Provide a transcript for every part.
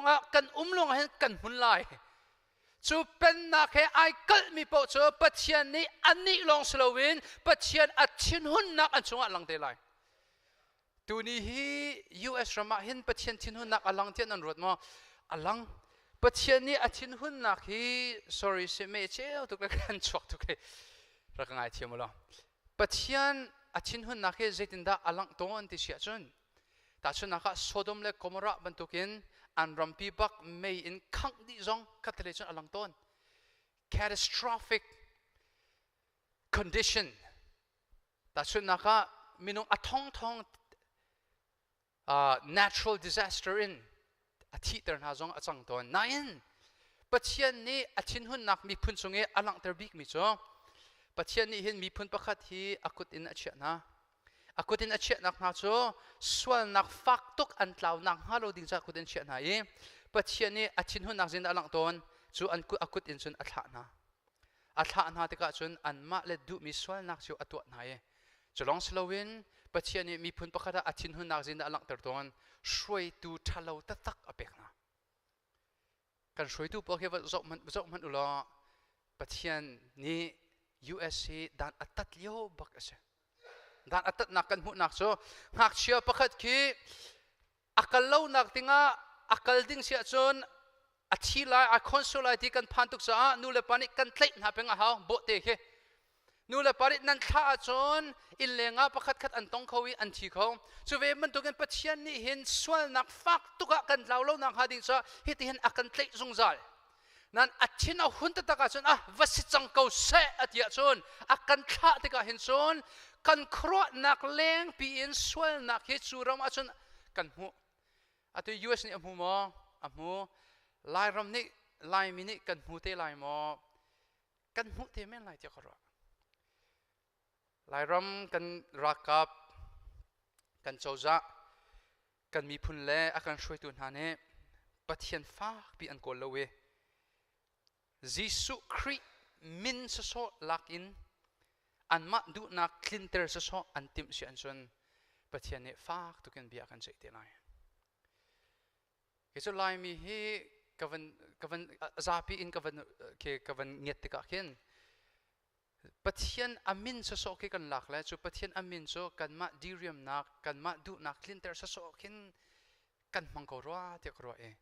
Ah kan um lawng hin kan hmun lai. Cu pennak he ai kalhmi paoh cu Pathian nih anih lawng si loin Pathian a thinhunnak an chungah lang te lai. Tuni hi US ram ah hin Pathian thinhunnak a lang tiah nan ruat maw? A lang. Pathian nih a thinhunnak hi, sorry, si me cheu tuk le kan chuak tuk he, rak ka ngaithiam u law. Pathian a thinhunnak hi zeitindah a langh tawn ti si ahcun, tahchunhnak ah, Sodom le Gomorrah bantukin an rampi bak mei in khangh dih zong khattelei cun a lang tawn. Catastrophic condition. Tahchunhnak ah, minung a thongthong natural disaster in a thihter hna zong a cang tawn. Nain Pathian nih a thinhunnak miphun cung i a langhter bikmi cu, Pathian nih hin miphun pakhat hi a kut in a chiah hna. A kut in a chiahnak hna cu sualnak fak tuk an tlaunak hnga lo ding caah kut in chiah hna i Pathian nih a thinhunnak zin a langh tawn cu an a kut in cun a thlah hna. A thlah hna tikah cun anmah le duhmi sualnak cu a tuah hna i cu lawng si loin Pathian nih miphun pakhat ah a thinhunnak zin a langhter tawn, hruaitu ṭhalo taktak a pek hna. Kan hruaitu pawl khi zoh hmanh, zoh hmanh u law, Pathian nih US hi dan a tat lio bak a si. Dan a tatnak kan hmuhnak cu ngakchia pakhat khi a kal lonak dingah a kal ding si ahcun a thi lai, a khonsu lai ti kan phan tuk caah nu le pa nih kan tlaih hna peng a hau. Bawhte khi nu le pa nih nan thlah ahcun inn leng ah pakhat khat an tong kho i an thi kho. Cu ve bantukin Pathian nih hin sualnak fak tuk ah kan tlau lo nak hnga ding caah hiti hin a kan tlaih zungzal. Nan a thin a hun taktak ahcun, ah, va si cang ko seh a ti ahcun, a kan thlah tikah hin cun kan khuaruahnak lengpi in sualnak hi cu ram ahcun kan hmuh. Atu US nih a hmu maw? A hmu. Lairam nih, Laimi nih kan hmu te lai maw? Kan hmuh te men lai tiah ka ruah. Lairam kan ralkap, kan cozah, kan miphun le a kan hruaitu hna nih Pathian fakpi an kawl lo i Jesuh Khrih min sawsawh lak in anmah duhnak tlinter sawsawh an timh si ahcun Pathian nih fak tukin bia kan ceih te lai. Kei cu Laimi hi ka van zapi in ka van ngiat tikah khin Pathian a min sawsawh khi kan lak le cu Pathian a min cu kanmah diriamnak, kanmah duhnak tlinter sawsawh khin kan hmang ko rua tiah ka ruah i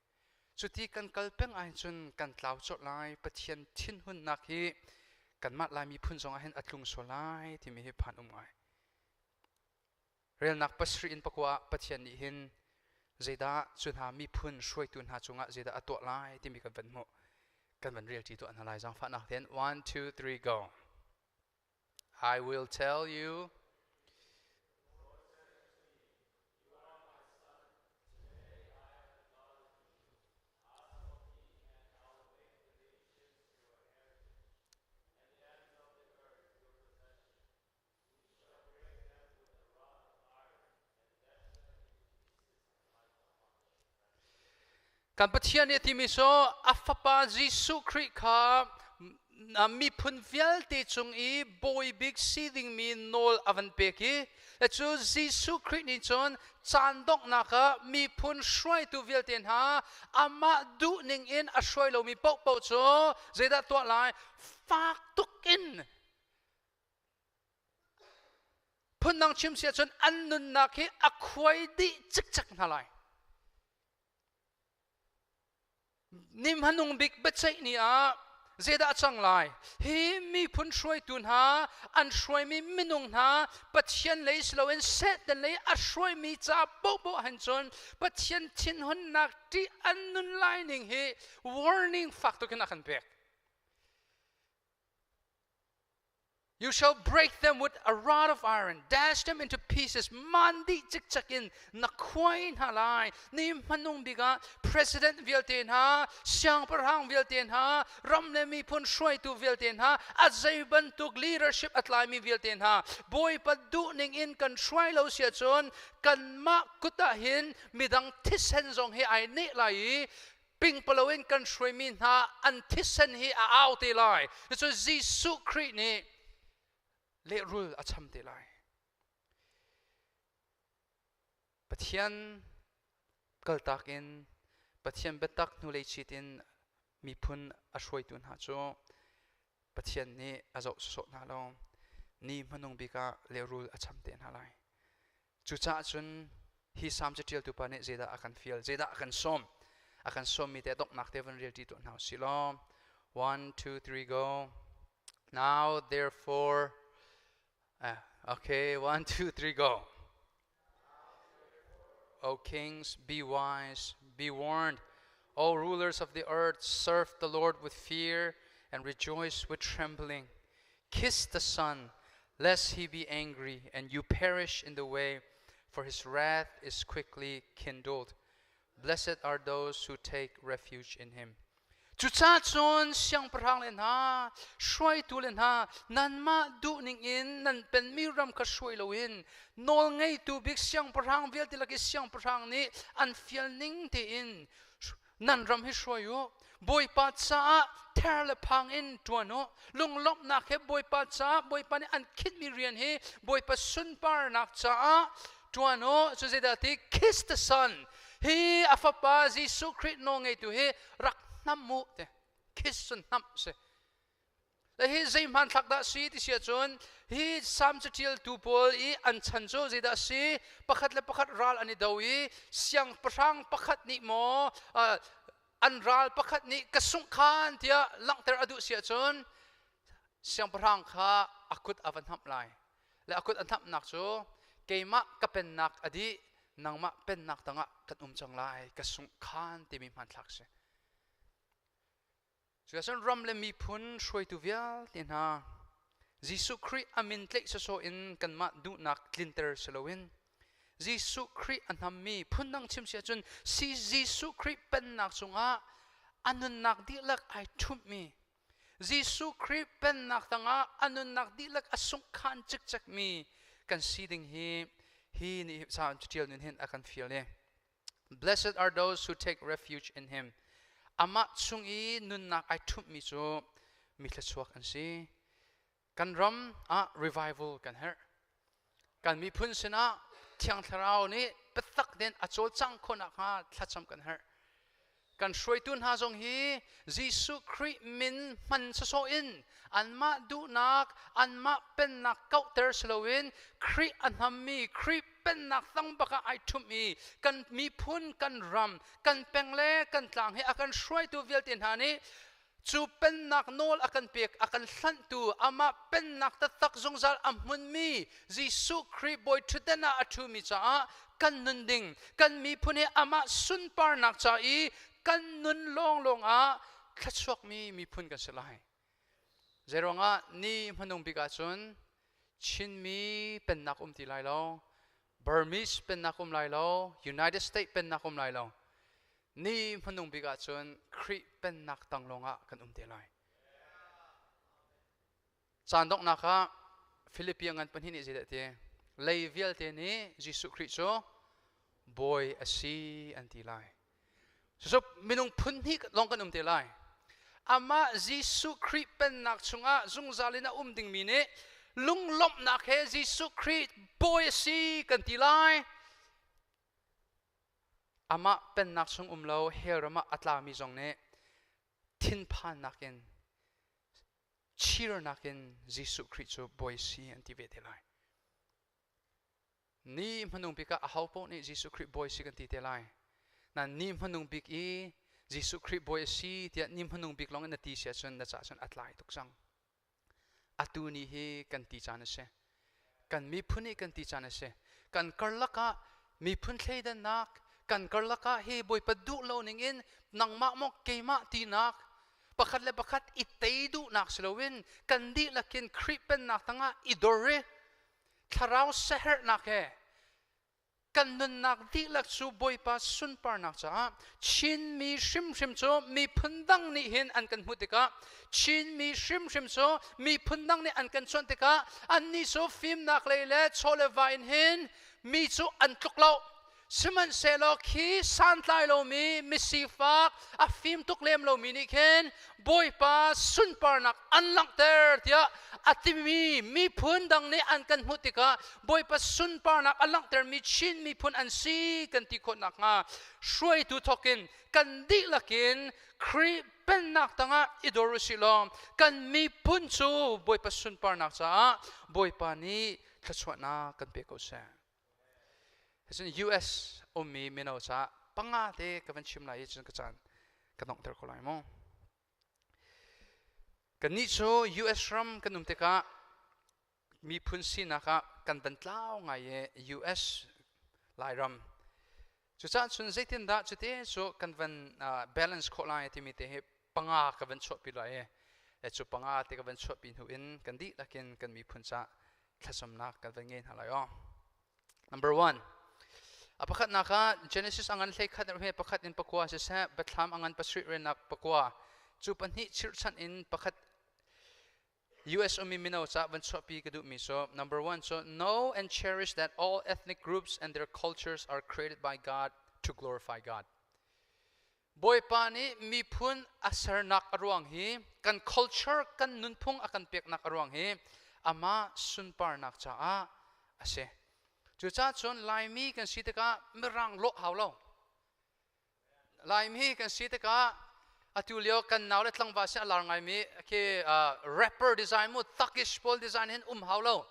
cuti kan kal peng ahcun kan tlau colh lai. Pathian thinhunnak hi kanmah Lai miphun zong ah hin a tlung sual lai timi hi phan um ngai. Relnak 7 in 9 ah Pathian nih hin zeidah cu hna miphun hruaitu hna cungah zeidah a tuah lai timi kan van hmuh, kan van relṭi tuah hna lai, zaangfahnak tein. One, two, three, go. I will tell you. Kan Pathian nih a timi cu a fapa Jesuh Khrih kha miphun vialte cung i bawi bik si dingmi nawl a van pek i cu Jesuh Khrih nih cun caan donghnak ah miphun hruaitu vialte hna amah duh ning in a hruai lomi paohpaoh cu zeidah tuah lai? Fak tuk in, phundang chim si ahcun, an nunnak hi a khuai dih cikcek hna lai. Ni hmanung bik biaceih ni ah zeidah a cang lai? Hi miphun hruaitu hna an hruaimi minung hna Pathian lei si loin Satan lei a hruaimi ca pohpoh han cun Pathian thinhunnak ṭih an nun lai ning hi warning fak tuk in a kan pek. You shall break them with a rod of iron, dash them into pieces. Man dih cikcek in na khuai hna lai. Ni hmanung bik ah president vialte hna, siangpahrang vialte hna, ram le miphun hruaitu vialte hna, a zei bantuk leadership a tlaimi vialte hna, Bawipa duhning in kan hruai lo si ahcun kanmah kut ah hin midang thisen zong hi ai neh lai i pingpalo in kan hruaimi hna an thisen hi a au te lai. Cucu Jesuh Khrih nih lehrul a cham te lai. Pathian kaltak in. Pathian biatak hnulei chit in miphun a hruaitu hna cu Pathian nih a zoh sawsawh hna lo. Ni hmanung bik ah lehrul a cham te hna lai. Cucaah cun hi salm caṭialtu pa nih zeidah a kan fial, zeidah a kan sawm? A kan sawmmi te donghnak te van rel ṭi tuah hna usih law. One, two, three, go. Now therefore, okay, one, two, three, go. O kings, be wise, be warned. O rulers of the earth, serve the Lord with fear and rejoice with trembling. Kiss the Son, lest he be angry and you perish in the way, for his wrath is quickly kindled. Blessed are those who take refuge in him. Cucaah cun siangpahrang le hna, hruaitu le hna, nanmah duhning in nan penmi ram kha hruai loin nawlngeitu bik siangpahrang vialte lak i siangpahrang nih an fial ning tein nan ram hi hruai u. Bawipa caah ther le phang in ṭuan u. Lunglawmhnak he Bawipa caah Bawipa nih an khinhmi rian hi Bawipa sunparnak caah ṭuan u. Cu zeidah ti kiss the Son hi a fapa Jesuh Khrih nawlngeitu hi rak hnam u te kiss cun hnamh si le hi zei hmanthlak dah si ti si ahcun hi Salm caṭialtu pawl i an chan cu zeidah si pakhat le pakhat ral an i do i siangpahrang pakhat nih maw an ral pakhat nih ka sungh khan tiah langhter a duh si ahcun siangpahrang kha a kut a va hnamh lai le a kut a hnamhnak cu keimah ka pennak a dih nangmah pennak tangah kan um cang lai ka sungh khan timi hmanthlak si Cucaah ram le miphun hruaitu vialte hna Jesuh Khrih a min tlaih sawsawh in kanmah duhnak tlinter si loin Jesuh Khrih a hnammi phundang chim si ahcun si Jesuh Khrih pennak cungah a nunnak dihlak ai ṭhumhmi Jesuh Khrih pennak tangah a nunnak dihlak a sunghkhan cikcekmi kan si ding hi hi nih Salm caṭial nun hin a kan fial i Blessed are those who take refuge in him. Amah chung i nunnak ai ṭhumhmi cu mi thluachuak an si. Kan ram ah revival kan herh. Kan miphun sinah Thiang Thlarau nih biatak tein a cawlcangh khawh nakhnga thlacam kan herh. Kan hruaitu hna zong hi Jesuh Khrih min hman sawsawh in anmah duhnak, anmah pennak kauhter si loin Khrih a hnammi, Khrih pennak tang bak ah ai ṭhumh i kan miphun, kan ram, kan peng le kan tlang hi a kan hruaitu vialte hna nih cu pennak nawl a kan pek, a kan hlanhtu, amah pennak taktak zungzal a hmunmi Jesuh Khrih bawi ṭhutdan ah a ṭhumi caah kan nun ding, kan miphun hi amah sunparnak ca i kan nun lawnglawng ah thluachuakmi miphun kan si lai. Zeiruangah ni hmanung bik ahcun Chinmi pennak um ti lai lo, Burmese pennak um lai lo, United States pennak um lai lo. Ni hmanung bik ahcun Khrih pennak tang lawngah kan um te lai. Caan donghnak ah Philippi ngan pahnih nih zeidah ti? Lei vialte nih Jesuh Khrih cu Bawi a si an ti lai. Cucu minung phun hnih lawng kan um te lai. Amah Jesuh Khrih pennak chungah zungzal in a um dingmi nih lunglawmhnak he Jesuh Khrih Bawi a si kan ti lai. Amah pennak chung um lo hell ram ah a tlami zong nih thinphannak in chirnak in Jesuh Khrih cu Bawi si an ti ve te lai. Ni hmanung bik ah aho paoh nih Jesuh Khrih Bawi si kan ti te lai. Nain ni hmanung bik i Jesuh Khrih Bawi a si tiah ni hmanung bik lawng in na ti si ahcun na caah cun a tlai tuk cang. Atu ni hi kan ti caan a si. Kan miphun i kan ti caan a si. Kan karlak ah miphun thleidannak, kan karlak ah hi Bawipa duh lo ning in nangmah maw keimah tinak pakhat le pakhat i tei duhnak si loin kan dihlak in Khrih pennak tangah i dor i thlarau siaherhnak he kan nunnak dihlak cu Bawipa sunparnak caah Chinmi hrimhrim cu miphun dang nih hin an kan hmuh tikah Chinmi hrimhrim cu miphun dang nih an kan cuanh tikah annih cu fimnak lei le chaw le va in hin mi cu an tluk lo. Sihmanhsehlaw khi santlai lomi misifak a fim tuk lem lomi nih khin Bawipa sunparnak an langhter tiah a timi miphun dang nih an kan hmuh tikah Bawipa sunparnak a langhtermi Chin miphun an si kan ti khawh nakhnga hruaitu thawkin kan dihlak in Khrih pennak tangah i dor usih law kan miphun cu Bawipa sunparnak caah Bawipa nih thluachuahnak kan pe ko seh. Cun US ummi mino caah panga te ka van chim lai i cun ka caan ka donghter ko lai mu. Kannih cu US ram kan um tikah miphun sinak ah kan van tlau ngai i US Lairam. Cucaah cun zeitindah cute cu kan van balance khawh lai timi te hi panga ka van chuahpi lai i cu panga te ka van chuahpi hnu in kan dihlak in kan miphun cah thlacamnak kan van ngei hna lai aw. Number one, a pakhatnak ah Genesis angan 11 he pakhat in pakua siseh, Biathlam angan pasarih renak pakua cu pahnih chirhchanh in pakhat US ummi mino ca van chuahpi ka duhmi cu number one cu know and cherish that all ethnic groups and their cultures are created by God to glorify God. Bawipa nih miphun a sernak a ruang hi kan culture kan nunphung a kan peknak a ruang hi amah sunparnak caah a si. Cucaah cun Laimi kan si tikah Mirang lawh hau lo. Laimi kan si tikah atu lio kan nau le tlangval sin a lar ngaimi khi rapper design mu Turkish pawl design hin um hau lo.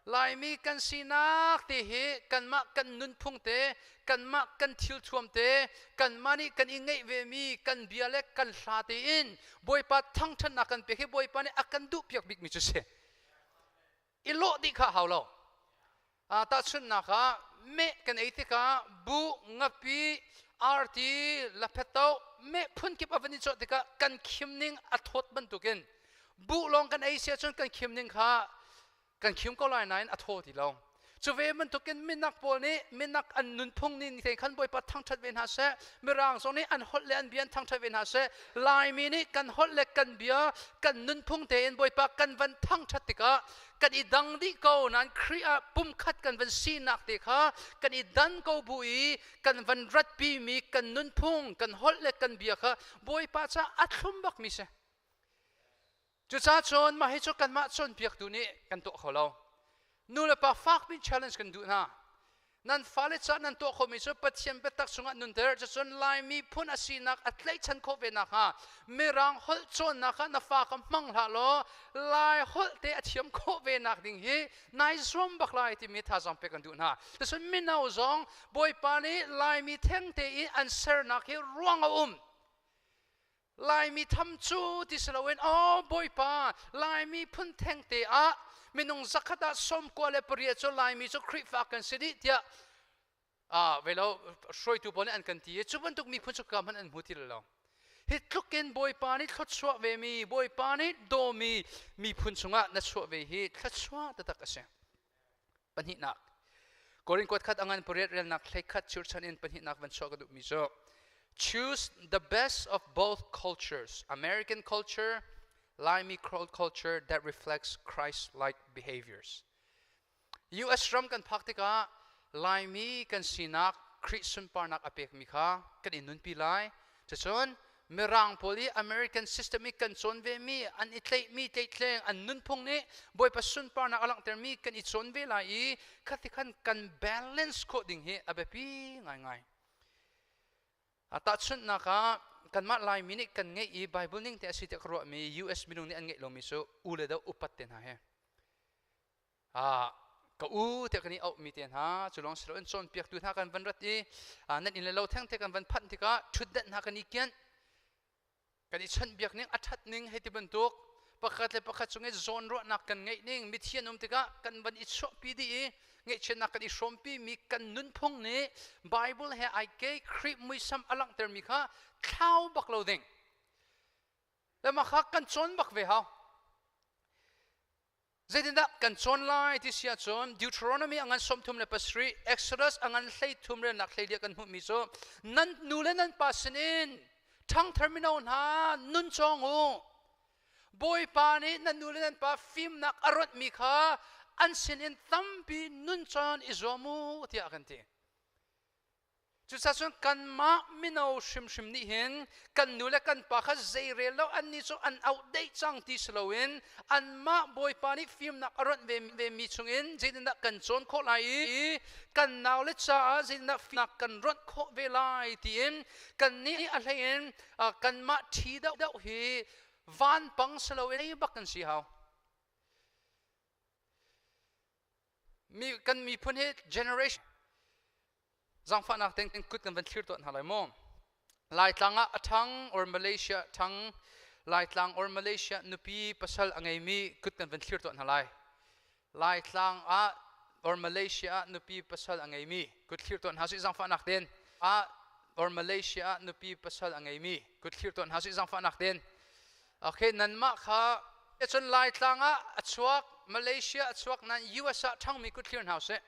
Laimi kan sinak te hi kanmah kan nunphung te kanmah kan thilthuam te kanmah nih kan i ngeih vemi kan bia le kan hla tein Bawipa thangṭhatnak kan pek hi Bawipa nih a kan duhpiak bikmi cu si. I lawh dih kha hau lo. Tahchunhnak ah meh kan ei tikah buh, ngapi, arti, laphetto meh phunkip a van i cawh tikah kan khim ning a thawt bantukin buh lawng kan ei si ahcun kan khim ning kha kan khim ko lai nain a thaw ti lo. Cu ve bantukin minak pawl nih minak an nunphung ning te khan Bawipa thangṭhat ve hna seh. Mirang zong nih an holh le an bia an thangṭhat ve hna seh. Laimi nih kan holh le kan bia kan nunphung tein Bawipa kan van thangṭhat tikah kan i dang dih ko nain Khrih ah pumkhat kan van sinak te kha kan i dan ko bu i kan van ratpimi kan nunphung kan holh le kan bia kha Bawipa caah a thlum bakmi si. Cucaah cun mah hi cu kanmah cawnpiaktu nih kan tuah kho lo. Nu le pa fakpi challenge kan duh hna. Nan fale caah nan tuah khomi cu Pathian biatak chungah nunter cucun Laimi phun a sinak a tlaihchan khawh ve nakhnga Mirang holh cawnnak ah na fa kha hmang hlah law Lai holh te a thiam khawh ve nak ding hi nai zuam bak lai timi thazaang pek kan duh hna. Cucun mino zong Bawipa nih Laimi thengte in an sernak hi ruang a um. Laimi tham cu ti si loin aw Bawipa Laimi phun thengte ah minung zakhat ah 98 cu Laimi cu Khrihfa kan si dih tiah ah velo hruaitu pawl nih an kan ti i cu bantuk miphun cu ka hmanh an hmu ti lo. Hi tluk in Bawipa nih thluachuah ve mi Bawipa nih dawmi miphun chungah na chuah ve hi thluachuah taktak a si. Pahnihnak Korin kuat khat angan pariat relnak 11 chirchan in pahnihnak van chuah ka duhmi cu choose the best of both cultures, American culture, Laimi culture that reflects Christ-like behaviors. US ram kan phak tikah Laimi kan sinak Khrih sunparnak a pekmi kha kan i nunpi lai. Cucun Mirang pawl i American system i kan cawn vemi an i tlaihmi tleihtleng an nunphung nih Bawipa sunparnak a langhtermi kan i cawn ve lai i khati khan kan balance khawh ding hi a biapi ngaingai. A tahchunhnak ah kanmah Laimi nih kan ngeih i Bible ning te a si tiah ka ruahmi US minung nih an ngeih lomi cu u le do upat te hna hi. Ka u tiah kan i auhmi te hna cu lawng si loin cawnpiaktu hna kan van rat i nan inn le lo thengte kan van phanh tikah ṭhutdenh hna kan i kianh kan i chawnhbiak ning a ṭhat ning hei ti bantuk pakhat le pakhat cung i zawnruahnak kan ngeih ning mithi an um tikah kan van i chuahpi dih i ngaihchiatnak kan i hrawmpi mi kan nunphung nih Bible he ai ke Khrih muisam a langhtermi kha thlau bak lo ding le mah kha kan cawn bak ve hau. Zeitindah kan cawn lai ti si ahcun Deuteronomy a ngan 37, Exodus a ngan 33 relnak 14 kan hmuhmi cu nan nu le nan pa sinin ṭhangthar mino hna nun cawng u. Bawipa nih nan nu le nan pa fimnak a ronhmi kha an sinin tampi nun cawn i zuam u tiah a kan ti. Cucaah cun kanmah mino hrimhrim nih hin kan nu le kan pa kha zeirel lo, annih cu an auh deih cang ti si loin anmah Bawipa nih fimnak a ronh ve mi chungin zeitindah kan cawn khawh lai i kan naule caah zeitindah fimnak kan ronh khawh ve lai tiin kannih a hleiin kanmah ṭhi deuhdeuh hi vanpang si loin ei bak kan si hau. Mi kan miphun hi generation Zaangfahnak tein kut kan van thlir tuah hna lai mu. Laitlang ah a ṭhang or Malaysia ṭhang, Laitlang or Malaysia nupi pasal a ngeimi kut kan van thlir tuah hna lai. Laitlang ah or Malaysia ah nupi pasal a ngeimi kut thlir tuah hna sih zaangfahnak tein. Ah or Malaysia ah nupi pasal a ngeimi kut thlir tuah hna sih zaangfahnak tein. Okay, nanmah kha cun Laitlang ah a chuak, Malaysia a chuak nan US ah ṭhangmi kut thlir hna sih.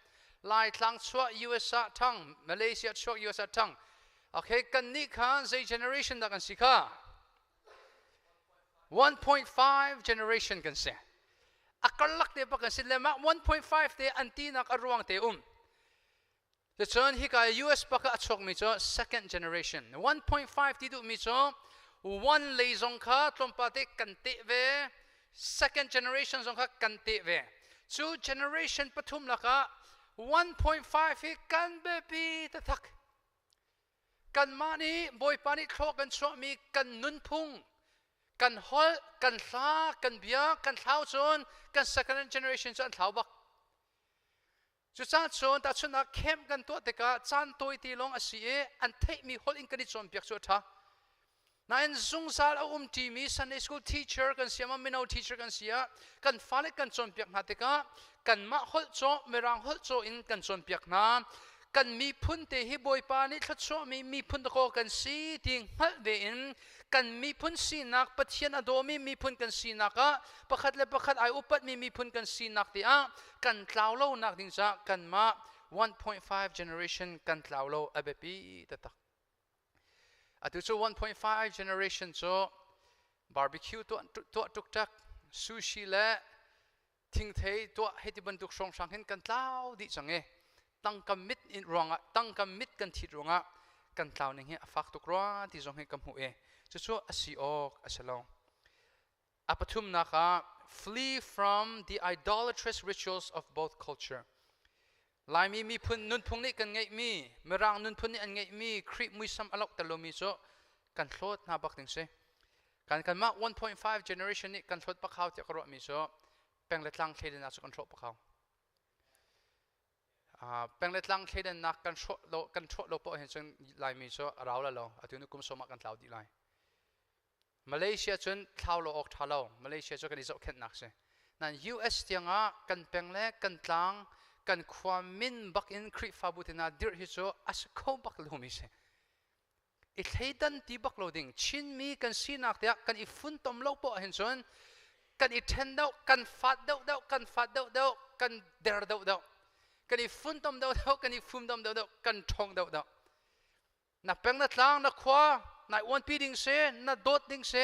Laitlang chuah US ah ṭhang, Malaysia chuak US ah ṭhang. Okay, kan nih kha zei generation dah kan si kha? 1.5 generation kan si. A karlak te bak kan si le mah 1.5 te an tinak a ruang te um. Cun hika US bak ah a chuakmi cu second generation. 1.5 ti duhmi cu one lei zong kha tlawmpal te kan teh ve, second generation zong kha kan teh ve. Cu generation pathum lakah 1.5 hi kan biapi taktak. Kanmah nih Bawipa nih thlawh kan chuahmi kan nunphung, kan holh, kan hla, kan bia, kan thlau cun kan second generation cu an thlau bak. Cucaah cun tahchunhnak camp kan tuah tikah caan tawite lawng a si i an theihmi holh in kan i cawnpiak cu a ṭha. Nain zungzal a um ṭimi Sunday school teacher kan si ah, mino teacher kan si ah kan fale kan cawnpiak hna tikah kanmah holh caw, Mirang holh caw in kan cawnpiak hna. Kan miphun te hi Bawipa nih thluachuahmi miphun dakaw kan si ti hngalh ve in kan miphun sinak Pathian a dawmi miphun kan sinak ah pakhat le pakhat ai upatmi miphun kan sinak te ah kan tlau lo nak ding caah kanmah 1.5 generation kan tlau lo a biapi taktak. Atu cu 1.5 generation cu barbecue tuah tuah tuktak, sushi le thingthei tuah hei ti bantuk hrawnghrang hin kan tlau dih cang i tangka mit in ruangah tangka mit kan thit ruangah kan tlau ning hi a fak tuk rua ti zong hi ka hmuh i cucu a si awk a si lo. A pathumnak ah flee from the idolatrous rituals of both culture. Laimi miphun nunphung nih kan ngeihmi, Mirang nunphun nih an ngeihmi Khrih muisam a lohter lomi cu kan hlawt hna bak ding si. Kan kanmah 1.5 generation nih kan hlawt bak hau tiah ka ruahmi cu peng le tlang thleidannak cu kan hrawh bak hau. Peng le tlang thleidannak kan hrawh lo kan hrawh lo poah hin cun Laimi cu a rau la lo. Atu ni kum sawm ah kan tlau dih lai. Malaysia cun thlau lo awk ṭha lo. Malaysia cu kan i zohkhenhnak si. Nain US tiangah kan peng le kan tlang, kan khua min bak in Khrihfabu te hna dirh hi cu a si kho bak lomi si. I thleidan ti bak lo ding. Chinmi kan sinak tiah kan i funtom lo poah hin cun kan i ṭhen deuh, kan fat deuh deuh, kan fat deuh deuh, kan der deuh deuh. Kan i funtom deuh deuh, kan i fumdom deuh deuh, kan ṭhawng deuh deuh. Na peng, na tlang, na khua nai uanpi ding si, na dawt ding si.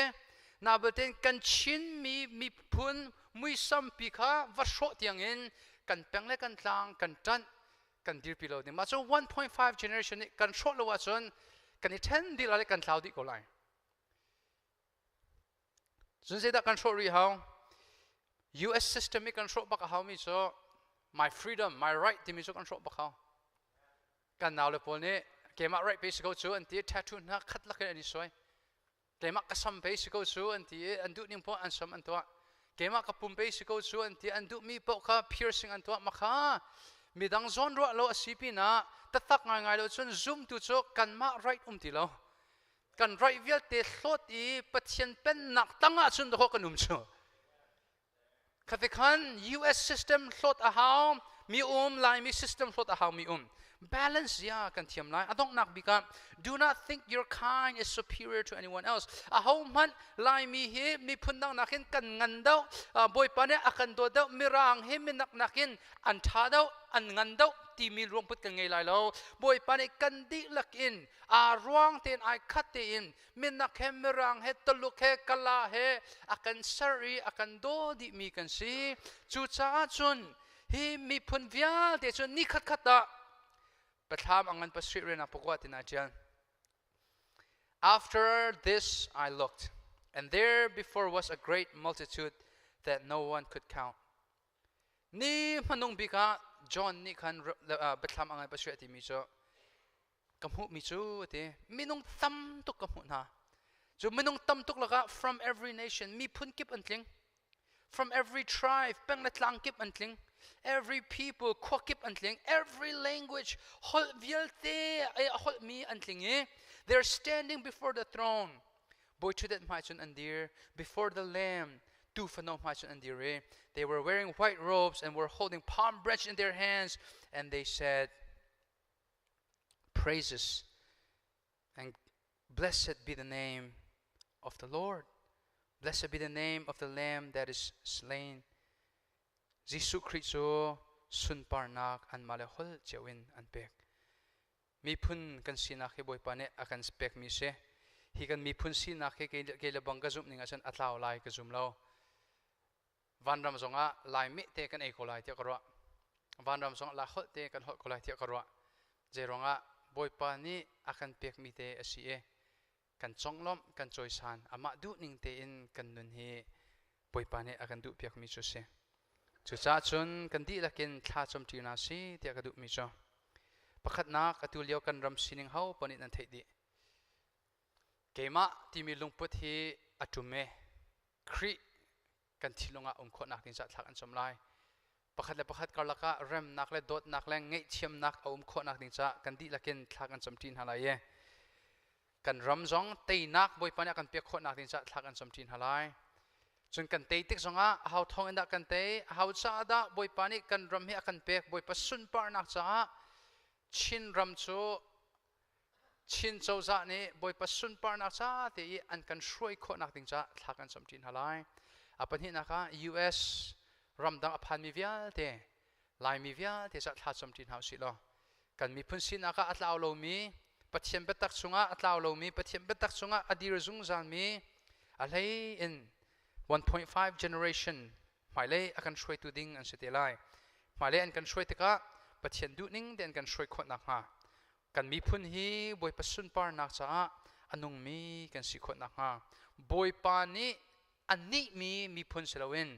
Na belte kan Chinmi miphun muisam pi kha va hrawh tiangin kan peng le kan tlang kan ṭanh kan dirpi lo ding. Mah cu 1.5 generation nih kan hrawh lo ahcun kan i ṭhen dih lai le kan tlau dih ko lai. Cun zeidah kan hrawh rih hau? US system i kan hrawh bak a haumi cu my freedom, my right timi cu kan hrawh bak hau. Kan naule pawl nih keimah right pe si ko cu an ti, tattoo hna khat lakin an i suai. Keimah ka sam pe si ko cu an ti i an duh ning poah an sam an tuah. Keimah ka pum pe si ko cu an ti, an duhmi paoh kha piercing an tuah. Makha midang zawn ruah lo a si pinah taktak ngaingai lo cun zumtu cu kanmah right um ti lo. Kan right vialte hlawt i Pathian pennak tangah cun dawh kan um cu. Khafi khan US system hlawt a hau mi um, Laimi system hlawt a hau mi um. Balance ya kan thiam lai. A donghnak bik ah do not think your kind is superior to anyone else. A ho hmanh Laimi hi miphun dang nakin kan ngan deuh, Bawipa nih a kan dawt deuh, Mirang hi minak nakin an ṭha deuh, an ngan deuh timi ruangput kan ngei lai lo. Bawipa nih kan dihlak in aa ruang tein ai khat tein minak he Mirang he Tuluk he Kala he a kan ser i a kan daw dihmi kan si. Cucaah cun hi miphun vialte cu ni khatkhat ah Biathlam a ngan pasarih rianah pakua tin aa ṭial. After this I looked, and there before was a great multitude that no one could count. Ni hmanung bik ah John nih khan biathlam a ngan pasarih a timi cu ka hmuhmi cu a ti minung tam tuk ka hmuh hna. Cu minung tam tuk lakah from every nation miphun kip an tling. From every tribe, peng le tlang kip an tling. Every people, khua kip an tling. Every language, holh vialte a holhmi an tling i they're standing before the throne. Bawi ṭhutdenh hmai cun an dir. Before the Lamb, tuufano hmai cun an dir i they were wearing white robes and were holding palm branch in their hands and they said, praises and blessed be the name of the Lord. Blessed be the name of the Lamb that is slain. Jesuh Khrih cu sunparnak anmah le holh cio in an pek. Miphun kan sinak hi Bawipa nih a kan pekmi si. Hi kan miphun sinak hi kei le bang ka zumh ning ahcun a tlau lai ka zum lo. Vanram zongah Laimi te kan ei ko lai tiah ka ruah. Vanram zongah Lai holh te kan holh ko lai tiah ka ruah. Zeiruangah Bawipa nih a kan pekmi te a si i kan conglawmh, kan cawisan, amah duhning tein kan nun hi Bawipa nih a kan duhpiakmi cu a si. Cucaah cun kan dihlak in thla camṭi hna si tiah ka duhmi cu pakhatnak atu lio kan ram sining ho paoh nih nan theih dih. Keimah timi lungput hi a ṭum i Khrih kan thinlung ah um khawhnak ding caah thlak an cam lai. Pakhat le pakhat karlak ah remnak le dawtnak le ngaihthiamnak a um khawhnak ding caah kan dihlak in thlak an camṭi hna lai i kan ram zong teinak Bawipa nih a kan pek khawhnak ding caah thlak an camṭi hna lai. Cun kan tei tik zongah ahau thawng in dah kan tei, ahau caah dah Bawipa nih kan ram hi a kan pek, Bawipa sunparnak caah Chin ram cu Chin cozah nih Bawipa sunparnak ca te i an kan hruai khawhnak ding caah thla kan camṭi hna lai. A pahnihnak ah US ramdang a phanmi vialte Laimi vialte caah thla camṭi hna usih law kan miphun sinak ah a tlau lomi Pathian biatak chungah a tlau lomi Pathian biatak chungah a dir zungzalmi a hlei in 1.5 generation hmailei a kan hruaitu ding an si te lai. Hmailei an kan hruai tikah Pathian duhning te an kan hruai khawh nakhnga kan miphun hi Bawipa sunparnak caah a nungmi kan si khawh nakhnga Bawipa nih a nihmi miphun si loin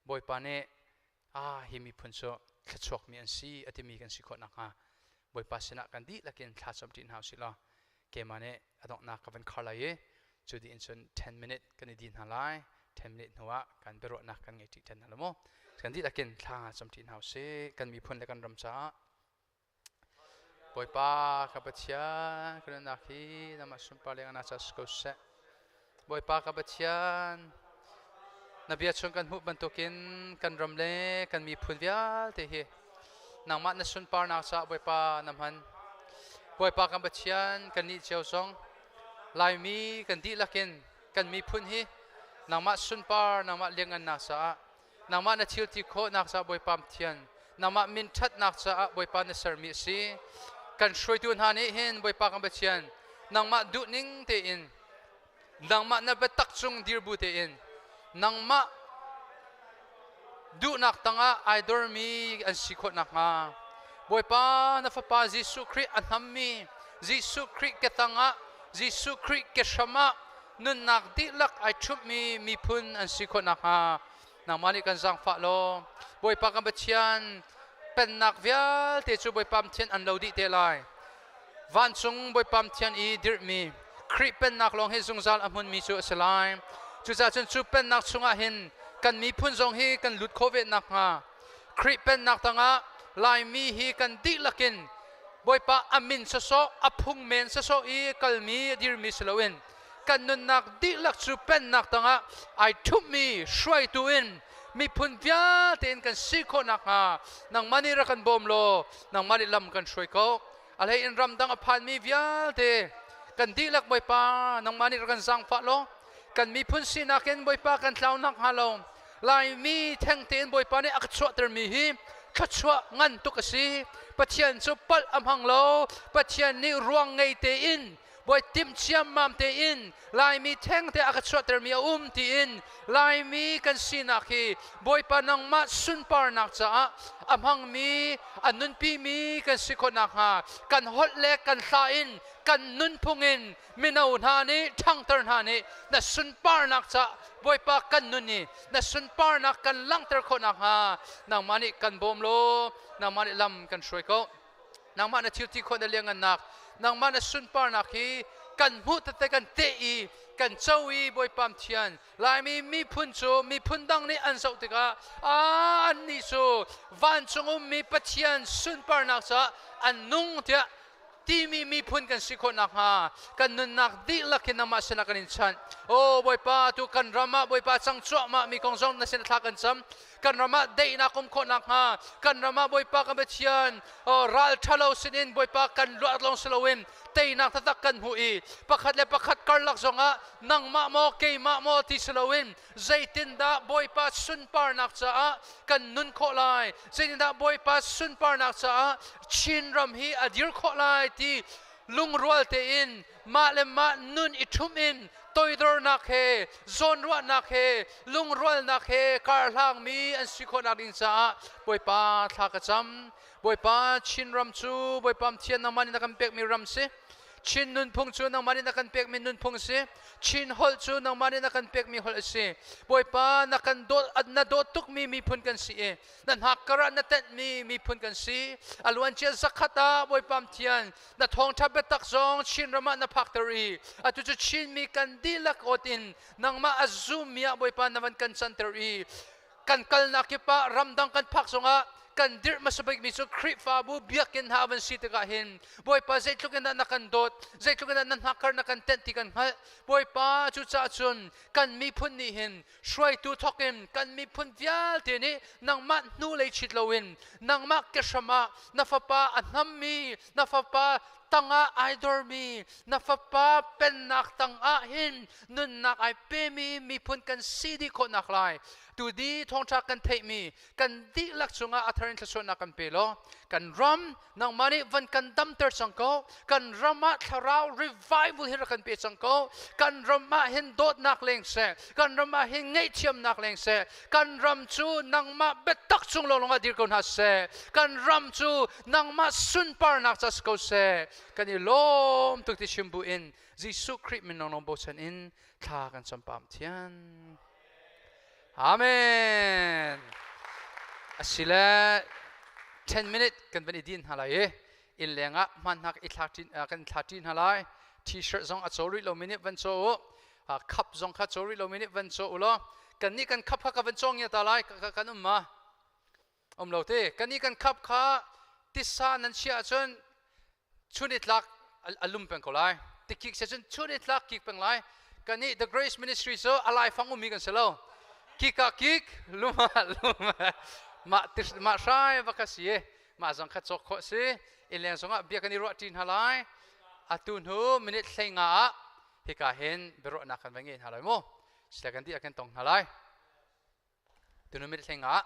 Bawipa nih ah hi miphun cu thluachuakmi an si a timi kan si khawh nakhnga Bawipa sinah kan dihlak in thla cam ṭi hna usih law keimah nih a donghnak ka van khar lai i cu dih in cun 10 minute kan i din hna lai 10 minute hnu ah kan biaruahnak kan ngei ṭi ṭhan hna la mu kan dihlak in thla cam ṭi hna usih kan miphun le kan ram caah Bawipa ka Pathian, ka nunnak hi nangmah sunpar leng na ca si ko seh. Bawipa ka Pathian, na bia chung kan hmuh bantukin kan ram le kan miphun vialte hi nangmah na sunparnak caah Bawipa na hman. Bawipa kan Pathian, kan nih cio zong Laimi kan dihlak in kan miphun hi nangmah sunpar, nangmah liangngannak caah nangmah na thil ti khawhnak caah Bawipa Pathian nangmah min ṭhatnak caah Bawipa na sermi a si kan hruaitu hna nih hin Bawipa kan Pathian nangmah duhning tein nangmah na biatak cung dirbu tein nangmah duhnak tangah ai dormi an si khawh nakhnga Bawipa na fapa Jesuh Khrih a hnammi Jesuh Khrih ke tangah Jesuh Khrih ke hram ah nunnak dihlak ai ṭhumhmi miphun an si khawh nakhnga nangmah nih kan zaangfah law Bawipa kan Pathian pennak vialte cu Bawipa Pathian an lo dih te lai vancung Bawipa Pathian i dirhmi Khrih pennak lawng hi zungzal a hmunmi cu a si lai cucaah cun cu pennak chungah hin kan miphun zong hi kan lut khawh ve nakhnga Khrih pennak tangah Laimi hi kan dihlak in Bawipa a min sawsawh a phung men sawsawh i kalmi a dirmi si loin kan nunnak dihlak cu pennak tangah ai ṭhummi hruaitu in miphun vialte in kan si khawh nakhnga nangmah nih rak kan bawm law nangmah nih lam kan hruai ko a hlei in ramdang a phanmi vialte kan dihlak Bawipa nangmah nih rak kan zaangfah law kan miphun sinak in Bawipa kan tlau nakhnga lo Laimi theng tein Bawipa nih a ka chuahtermi hi thluachuah ngan tuk a si. Pathian cu palh a hmang lo. Pathian nih ruang ngei tein Bawi timh ciammam tein Laimi thengte a ka chuahtermi a um tiin Laimi kan sinak hi Bawipa nangmah sunparnak caah a hmangmi a nunpimi kan si khawh nakhnga kan holh le kan hla in kan nunphung in mino hna nih ṭhangter hna nih na sunparnak caah Bawipa kan nun i na sunparnak kan langhter khawh nakhnga nangmah nih kan bawm law nangmah nih lam kan hruai ko. Nangmah na thil ti khawh na liangngannak, nangmah na sunparnak hi kan hmuh tete kan teh i kan co i Bawipa Thian Laimi miphun cu miphun dang nih an zoh tikah annih cu vancung ummi Pathian sunparnak caah an nung tiah timi miphun kan si khawh nakhnga kan nunnak dihlak hin nangmah sinah kan in chanh. Aw Bawipa, tu kan ram ah Bawipa cang cuahmah mi kong zong na sin thla kan cam. Kan ram ah daihnak um khawh nakhnga kan ram ah Bawipa kan Pathian ral ṭhalo sinin Bawipa kan luat lawng si loin teinak taktak kan hmuh i pakhat le pakhat karlak zongah nangmah maw keimah maw ti si loin zeitindah Bawipa sunparnak caah kan nun khawh lai, zeitindah Bawipa sunparnak caah Chin ram hi a dir khawh lai ti lungrual tein mah le mah nun i ṭhum in toidornak he zawnruahnak he lungrualnak he karhlangmi an si khawhnak ding caah Bawipa thla ka cam. Bawipa, Chin ram cu Bawipa Thian nangmah nih na kan pekmi ram si. Chin nunphung cu nangmah nih na kan pekmi nunphung si. Chin holh cu nangmah nih na kan pekmi holh a si. Bawipa, na kan dawt na dawt tukmi miphun kan si i na hnakkar ah na tenhmi miphun kan si. A luancia zakhat ah Bawipa Thian na thawngṭha biatak zong Chin ram ah na phakter i atu cu Chinmi kan dihlak awt in nangmah a zummi ah Bawipa na van kan canter i kan kalnak kip ah ramdang kan phak zongah kan dirh hmasa bikmi cu Khrihfabu biakinn hna van si tikah hin Bawipa zeitluk in dah na kan dawt, zeitluk in dah na hnakkar na kan tenh ti kan hngalh. Bawipa, cucaah cun kan miphun nih hin hruaitu thawk in kan miphun vialte nih nangmah hnulei chit loin nangmah kehram ah na fapa a hnammi, na fapa tangah ai dormi, na fapa pennak tangah hin nunnak ai pemi miphun kan si dih khawh nak lai tu di thawngṭha kan theihmi kan dihlak cungah a thar in thluachuahnak kan pe law kan ram nangmah nih van kan damter cang ko. Kan ram ah thlarau revival hi rak kan pe cang ko. Kan ram ah hin dawtnak leng seh, kan ram ah hin ngaihthiamnak leng seh, kan ram cu nangmah biatak cung lawnglawng ah dir ko hna seh, kan ram cu nangmah sunparnak ca si ko seh. Kan i lawm tuk ti chim bu in Jesuh Khrih min lawnglawng bochan in thla kan cam pam thian. Amen. Asile 10 minute kan van i din hna lai i inn leng ah hmanhnak i thlak kan thla ṭi hna lai. T-shirt zong a caw rih lomi nih van caw u. Khap zong kha caw rih lomi nih van caw u law kannih kan khap kha ka van cawng ngia ta lai kan um ma? Um lo te. Kannih kan khap kha tisa nan chiah ahcun chun i tlak a lum peng ko lai. Tikik se cun chun i tlak kik peng lai. Kannih The Grace Ministry cu a laifang ummi kan si lo. Kik ah kik, lum ah lum. Mah mah hrai va kha si. Mah zong kha cawk khawh si. Innleng zongah bia kan i ruah ṭi hna lai. Atu hnu minute 15 ah hika hin biaruahnak kan va ngei hna lai mu. Sila kan dih ah kan tong hna lai. Tunu minute 15 ah.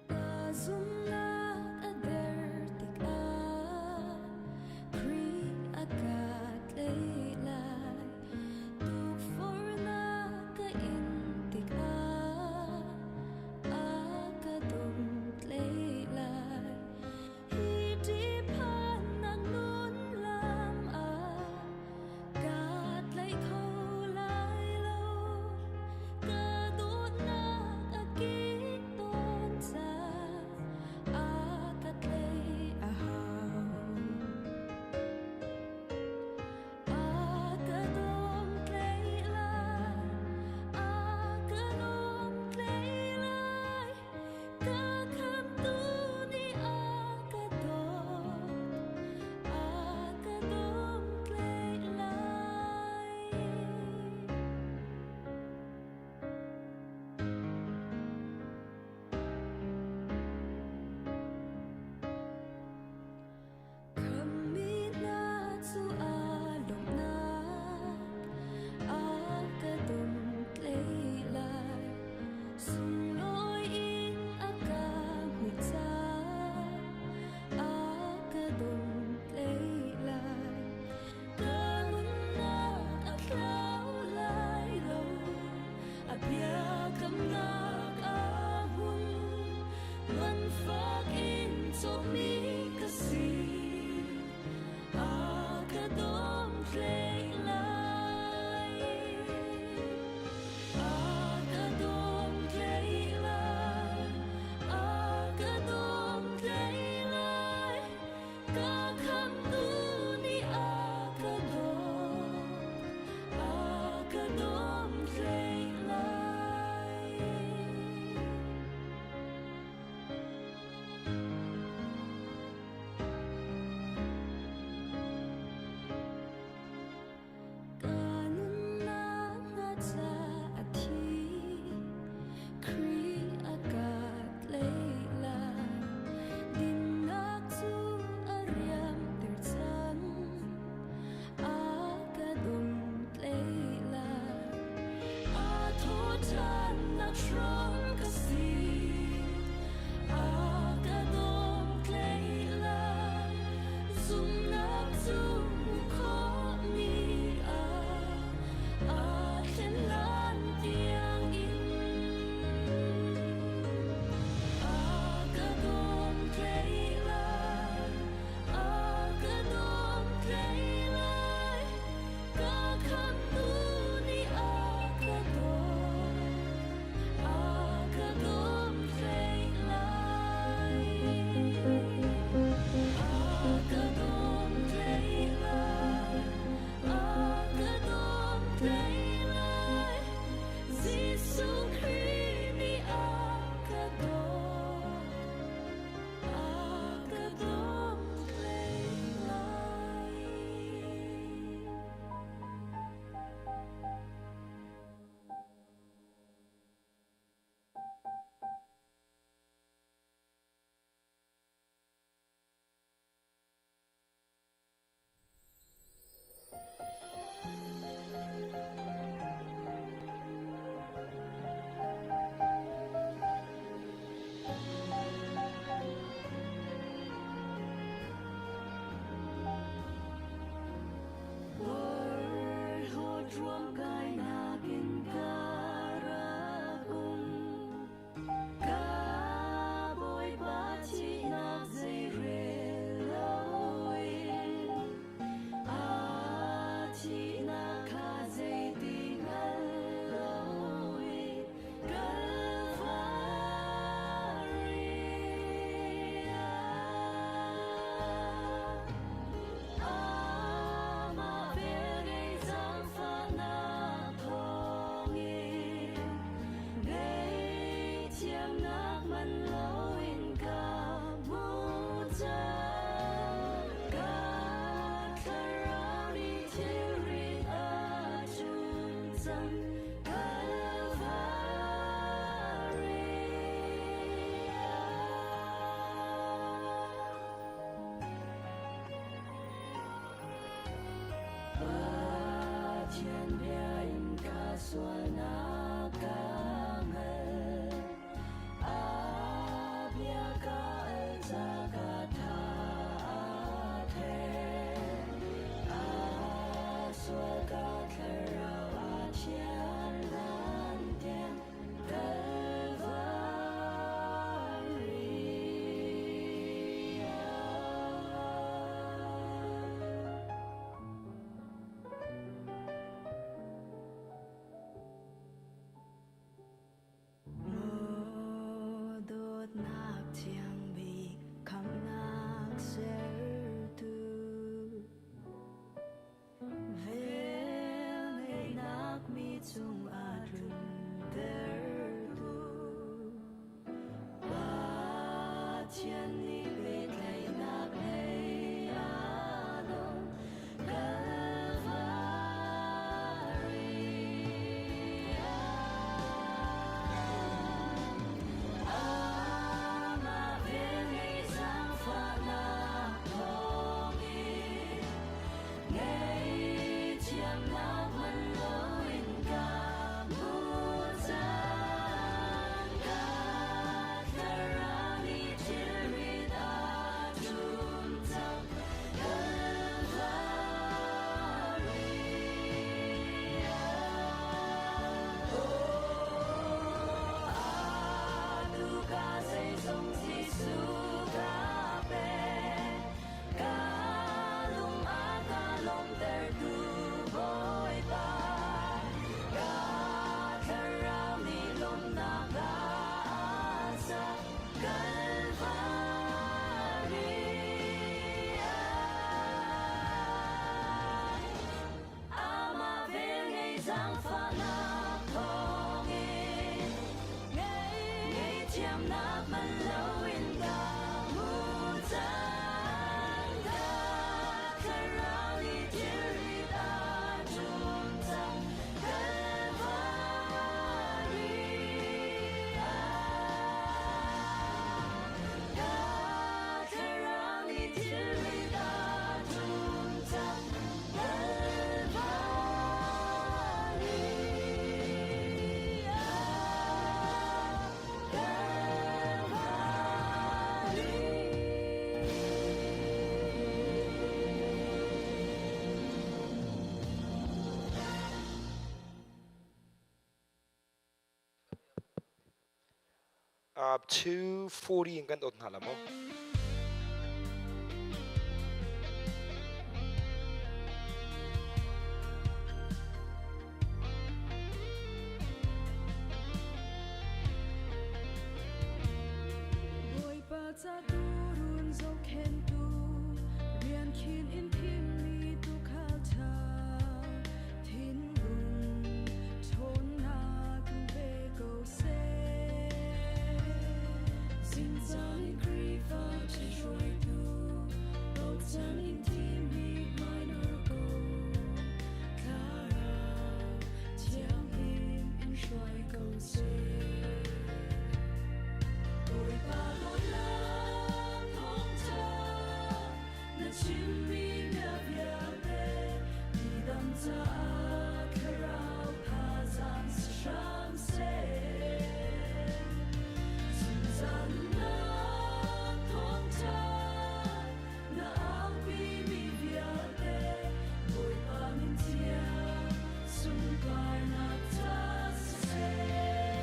Ka zumhnak a der tikah Khrih a ka tlaih lai. Tukforhnak ka in tikah a ka domhtlaih lai. Hi ṭihphannak nun lam ah. hrom ka si. A ka domtlei lai, zumhnak cu khawhmi ah aa thlen lan tiangin. A ka domtlei lai, a ka domtlei lai, ka khamhtu nih a ka dawt, a ka domtlei lai. A ka domtlei lai, a ka domtlei lai, Jesuh Khrih nih a ka dawt, a ka domtlei lai. Porhlawt ruamkainak in ka rak um. Ka Bawipa thihnak zeirel loin a thihnak kha zeiti hngal loin Kalvari ah amah velngeih zaangfahnak thawngin ngaihthiamnak man loin ka hmu cang. Ka thlarau nih thilrit a ṭum cang. Kalvari ah. Pathian bia in ka sualnak ka hngal. A bia ka al ca ka tha a then. A sual ka thlarau a thian lan tiang Kalvari ah. Maw dawtnak thiang bik khamhnak sertu Velngeihnak mi cungah tluntertu Pathian nih pehtlaihnak hlei aa dong Kalvari ah. Amah velngeih zaangfahnak thawngin ngaihthiamnak man loin ka hmu cang. Ka thlarau nih thilrit a ṭum cang. Kalvari ah. Atu ka zeizong Jesuh ka pek. Ka lung a ka lawmhtertu Bawipa. Ka thlarau nih lawmhnak hla a sak. Kalvari ah. Amah velngeih zaangfahnak thawngin ngaihthiamnak man loin ka hmu cang. Ka thlarau nih thilrit a ṭum cang. Kalvari ah. Ka thlarau nih thilrit a ṭum cang. Kalvari ah. 240 in kan dawt hna la maw? Bawipa ca turun zohkhenhtu rian khin in thimmi tuukhal ṭha thinlung ṭhawnnak in pe ko seh. Zingzan in Khrihfa ṭhihruaitu bochan in thimmi minor ko thlarau thianghlim in hruai ko seh. Bawipa dawtnak thawngṭha na chimmi bia vialte midang caah thlarau thazaang si hram seh. Zungzal nunnak thawngṭha na aupimi vialte Bawipa min thiang sunparnak ca siseh.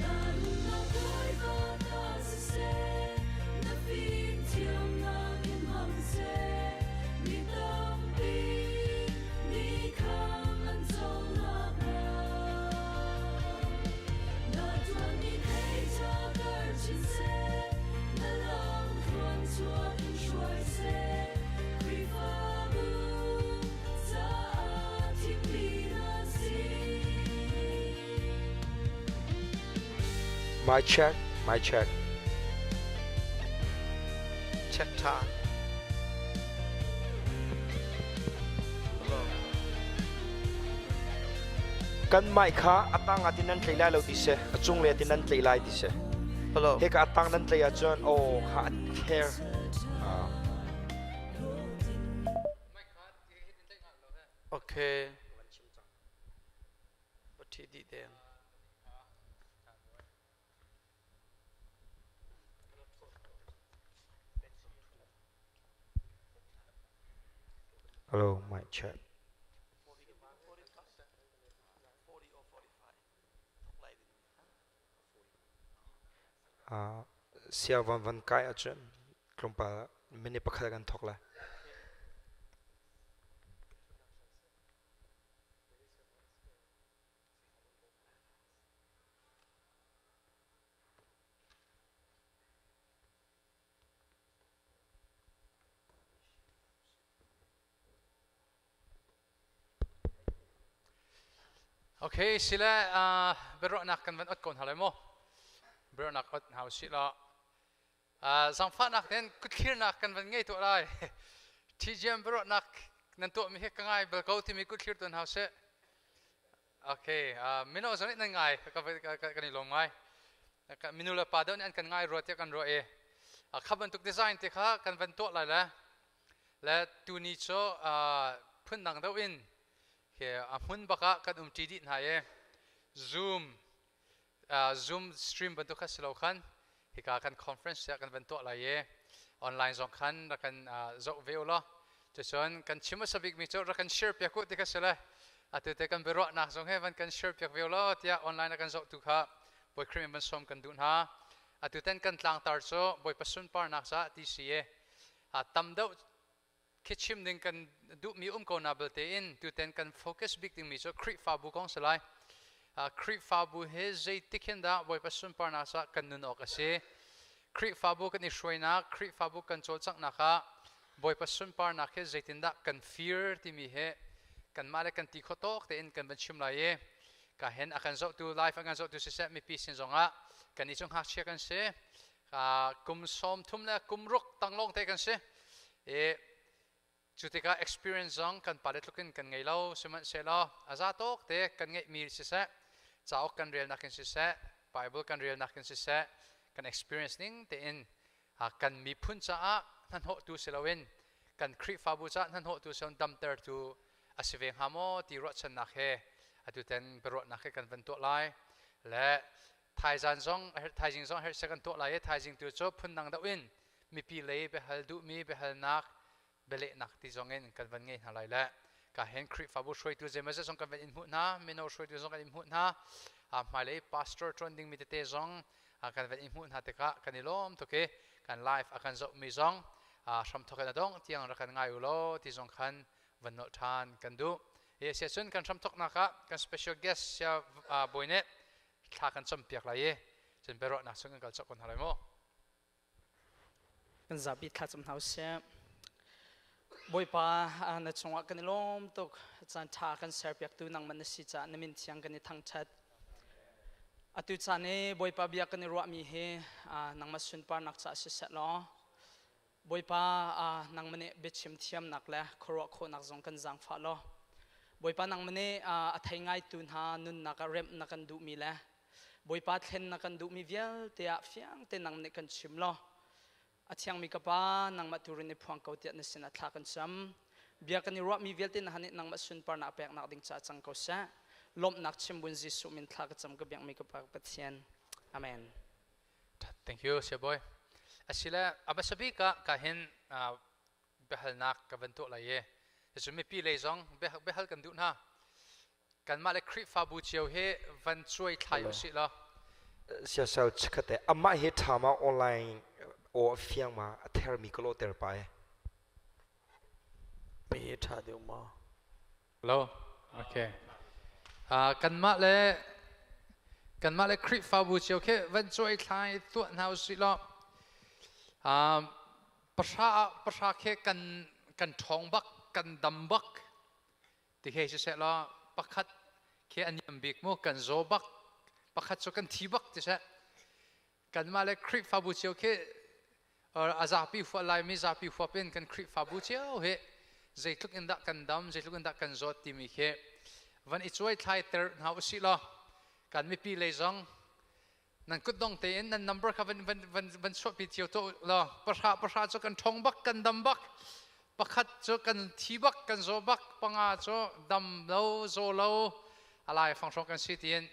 Na nunnak Bawipa ta siseh, na fimthiamnak in hmang seh. Mi tampi nih khamh an co nakhnga. Na ṭuanmi thei ca kar chin seh, na lam thluan chuak in hruai seh. Khrihfabu caah thimmi na si. My check, my check. Check ṭhan. Hello. Kan mic kha a tang ah tin nan tlei lai lo ti si, a cung le tin nan tlei lai ti si. Hello. Hika a tang nan tlei ahcun aw kha a ther. Ah. Okay. Pathi dih deng. Hello, mic check. Sia van van kai ahcun tlawmpal minute pakhat kan thawk lai. Okay, sile biaruahnak kan van ot ko hna lai mu. Biaruahnak ot hna usih law. Zangfahnak ten kuthlirnak kan van ngei tuah lai. TGM biaruahnak nan tuahmi hi ka ngai bal ko timi kutthlir tuan hau sih. Okay, mino zong nih nan ngai kan i lawm ngai. Minu le pa deuh nih an kan ngai rua tiah kan ruah i kha bantuk design te kha kan van tuah lai le le tuni cu phundang deuh in a hmun bak ah kan umṭi dih hna i Zoom Zoom stream bantuk kha si lo khan hika kan conference ah kan van tuah lai i online zong khan rak kan zoh ve u law cucun kan chim hmasa bikmi cu rak kan share piak u ti kha si le atu te kan biaruahnak zong he van kan share piak ve u law tiah online a kan zohtu kha Bawi Khrih min van sawm kan duh hna. Atu ten kan tlangtar cu Bawipa sunparnak caah ti si i tam deuh khi chim ding kan duhmi um ko na belte in tuten kan focus bik dingmi cu Khrihfabu kong si lai. Khrihfabu hi zeitik hin dah Bawipa sunparnak caah kan nun awk a si. Khrihfabu kan i hruainak, Khrihfabu kan cawlcanghnak ah Bawipa sunparnak hi zeitindah kan fir timi hi kanmah le kan ti khawh tawk tein kan van chim lai i ka hen a kan zohtu live a kan zohtu siseh mipi sin zongah kan i cu ngakchia kan si kum 30 le kum ruk tanglawng te kan si i cu tikah experience zong kan pale tluk in kan ngei lo sihmanhsehlaw a za tawk te kan ngeihmi siseh cauk kan relnak in siseh bible kan relnak in siseh kan experience ning tein kan miphun caah hnahnawhtu si loin kan Khrihfabu caah hnahnawhtu si loin damtertu a si ve hnga maw ti ruahchannak he atu ten biaruahnak he kan van tuah lai le thaizan zong thaizing zong herh kan tuah lai i thaizing tu cu phundang deuh in mipi lei biahal duhmi biahalnak bialehnak ti zong in kan van ngei hna lai le Ka hen Khrihfabu hruaitu zeimazat zong kan van in hmuh hna, mino hruaitu zong kan in hmuh hna. Hmailei pastor ṭuan dingmi tete zong kan van in hmuh hna tikah kan i lawm tuk i kan live a kan zohmi zong hramthok in a dongh tiang rak kan ngai u law ti zong khan van nolh ṭhan kan duh. Hi a cun kan hramthoknak ah kan special guest sia bawi nih thla kan campiak lai i cun biaruahnak chung kan kal cawk ko hna lai mu. Kan zapi thlacam hna usih. Bawipa, na chungah kan i lawm tuk. Caan ṭha kan serpiaktu nangmah na si caah na min thiang kan i thangṭhat. Atu caan i Bawipa bia kan i ruahmi hi nangmah sunparnak caah siseh law, Bawipa, nangmah nih biachim thiamnak le khuaruah khawhnak zong kan zaangfah law, Bawipa nangmah nih a thei ngaitu hna nunnak ah remh na kan duhmi le Bawipa thlen na kan duhmi vialte ah fiang te nang nih kan chim law a thiangmi ka pa nangmah turin i phuang ko tiah na sinah thla kan cam. Bia kan i ruahmi vialte na han nih nangmah sunparnak peknak ding caah cang ko seh. Lawmhnak chimbun Jesuh min thla ka cam ka biakmi ka pa Pathian. Amen. Thank you, Saya Boy. Asile abasabik ah ka hin biahalnak ka van tuah lai i cucu mipi lei zong biahal kan duh hna. Kanmah le Khrihfabu cio hi van cuai thlai usih law. Siasal chikkhat amah hi ṭha ma online aw a fiang ma a thermi ka lawhter pa e. Mi hi ṭha deuh ma? Hello. Okay. Kanmah le Khrihfabu cio khi van cuai thlai tuah hna usih law pahra pahra khi kan ṭhawng bak kan dam bak ti hei siseh law pakhat khi a niam bik mu kan zaw bak pakhat cu kan thi bak ti seh kanmah le Khrihfabu cio khi a zapi huah laimi zapi huap in kan Khrihfabu cio hi zeitluk in dah kan dam zeitluk in dah kan zawt timi khi van i cuai thlai ter hna usih law kan mipi lei zong Nan kutdong tein nan number kha van van van van chuahpi cio tuah law pahra pahra cu kan ṭhong bak kan dam bak pakhat cu kan thi bak kan zaw bak panga cu dam lo zaw lo a lai fang hrawng kan si tiin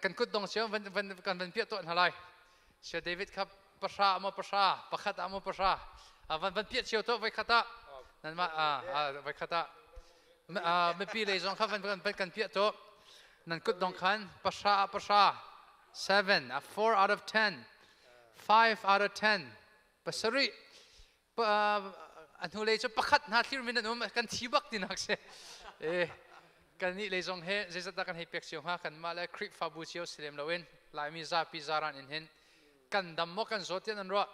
kan kutdong cio van van kan van piah tuah hna lai. Sia David kha pahra maw pahra pakhat ah maw pahra van van piah cio tuah voi khat ah nanmah voi khat ah mipi lei zong kha van van kan piah tuah. Nan kutdong khan pahra ah pahra, 7, a 4 out of 10, 5 out of 10, pasarih, a hnulei cu pakhat hna thlir min an um, kan thi bak tinak si. Eh, kan nih lei zong he zeizat dah kan hei pek cio hnga kanmah le Khrihfabu cio si lem loin Laimi zapi zaran in hin kan dam maw kan zaw tiah nan ruah?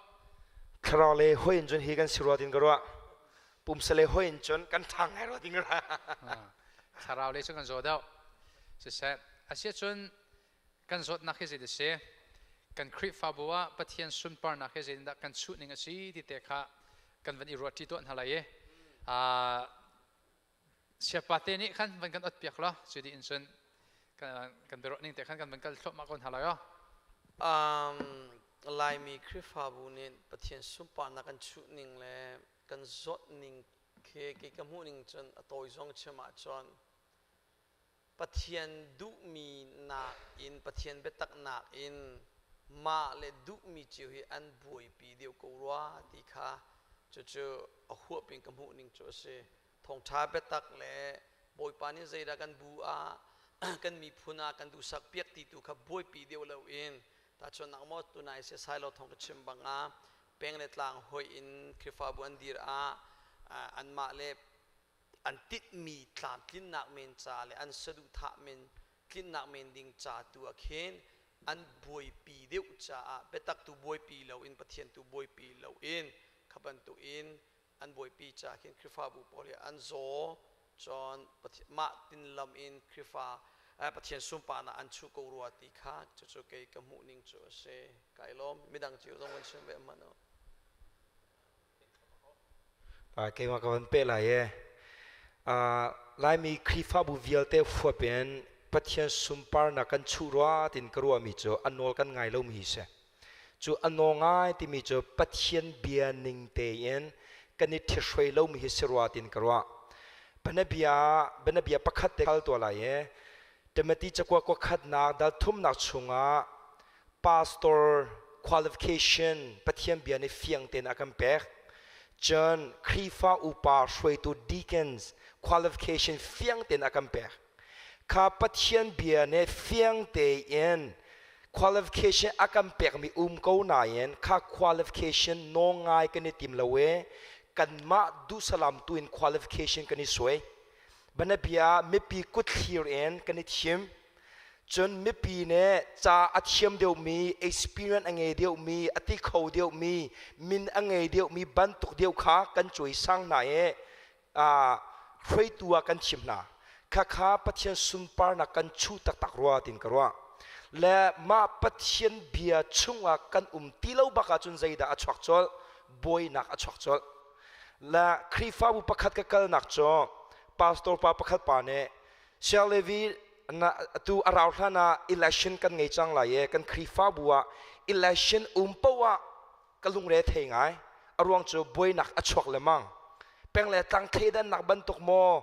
Thlarau le hoi in cun hi kan si rua tin ka ruah. Pumsa le hoi in cun kan ṭhang ngai rua tin ka ruah. Thlarau le cu kan zaw deuh. Siseh, asiahcun kan zawtnak hi zei a si? Kan Khrihfabu ah Pathian sunparnak hi zeitindah kan chuh ning a si ti te kha kan van i ruahṭi tuah hna lai i siapa te nih khan van kan ot piak law cu dih in cun kan biaruah ning te khan kan van kal thluahmah ko hna lai aw. Laimi Khrihfabu nih Pathian sunparnak kan chuh ning le kan zawt ning khi kei ka hmuh ning cun a tawi zong chim ahcun Pathian duhmi nakin Pathian biatak nakin mah le duhmi cio hi an buaipi deuh ko rua ti kha cucu a huap in ka hmuh ning cu a si. Thawngṭha biatak le Bawipa nih zeidah kan bu ah kan miphun ah kan duhsak piak ti tu kha buaipi deuh loin tahchunhnak maw tunai sesai lo thawng ka chim bang ah peng le tlang hoih in Khrihfabu an dir ah anmah le an tinhmi tlamtlinnak men ca le an saduhthah men tlinnak men ding ca tu ah khin an buaipi deuh caah biatak tu buaipi loin Pathian tu buaipi loin kha bantukin an buaipi ca khin Khrihfabu pawl hi an zaw cun mah tin lam in Khrihfa Pathian sunparnak an chuh ko rua ti kha cucu kei ka hmuh ning cu a si. Kai lawm. Midang cio zong van chim ve hmanh u. Keimah ka van peh lai e. Laimi Khrihfabu vialte huap in Pathian sunparnak kan chuh rua tin ka ruahmi cu a nawl kan ngai lomi hi si. Cu a nawl ngai timi cu Pathian bia ning tein kan i ṭhihruai lomi hi si rua tin ka ruah. Bianabia bianabia pakhat te kal tuah lai e. Timothy cakua kuakhatnak dal thumnak chungah pastor qualification Pathian bia nih fiang tein a kan pek. Cun Khrihfa upa hruaitu deacons Qualification fiang tein a kan pek. Kha Pathian bia nih fiang tein qualification a kan pekmi um ko nain kha qualification nawl ngai kan i tim lo i kanmah duhsalam tu in qualification kan i suai. Banabia mipi kutthlir in kan i thim. Cun mipi nih ca a thiam deuhmi, experience a ngei deuhmi, a ti kho deuhmi, min a ngei deuhmi bantuk deuh kha kan cuaisang hna i hruaitu ah kan thim hna. Khakha Pathian sunparnak kan chuh taktak rua tin ka ruah. Le mah Pathian bia chungah kan um ti lo bak ahcun zeidah a chuak colh? Buainak a chuak colh. Le Khrihfabu pakhat ka kalnak cu pastor pa pakhat pa nih Siang Levi na tu a rau hlan ah election kan ngei cang lai i kan Khrihfabu ah election um poah ah ka lungre thei ngai. A ruang cu buainak a chuak lemang. Peng le tlang thleidannak bantuk maw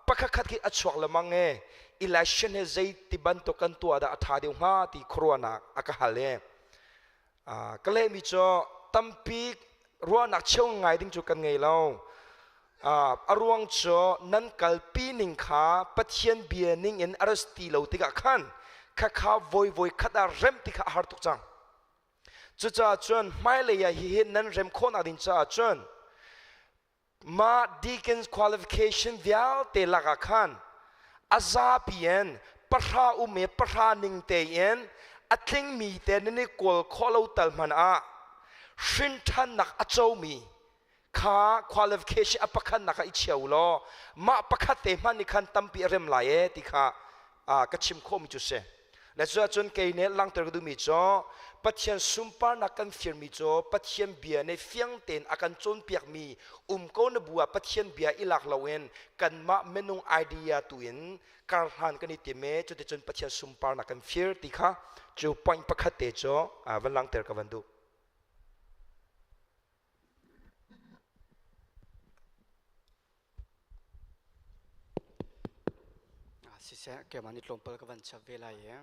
pakhat khat khi a chuak lemang e election he zeiti bantuk kan tuah dah a ṭha deuh hnga ti khuaruahnak a ka hal i ka lehmi cu tampi ruahnak cheu ngai ding cu kan ngei lo. A ruang cu nan kalpi ning kha Pathian bia ning in a ras ti lo tikah khan khakha voi khat ah remh ti kha a har tuk cang. Cucaah cun hmailei ah hihi nan rem khawhnak ding caah cun mah deacons qualification vialte lakah khan a zapi in pahra um i pahra ning tein a tlingmi te nan i kawl khawh lo tal hmanh ah hrinṭhannak a comi kha qualification a pakhatnak ah i chia u law mah pakhat te hmanh nih khan tampi a rem lai e ti kha ka chim khawhmi cu si. Le cuahcun kei nih langhter ka duhmi cu Pathian sunparnak kan firmi cu Pathian bia nih fiang tein a kan cawnpiakmi um ko na bu ah Pathian bia i lak loin kanmah minung idea tu in karhlan kan i tim i cuticun Pathian sunparnak kan fir ti kha cu point pakhat te cu van langhter ka van duh. Siseh, keimah nih tlawmpal ka van chap ve lai i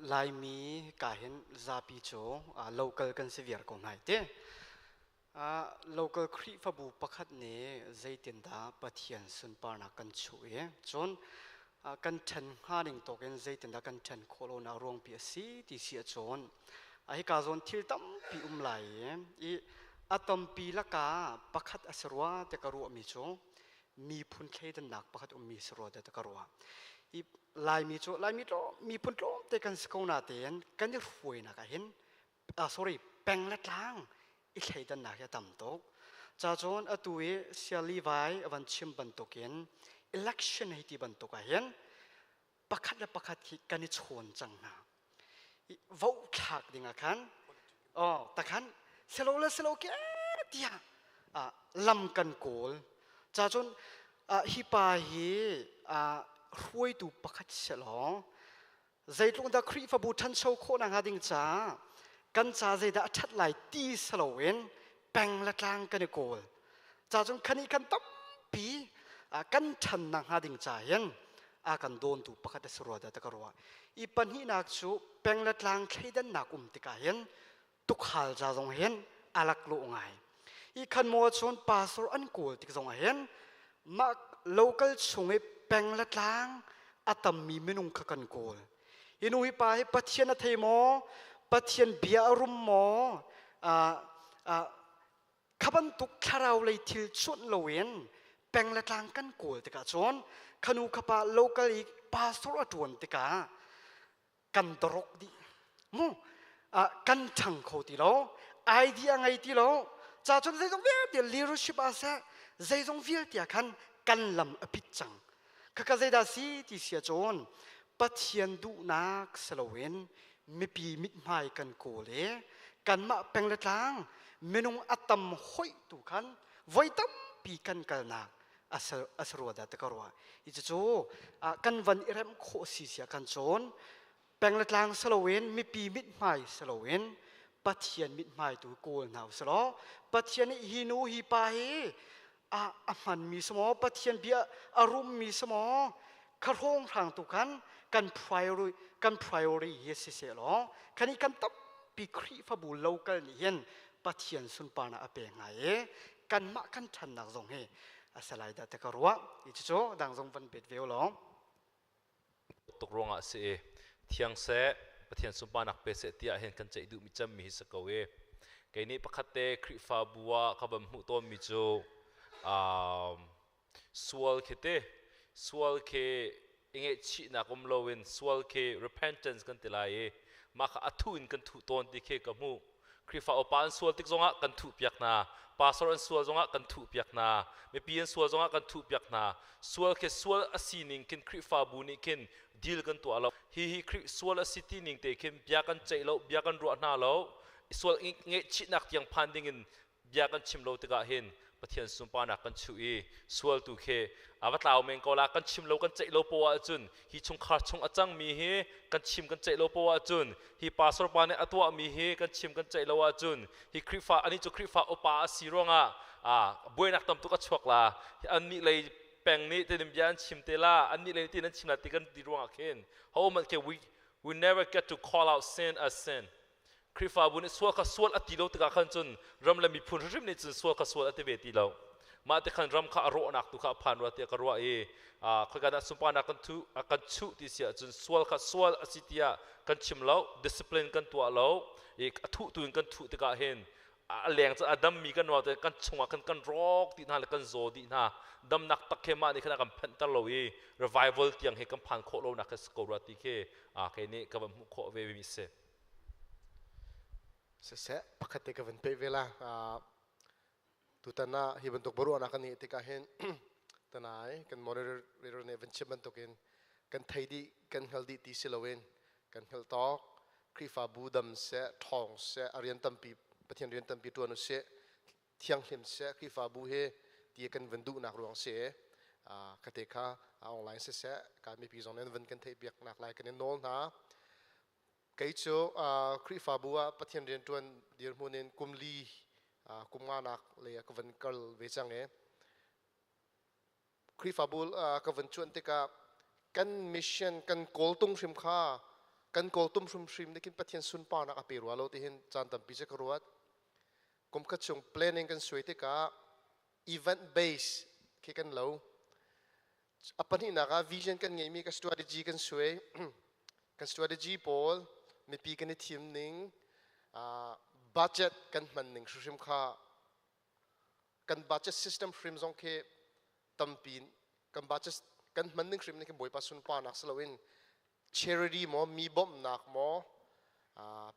Laimi ka hin zapi cu local kan si viar ko hna ti. Local Khrihfabu pakhat nih zeitindah Pathian sunparnak kan chuh i cun kan ṭhen hnga ning tawk in zeitindah kan ṭhen khawh lonak ruangpi a si ti si ahcun hika zawn thil tampi um lai i a tampi lakah pakhat a si rua ti ka ruahmi cu miphun thleidannak pakhat ummi si rua ti ka ruah. I Laimi cu Laimi tlawm miphun tlawmte kan si ko natein kan i hruainak ah hin sorry peng le tlang i thleidannak hi a tam tuk. Ca cun atu i Sia Levi a van chim bantukin election hei ti bantuk ah hin pakhat le pakhat hi kan i chawn cang hna. Vote thlak ding ah khan oh takhan selo le selo ke tiah lam kan kawl. Ca cun hi pa hi hruaitu pakhat selaw Zeitluk dah Khrihfabu ṭhancho khawhnak hnga ding caah kan ca zeidah a ṭhat lai ti si loin peng le tlang kan i kawl. Ca cun khani kan tampi kan ṭhannak hnga ding ca hin a kan dawntu pakhat a si rua dah ka ruah. I pahnihnak cu peng le tlang thleidannak um tikah hin tukhal ca zong hin a laklawh ngai. I khan maw cun pastor an kawl tik zong ah hin mah local chung i peng le tlang a tammi minung kha kan kawl. Hi nu hi pa hi Pathian a thei maw? Pathian bia a rum maw? Kha bantuk thlarau lei thil cuanh loin peng le tlang kan kawl tikah cun khanu khapa local i pastor a ṭuan tikah kan dorok dih mu kan ṭhang kho ti lo idea ngei ti lo ca cun zeizong vialte leadership ah seh zeizong vialte ah khan kan lam a pit cang khaka zeidah si ti sia cun Pathian duhnak si loin mipi mithmai kan kawl i kanmah peng le tlang minung a tam hoih tu khan voi tampi kan kalnak a si rua dah ti ka ruah. Hi cucu kan van i remh khawh si sia kan cawn peng le tlang si loin mipi mithmai si loin Pathian mithmai tu kawl hna usih law Pathian nih hi nu hi pa hi a a hmanmi si maw Pathian bia a rummi si maw kha hrawnghrang tu khan kan priority kan priority hi si seh law kan i kan tampi Khrihfabu local nih hin Pathian sunparnak a pe hnga i kanmah kan ṭhannak zong hi a si lai dah ti ka ruah. Hi cucu dang zong van bet ve u law. Tuk ruangah a si i thiang seh Pathian sunparnak pe seh tiah hin kan ceih duhmi cemmi hi si ko i kei nih pakhat te Khrihfabu ah ka van hmuh tawnmi cu sual khi te sual khi i ngaihchihnak um loin sual khi repentance kan ti lai i mah kha a thu in kan thuh tawn ti khi ka hmuh. Khrihfa upa an sual tik zongah kan thuhpiak hna. Pastor an sual zongah kan thuhpiak hna. Mipi an sual zongah kan thuhpiak hna. Sual khi sual a sining khin Khrihfabu nih khin deal kan tuah lo. Hi hi Khrih sual a si ti ning te khin bia kan ceih lo, bia kan ruah hna lo. Sual ngaihchihnak tiang phan dingin bia kan chim lo tikah hin Pathian sunparnak kan chuh i sual tu khi a va tlau men ko la. Kan chim lo, kan ceih lo poah ahcun, hi chungkhar chung a cangmi hi kan chim kan ceih lo poah ahcun, hi pastor pa nih a tuahmi hi kan chim kan ceih lo ahcun, hi Khrihfa anih cu Khrihfa upa a si ruangah buainak tam tuk a chuak la, annih lei peng nih tin bia an chim te la, annih lei tin an chim la ti kan ti ruangah khin ho ke we never get to call out sin as sin. Khrihfabu nih sual kha sual a ti lo tikah khan cun ram le miphun hrimhrim nih cun sual kha sual a ti ve ti lo. Mah ti khan ram kha a rawhnak tu kha a phan rua tiah ka ruah i khoika dah sunparnak kan thu kan chuh ti si ahcun sual kha sual a si tiah kan chim lo, discipline kan tuah lo i a thuh tu in kan thuh tikah hin a leng cu a dammi kan ruah kan chungah khan kan rawk dih hna le kan zaw dih hna. Damnak tak he mah nih khan a kan phenhter lo i revival tiang hi kan phan khawh lonak khi si ko rua ti khi kei nih ka van hmuh khawh ve mi si. Siseh, pakhat te ka van peh ve la. Tutan ah hi bantuk baruahnak kan ngeih tikah hin tanai kan moderator nih van chim bantukin kan thei dih, kan hngal dih ti si loin kan hngalh tawk Khrihfabu dam seh, ṭhawng seh, a rian tampi, Pathian rian tampi ṭuan u sih, thianghlim seh Khrihfabu hi ti kan van duhnak ruang si. Kate kha online siseh, ka mipi zong nih van kan theih piak nak lai kan in nawl hna. Kei cu Khrihfabu ah Pathian rianṭuan dirhmun in kum li kum nganak lei ah ka van kal ve cang i Khrihfabu ka van cuanh tikah kan mission kan kawltung hrim kha kan kawltum hrimhrim nih khin Pathian sunparnak a pe rua lo ti hin caan tampi cu ka ruat. Kum khat chung planning kan suai tikah event base khi kan lo. A pahnihnak ah vision kan ngeihmi ka strategy kan suai. Kan strategy pawl mipi kan i thim ning, budget kan hman ning hrimhrim kha kan budget system hrim zong khi tampi kan budget kan hman ning hrim nih khin Bawipa sunparnak si loin charity maw, mi bawmhnak maw,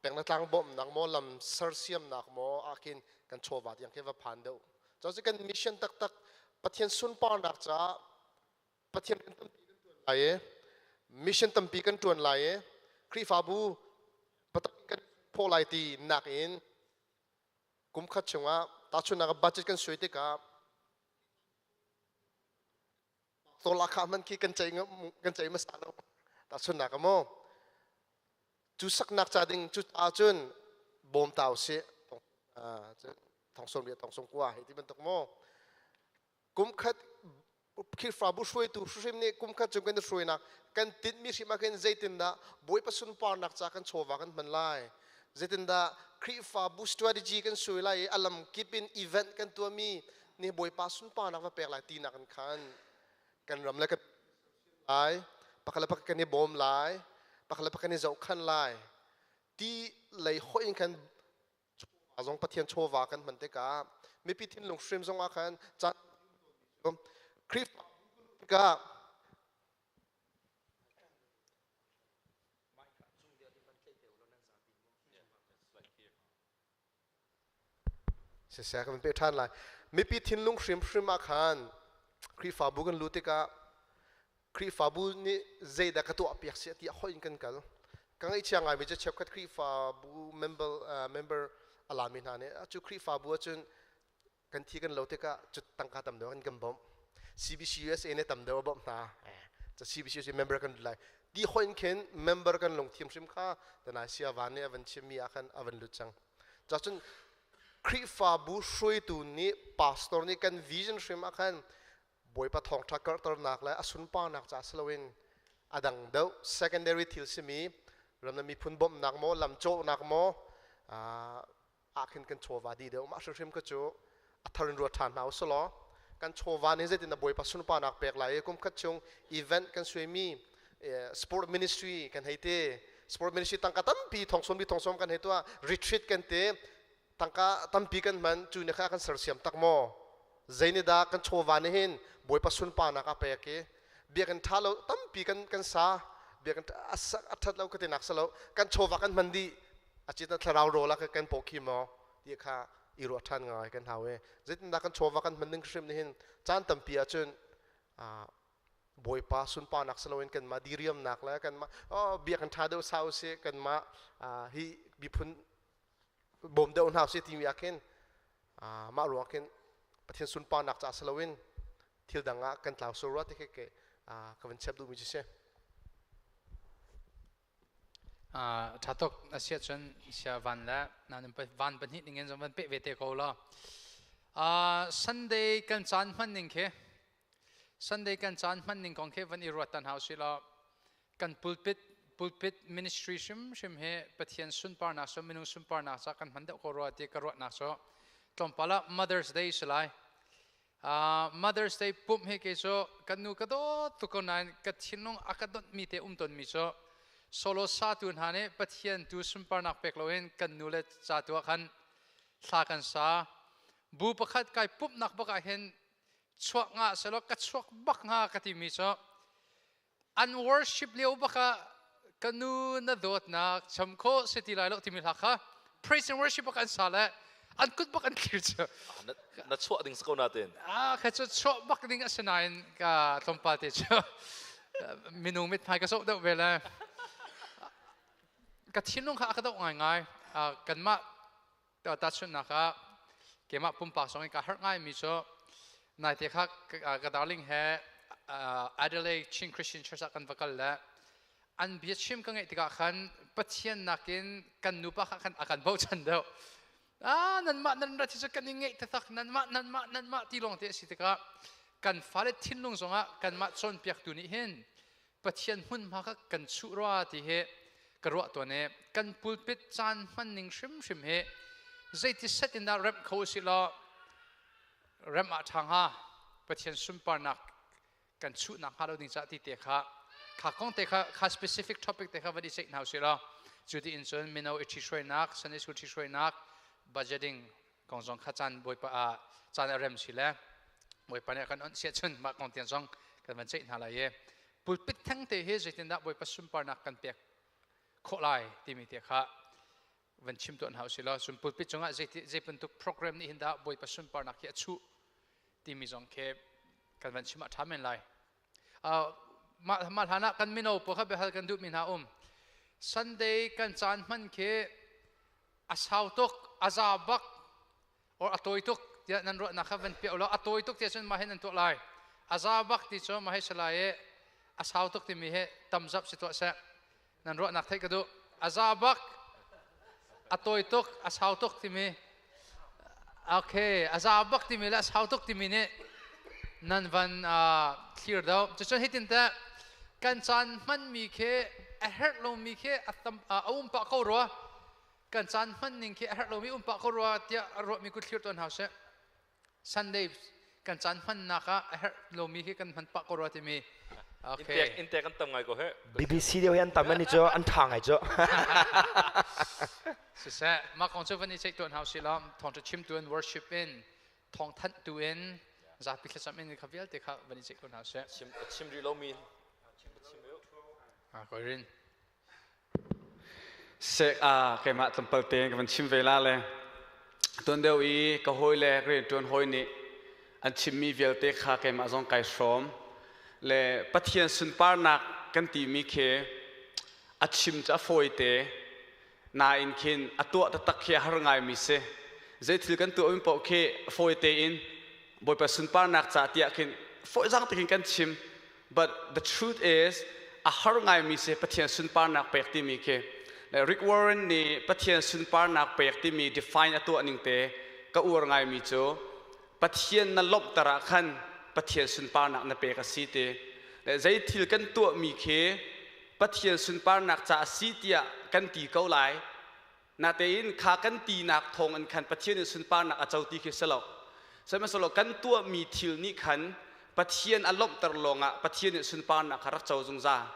peng le tlang bawmhnak maw, lam sersiamnak maw ah khin kan chawva tiang khi va phan deuh. Cu kan mission taktak Pathian sunparnak caah Pathian kan tampi kan tuan lai i mission tampi kan tuan lai i Khrihfabu patak kan phaw lai ti nak in kum khat chungah tahchunhnak ah budget kan suai tikah tawla kha hman khi kan cei kan cei hmasa lo. Tahchunhnak ah maw cu saknak ca ding cu ahcun bawm tau si thong sawm riat thong sawm kua hei ti bantuk maw kum khat Khrihfabu hruaitu hrim nih kum khat chung kan i hruainak kan tinhmi hrim ah khin zeitindah Bawipa sunparnak ca kan chawva kan hman lai, zeitindah Khrihfabu strategy kan sui lai i a lam kip in event kan tuahmi nih Bawipa sunparnak va pek lai tinak in khan kan ram le kan lai, pakhat le pakhat kan i bawm lai, pakhat le pakhat kan i zohkhan lai ti lei hoih in khan chawva zong Pathian chawva kan hman tikah mipi thinlung hrim zong ah khan caan Khrihfa tikah siseh kan pe ṭhan lai. Mipi thinlung hrimhrim ah khan Khrihfabu kan lut tikah Khrihfabu nih zeidah ka tuah piak si tiah hoih in kan kal. Ka ngaihchia ngaimi cu cheukhat Khrihfabu member member a lami hna nih cu Khrihfabu ahcun kan thi kan lo tikah cu tangka tam deuh an kan bawmh. CBC USA nih tam deuh a bawmh hna. Ca CBC USA member kan lut lai. Ti hoih in khin member kan lungthin hrim kha tanai sia van nih a van chimmi ah khan a van lut cang. Cacun Khrihfabu hruaitu nih pastor nih kan vision hrim ah khan Bawipa thawngṭha karhternak le a sunparnak ca si loin a dang deuh secondary thil simi ram le miphun bawmhnak maw, lam cawhnak maw ah khin kan chawva dih deuh. Mah hrimhrim kha cu a thar in ruat ṭhan hna usih law. Kan chawva nih zeitin dah Bawipa sunparnak pek lai i kum khat chung event kan suaimi, sport ministry kan hei ti, sport ministry tangka tampi thongsawm bi thongsawm kan hei tuah, retreat kan ti, tangka tampi kan hman. Cu nih kha kan sersiam tak maw? Zei nih dah kan chawva nih hin Bawipa sunparnak a pek i biakinn ṭha lo tampi kan sa, biakinn a ṭhat lo ka ti nak salo, kan chawva kan hman dih a cit thlarau rawl ah kan paw khi maw ti kha i ruah ṭhan ngai kan hau i zeitindah kan chawva kan hman ning hrim nih hin caan tampi ahcun Bawipa sunparnak si loin kanmah diriamnak le kanmah biakinn ṭha deuh sa usih, kanmah hi miphun bawm deuh hna usih timi ah khin, mah ruang khin Pathian sunparnak caah si loin thil dang ah kan tlau sual rua ti khi ka van chap duhmi cu si. Ṭha tuk. A si ahcun sia van le van pahnih ning in zong van peh ve te ko law. Sunday kan caan hman ning khi, Sunday kan caan hman ning kong khi van i ruat tan hau si law, kan pulpit ministry hrimhrim hi Pathian sunparnak so minung sunparnak ca kan hman deuh ko rua ti ka ruahnak cu tlawmpal ah. Mother's Day si lai. Mother's Day pumh hi kei cu kan nu ka dawt tuk ko nain ka thinlung a ka dawtmi te um tawnmi cu solo satu hna nih Pathian tu sunparnak pek loin kan nu le ca tu ah khan thla kan sa. Bu pakhat kai pumhnak bak ah hin chuak nga selaw ka chuak bak hnga ka timi cu an worship lio bak ah "Ka nu na dawtnak cham kho si ti lai lo" timi hla kha praise and worship bak an sa le an kut bak an thlir cu. Na chuah ding si ko natin. Ah, kha cu chuah bak ding a si nain ka tlawmpal te cu minung mithmai ka zoh deuh ve le ka thinlung kha a ka doh ngaingai. Kanmah tahchunhnak ah, keimah pumpak zong in ka harh ngaimi cu naite kha ka darling he Adelaide Chin Christian Church ah kan va kal le an biachim ka ngaih tikah khan Pathian nakin kan nupa kha khan a kan bochan deuh. Ah, nanmah nan rat hi cu kan i ngeih taktak, nanmah, nanmah, nanmah ti lawng te a si tikah kan fale thinlung zongah kanmah cawnpiaktu nih hin Pathian hmunhma kha kan chuh rua ti hi ka ruah tawn i kan pulpit caan hman ning hrimhrim hi zeiti set in dah remh kho usih law remh ah ṭha hnga, Pathian sunparnak kan chuhnak hnga lo ding cah ti te kha, kha kong te kha, kha specific topic te kha van i ceih hna usih law, cu ti in cun mino i ṭhihruainak, Sunday school ṭhihruainak, budgeting kong zong kha caan Bawipa ah caan a rem si le Bawipa nih a kan onh siah cun mah kong tiang zong kan van ceih hna lai i pulpit theng te hi zeitindah Bawipa sunparnak kan pek khawh lai timi te kha van chim tuah hna usih law, cun pulpit cungah zei bantuk program nih hin dah Bawipa sunparnak hi a chuh timi zong khi kan van chim ah ṭha men lai. Mah hlan ah kan mino pawl kha biahal kan duhmi hna um. Sunday kan caan hman khi a sau tuk, a za bak or a tawi tuk tiah nan ruahnak kha van piah law, a tawi tuk tiah cun mah hin nan tuah lai, a za bak ti cu mah hi si lai i a sau tuk timi hi tam zap si tuah seh. Nan ruahnak theih ka duh. A za bak, a tawi tuk, a sau tuk timi. Okay, a za bak timi le a sau tuk timi nih nan van thlir do. Cucun hitin teh kan caan hmanmi khi a herh lomi khi a tam a um pah ko rua, kan caan hman ning khi a herh lomi um pah ko rua tiah a ruahmi kut thlir tawn hau seh. Sunday kan caan hmannak ah a herh lomi khi kan hman pah ko rua timi. Okay, intek an tam ngai ko he. BBC deuh hi an tam ani cu an tha ngai cu. Siseh, mah kong cu van i ceih tuan hau si law, thawngṭha chimtu in, worship in, thawng thanhtu in, zapi thlacam in, kha vialte kha van i ceih ko hna seh. Chim chim rih lomi. Ah, ko rin. Sek a keimah tlawmpal te ka van chim ve la le tuan deuh i ka hawi le rianṭuan hawi nih an chimmi vialte kha keimah zong kai hrawm le Pathian sunparnak kan timi khi a chim cu a fawi te nain khin a tuah taktak khi a har ngaimi si. Zei thil kan tuahmi paoh khi fawi tein Bawipa sunparnak ca tiah khin fawizang te khin kan chim, but the truth is a har ngaimi si Pathian sunparnak pek timi khi. Rick Warren nih Pathian sunparnak pek timi define a tuah ning te ka uar ngaimi cu Pathian na lawmhter ah khan Pathian sunparnak na pek a si ti. Zei thil kan tuahmi khi Pathian sunparnak ca a si tiah kan ti ko lai natein kha kan tinak thawng in khan Pathian in sunparnak a co ti khi si lo. Sihmanhsehlaw kan tuahmi thil nih khan Pathian a lawmhter lawngah Pathian nih sunparnak kha rak co zungzal.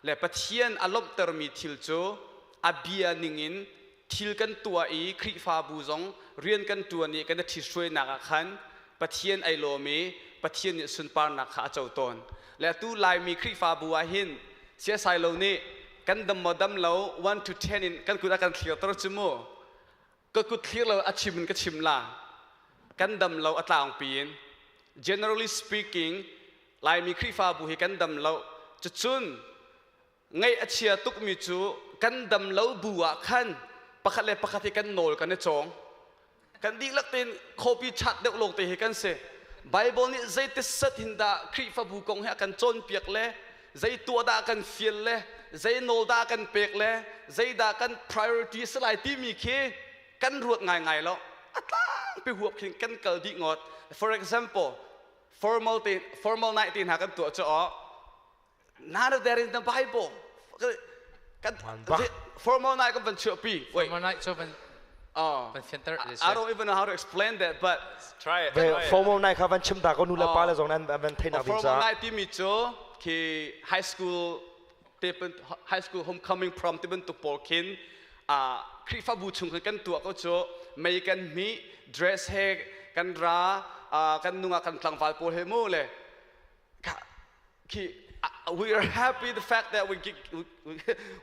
Le Pathian a lawmhtermi thil cu a bia ningin thil kan tuah i Khrihfabu zong rian kan ṭuan i kan i ṭhithruainak ah khan Pathian ai lawm i Pathian nih sunparnak kha a co tawn. Le atu Laimi Khrihfabu ah hin siasai lo nih kan dam maw dam lo 1 to 10 in kan kut a kan thlirter cu mu. Ka kut thlir lo a chim in ka chim la. Kan dam lo a tlangpi in. Generally speaking, Laimi Khrihfabu hi kan dam lo. Cucun ngaih a chia tukmi cu kan dam lo bu ah khan pakhat le pakhat hi kan nawl kan i cawng. Kan dihlak tein copy chat deuh lawng te hi kan si. Bible nih zeiti set hin dah Khrihfabu kong hi a kan cawnpiak le zei tuah dah kan fial le zei nawl dah kan pek le zeidah kan priority si lai timi khi kan ruat ngaingai lo. A tlangpi huap khin kan kal dih ngawt. For example, formal te formal night te hna kan tuah cu none of that in the Bible. Kan formal night kan van chuahpi. Formal night cu van van fianter. I don't even know how to explain that, but try it. Formal night kha van chim ta ko nu le pa le zong nan van theih nak ding Formal night timi cu khi high school te high school homecoming prom ti bantuk pawl khin Khrihfabu chung khan kan tuah ko cu mei kan hmih dress he kan ra kan nungak kan tlangval pawl he mu le we are happy the fact that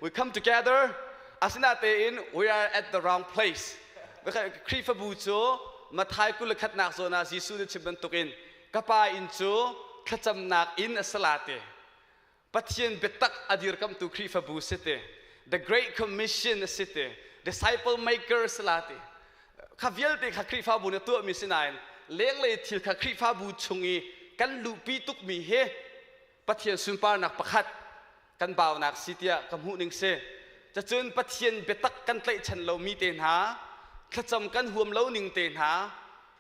we come together. Asinatein we are at the wrong place. Khrihfabu cu Mathai 21nak zawn ah Jesuh nih chim bantukin ka pa inn cu thlacamnak inn a si la ti. Pathian biatak a dirkamtu Khrihfabu si ti. The Great Commission a si ti. Disciple maker si la ti. Kha vialte kha Khrihfabu nih tuahmi si nain lenglei thil kha Khrihfabu chung i kan luhpi tukmi hi Pathian sunparnak pakhat kan baunak si tiah ka hmuh ning si. Cacun Pathian biatak kan tlaihchan lomi te hna, thlacam kan huam lo ning te hna,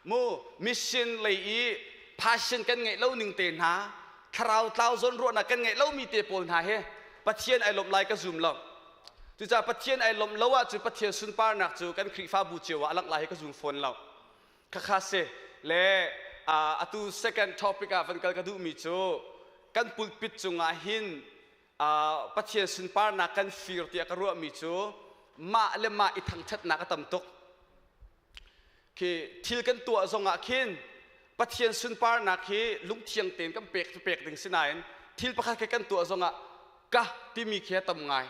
mu mission lei i passion kan ngeih lo ning te hna, thlarau tlau zawn ruahnak kan ngeih lomi te pawl hna hi Pathian ai lawmh lai ka zum lo. Cucaah Pathian ai lawmh lo ahcun Pathian sunparnak cu kan Khrihfabu cio ah a langh lai hi ka zum fawn lo. Khakha si. Le atu second topic ah van kal ka duhmi cu kan pulpit cungah hin Pathian sunparnak kan fir tiah ka ruahmi cu mah le mah i thangṭhatnak a tam tuk. Khi thil kan tuah zongah khin Pathian sunparnak hi lungthiang tein kan pek cu pek ding si nain thil pakhat kha kan tuah zongah ka timi khi a tam ngai.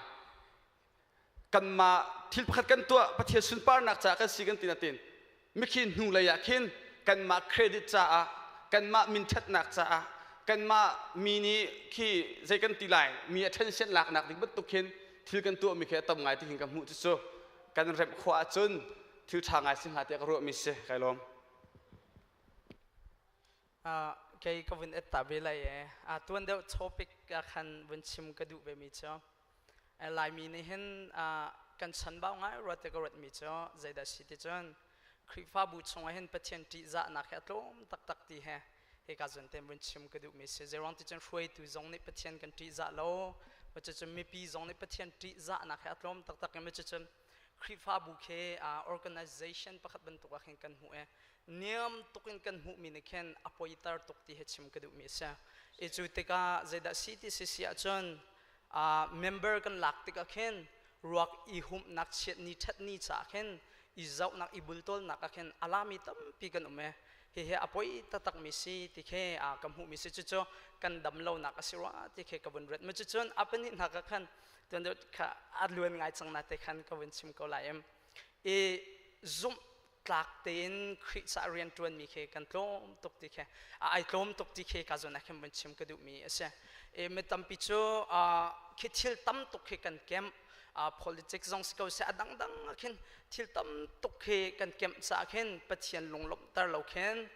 Kanmah thil pakhat kan tuah Pathian sunparnak caah kan si kan ti natin mikhi hnu lei ah khin kanmah credit caah kanmah minṭhatnak caah kanmah mi nih khi zei kan ti lai mi attention laknak ding bantuk khin thil kan tuahmi khi a tam ngai ti hin ka hmuh cucu kan remh khawh ahcun thil ṭha ngai si hnga tiah ka ruahmi si. Kai lawm. Kei ka vun et ta ve lai e. Tuan deuh topic ah khan vun chim ka duh ve mi cu Laimi nih hin kan chanbau ngai ruat te ka ruat mi cu zeidah si ti cun Khrihfabu chungah hin Pathian ṭihzahnak hi a tlawm taktak ti he hika zawn te vun chim ka duh mi si. Zeiruang ti cun hruaitu zong nih Pathian kan ṭihzah lo, cucun mipi zong nih Pathian ṭihzahnak hi a tlawm taktak i cucun Khrihfabu khi organization pakhat bantuk ah khin kan hmuh i niam tuk in kan hmuhmi nih khin a poiter tuk ti hi chim ka duhmi a si. I cu tikah zeidah si ti si si ahcun member kan lak tikah khin ruak i humhnak chiat ni ṭhat ni caah khin i zohnak i bultawlnak ah khin a lami tampi kan um i hihi a poi taktakmi si ti khi ka hmuhmi si. Cucu kan dam lonak a si rua ti khi ka vun ruat. Ma cucun a pahnihnak ah khan tuan deuh kha a luan ngai cang na te khan ka vun chim ko lai em. I zumh tlak tein Khrih caah rian ṭuanmi khi kan tlawm tuk ti khi ai tlawm tuk ti khi ka zawn ah khin vun chim ka duhmi a si. I mi tampi cu khi thil tam tuk khi kan kemh, politics zong si ko seh, a dangdang ah khin thil tam tuk khi kan kemh caah khin Pathian lunglawmhter lo khin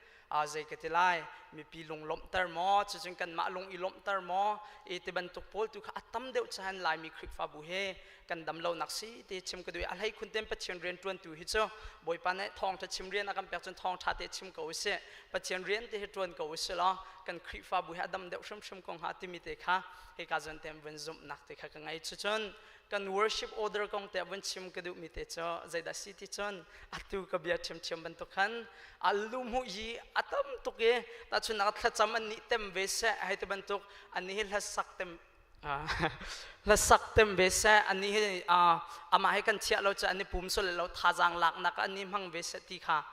zei ka ti lai, mipi lunglawmhter maw, cucun kanmah lung i lawmhter maw i ti bantuk pawl tu kha a tam deuh cahan Laimi Khrihfabu he kan dam lonak si ti chim ka duh. A hlei khun ten Pathian rian ṭuantu hi cu Bawipa nih thawngṭha chim rian a kan pek cun thawngṭha te chim ko usih, Pathian rian te hi ṭuan ko usih law kan Khrihfabu hi a dam deuh hrimhrim ko hnga timi te kha hika zawn te vun zumhnak te kha ka ngei. Cucun Kan worship order kong te vun chim ka duh mi te cu zeidah si ti cun, atu ka bia ṭhiamṭhiam bantuk khan a lu hmuh yi a tam tuk i, tahchunhnak thlacam an nih tem ve seh hei ti bantuk, an nih hi hlasak tem, hlasak tem ve seh, an nih hi amah he kan thiah lo cu an i pum sul lo, thazaang laknak an nih hmang ve seh ti kha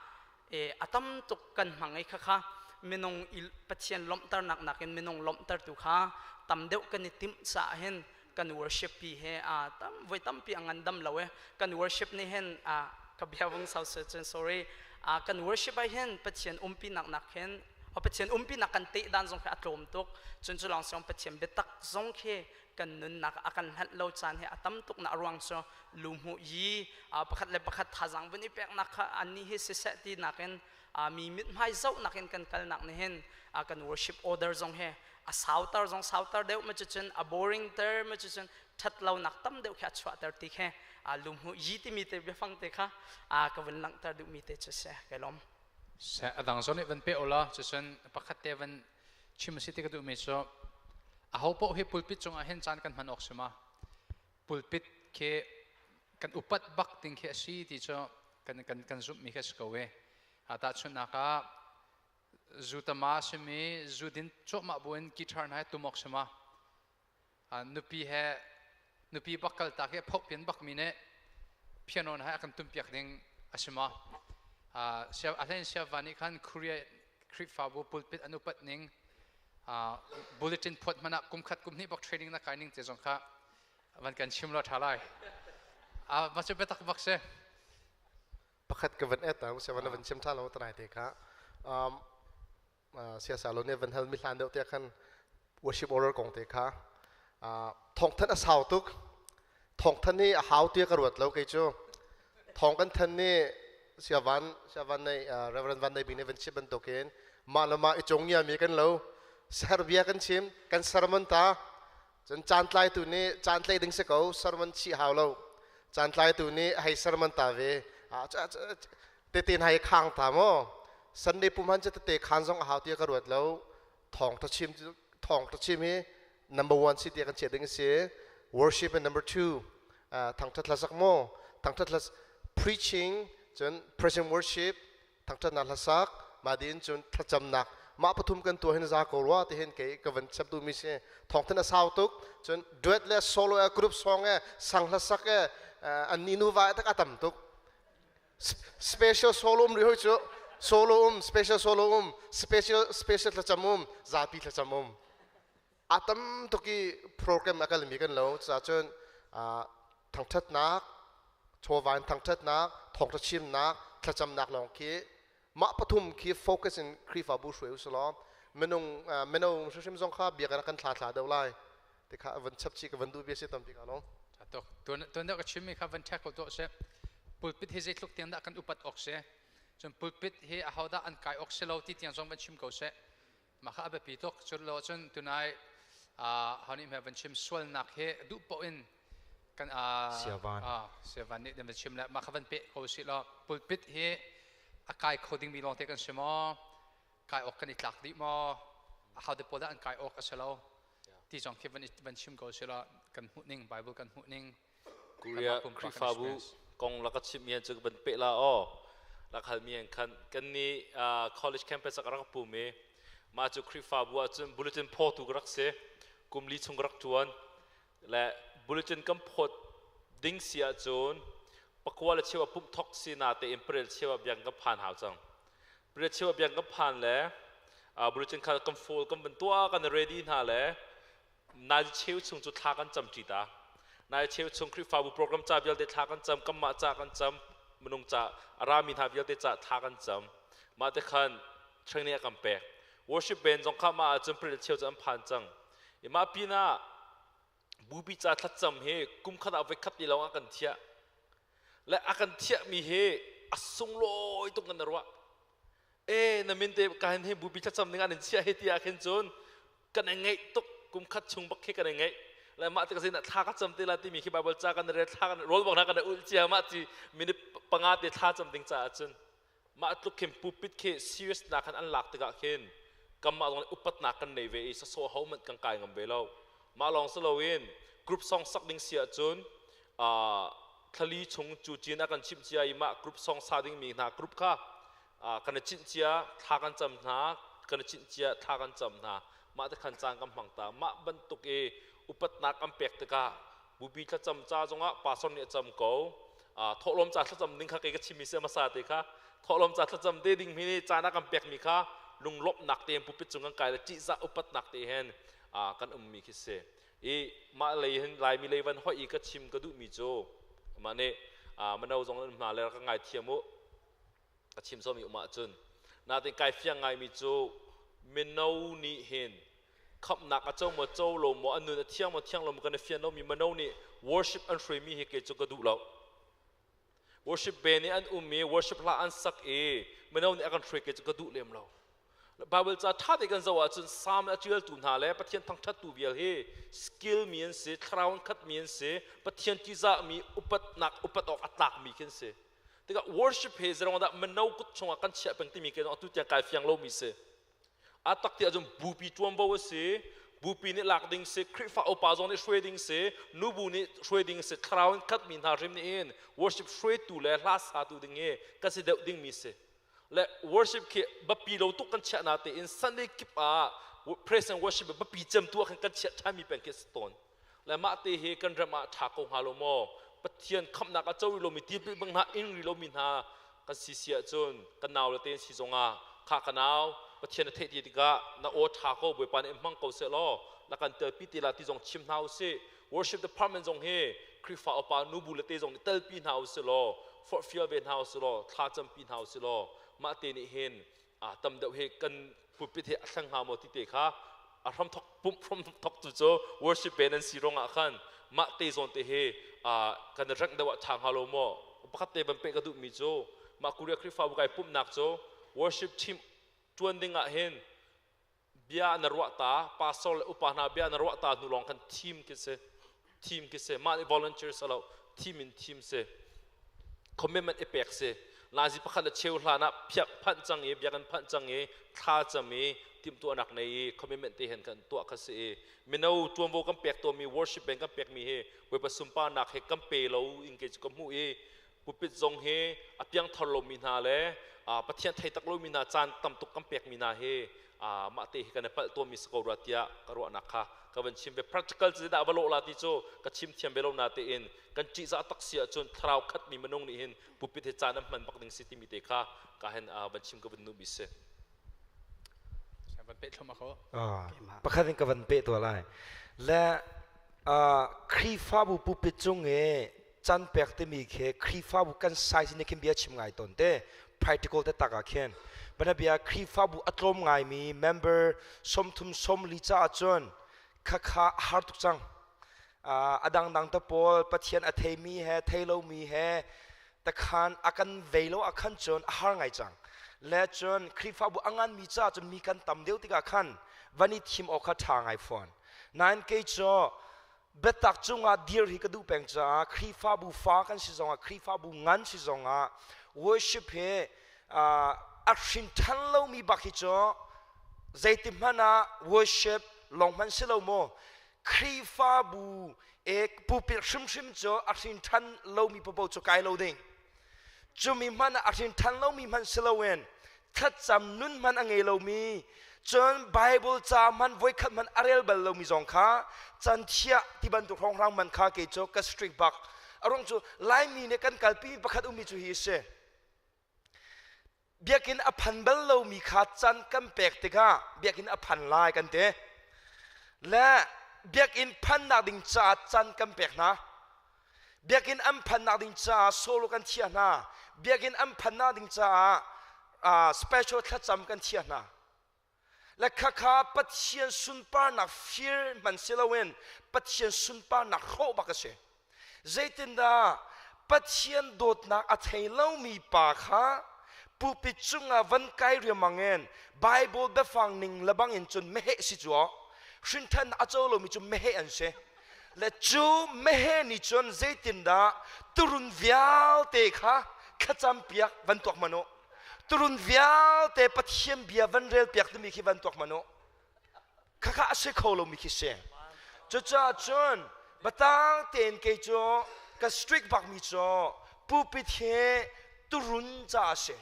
a tam tuk kan hmang i, khakha minung Pathian lawmhternak nakin minung lawmhtertu kha tam deuh kan i timh caah hin kan worship pi he a tam voi tampi a ngan dam lo e. Kan worship nih hin, a ka bia vung sau se cun sorry, a kan worship ah hin Pathian umpi nak nak hin Pathian umpi nak kan te dan zong khi a tlawm tuk. Cun cu lawng siong Pathian biatak zong khi kan nunnak a kan hlanh lo caan hi a tam tuk na ruang cu lu hmuh yi, pakhat le pakhat thazang vun i peknak kha an nih hi siseh ti nakin mi mithmai zoh nakin kan kalnak nih hin kan worship order zong he a sauter zong sauter deuh ma cucun a boring ter ma cucun that lo nak tam deuh khi a chuahter ti khe lunghu yi timi te biafang te kha ka vun langhter duh mi te cu se kai lom. Se adang zon nih van pe ola. Cucun pakhat te van chim si ti ka duh mi cu, a ho poh hi pulpit cungah hin caan kan hman awk sima pulpit khi kan upat bak ding khi a si ti cu kan zumh mi khi a si ko e. Tahchunhnak ah, zu tama simi zu din cuahmah buin guitar hna he tum awk sima, nupi he nupi bak kal tak he phoh pian bak mi nih piano hna he a kan tum piak ding a si ma? A hlein siava nih khan Korea Khrihfabu pulpit an upat ning, bulletin phuat hmanh ah kum khat kum hnih bak training na kai ning te zong kha van kan chim lo tha lai. Ma cu biatak bak si. Pakhat ka van et ang siavan van chim tha lo tanai te kha siasa lo ne van hal mi hlan deuh te khan worship order kong te kha. Thong than a sau tuk, thong than hi a hau tia ka ruat lo kei cu. Thong kan than ni siavan nei Reverend Van Nei Bing ne van chim bantukin ma le ma i chung mi kan lo Serbia kan chim kan sermon ta. Cun caan tlaitu nih caan tlai ding si ko, sermon chih hau lo, caan tlaitu nih hei sermon ta ve tete hei khang ta mo. Sunday pum han tete khan zong a hau tia ka ruat lo. Thong ta chim, thong ta chim hi number one si tia kan chia ding si. Worship and number two, thangthat hlasak mo, thangthat hlas, preaching, cun present worship, thangthat nak hlasak, ma din cun thlacamnak, mah pathum kan tuah hin za ko rua ti hin kei ka van chap du mi si. Thawngthan a sau tuk cun duet le solo e, group song e, sang hlasak e, an ni nu va tak a tam tuk. Special solo um ri hoi cu, solo um, special solo um, special thlacam um, zapi thlacam um, a tam tuk i program a kalmi kan lo ca. Cun thangthatnak chawva in thangthatnak, thawngtha chimnak, thlacamnak lawng khi, mah pathum khi focus in Khrihfabu hruai usulaw minung mino hrimhrim zong kha biakinn kan thla thla deuh lai ti kha van chap chi ka van duh bia si tampi ka lo. Tok tuan tuan deuh ka chimmi kha van check ko tuah se. Pulpit hi zeitluk tiang dah kan upat awk si, cun pulpit hi ahodah an kai awk si lo ti tiang zong van chim ko seh. Mah kha a biapi tuk. Cun lo cun tunai ho nih hme van chim, sualnak hi duh poh in kan Siavan. Siavan nih van chim le mah kha van pe ko si law, pulpit hi a kai kho dingmi lawng te kan si maw, kai awk kan i tlak dih maw, aho te pawl dah an kai awk a si lo ti zong khi van chim ko si law, kan hmuh ning, Bible kan hmuh ning. Korea Khrihfabu kong laka chim mi cu van pe la o lak hal mi an khan kan ni college campus ah rak pum i, mah cu Khrihfabu ah cun bulletin phawtu ka rak si, kum li chung ka rak tuan le bulletin kan phawt ding si ahcun pakua le cheu ah pumh thok si na te in parel cheu ah biang kan phan hau cang. Parel cheu ah biang kan phan le bulletin kha kan fold, kan van tuah, kan ready hna le nai cheu chung cu thla kan cam ṭi ta. Nai cheu chung Khrihfabu program ca vialte thla kan cam, kanmah ca kan cam, minung ca a rami hna vialte ca thla kan cam. Mah te khan training a kan pek. Worship band zong kha mah ahcun parel cheu cu an phan cang i, mah pinah bupi ca thlacam hi kum khat ah voi khat ti lawng a kan thiah le a kan thiahmi hi a sunglawi tuk kan ruah e. Na min te ka hin hi bupi thlacam ding an in chiah hi ti ah khin cun kan i ngeih tuk. Kum khat chung bak khi kan i ngeih le mah tik zin thla ka cam te la timi khi Bible ca kan rel, thla kan rol bak na kan ul cia, mah ti minute 5 te thla cam ding caah cun. Mah tluk khin pulpit khi serious na khan an lak tikah khin kanmah zong upatnak kan nei ve i sasaw ho man kan kai ngam ve lo. Mah lawng si loin group song sak ding si ahcun. Thlali chung cu cin a kan chimh cia i mah group song sa dingmi hna group kha kan i chinh cia, thla kan cam hna, kan i chinh cia, thla kan cam hna. Mah te khan caan kan hmang ta. Mah bantuk i upatnak an pek tikah bupi thlacam ca zongah pastor nih a cam ko. Thawhlawm ca thlacam ding kha kei ka chimmi si hmasa te kha thawhlawm ca thlacam te ding mi nih caan a kan pekmi kha lunglawmhnak tein pulpit cung kan kai le ṭihzah upatnak te hen kan ummi khi si. I mah lei hin Laimi lei van hoih i ka chim ka duhmi cu mah nih mano zong an hna le ka ngaithiam u, ka chim sawmi um ahcun. Natin kai fiang ngaimi cu mino nih hin khamhnak a co maw co lo maw, a nun a thiang maw thiang lo maw kan i fian lomi mino nih worship an hruaimi hi kei cu ka duh lo. Worship band i an um i worship hla an sak i mino nih a kan hruai kei cu ka duh lem lo. Bible ca ṭha te kan zoh ahcun Psalm a ṭialtu hna le Pathian thangṭhattu vial hi skill mi an si, thlarau in khatmi an si, Pathian ṭihzahmi upatnak upat awk a tlakmi khi an si. Tikah worship hi zeirong dah mino kut chungah kan chiah peng timi kei atu tiang kai fiang lomi si. A tak ti ahcun bupi ṭuanvo a si, bupi nih lak ding si, Khrihfa upa zong nih hruai ding si, nubu nih hruai ding si, thlarau in khatmi hna hrim nih hin worship hruaitu le hla satu ding hi kan si deuh dingmi si. Le worship khi biapi lo tuk kan chiah na tein Sunday kip ah praise and worship biapi cem tu ah khan kan chiah ṭhanmi peng khi a si tawn. Le mah te hi kan ram ah ṭha ko hnga lo maw? Pathian khamhnak a co rih lomi, tipil bang hna ing rih lomi hna kan si si ahcun kan nau le tein si zongah kha ka nau, Pathian a theih ti tikah na aw ṭha ko, Bawipa nih hmang ko seh law na kan telpi ti la ti zong chim hna usih. Worship department zong hi Khrihfa upa nubu le te zong nih telpi hna usih law, forhfial ve hna usih law, thla campi hna usih law mah te nih hin tam deuh hi kan pulpit hi a thleng hnga maw ti te kha a hramthok pumh hramthok tu cu worship band an si ruangah khan mah te zawn te hi kan rank deuh ah ṭha hnga lo maw? Pakhat te van peh ka duhmi cu mah Korea Khrihfabu kai pumhnak cu worship team ṭuan ding ah hin bia na ruah ta, pastor le upa hna bia na ruah ta hnu lawng khan team khi si, team khi si. Mah nih volunteer si lo, team in team si, commitment i pek si. Nazi pakhat le cheu hlan ah phiak phanh cang i biakinn phanh cang i thla cam i timhtuahnak nei i commitment te hen kan tuah kha si i mino tuanvo kan pek tawnmi, worship band kan pekmi hi Bawipa sunparnak he kan pe lo in kei cu ka hmuh i pulpit zong hi a piangthar lomi hna le Pathian thei tak lomi hna caan tam tuk kan pekmi hna hi mah te hi kan i palh tawnmi si ko rua tiah ka ruahnak kha ka van chim ve. Practical cu zeidah va lawh la ti cu ka chim thiam ve lo na tein kan ṭihzah tak si ahcun thlarau khatmi minung nih hin pulpit hi caan an hman bak ding si timi te kha ka hen van chim ka van duhmi si. Van peh thlum ako. Pakhat in ka van peh tuah lai. Le Khrihfabu pulpit cung i can pek timi khi Khrihfabu kan size nih khin bia chim ngai tawn te, practical te tak ah khin bana bia Khrihfabu a tlawm ngaimi member 30 40 caah cun khakha a har tuk cang. A dangdang te pawl Pathian a theimi he thei lomi he takhan a kan vei lo ah khan cun a har ngai cang. Le cun Khrihfabu a nganmi caah cun mi kan tam deuh tikah khan van i thim awk kha ṭha ngai fawn. Nain kei cu biatak cungah dir hi ka duh peng caah Khrihfabu fa kan si zongah, Khrihfabu ngan si zongah worship hi a hrin ṭhan lomi bak hi cu zeiti hmanh ah worship lawng hmanh si lo maw, Khrihfabu e pulpit hrimhrim cu a hrin ṭhan lomi paoh cu kai lo ding. Cumi hmanh ah a hrin ṭhan lomi hmanh si loin thlacam nun hmanh a ngei lomi, cun Bible ca hmanh voikhat hmanh a rel bal lomi zong kha can thiah ti bantuk hrawnghrang man kha kei cu ka strict bak. A ruang cu Laimi nih kan kalpimi pakhat ummi cu hi a si. Biakinn a phan bal lomi kha can kan pek tikah biakinn a phan lai kan ti. Le biakinn phannak ding caah can kan pek hna. Biakinn an phannak ding caah solo kan thiah hna. Biakinn an phannak ding caah special thlacam kan thiah hna. Le khakha Pathian sunparnak fir hman si loin Pathian sunparnak hrawh bak a si. Zeitindah Pathian dawtnak a thei lomi pa kha pulpit cungah van kai riangmang in Bible biafang ning lebang in cun meheh si cu aw. Hrinthan a co lomi cu meheh an si. Le cu meheh nih cun zeitindah turun vialte kha thlacam piak van tuak hmanh u. Turun vialte Pathian bia van rel piak timi khi van tuak hmanh u. Khakha a si kho lomi khi si. Cucaah cun batang tein kei cu Ka strict bak mi cu pulpit hi turun ca a si.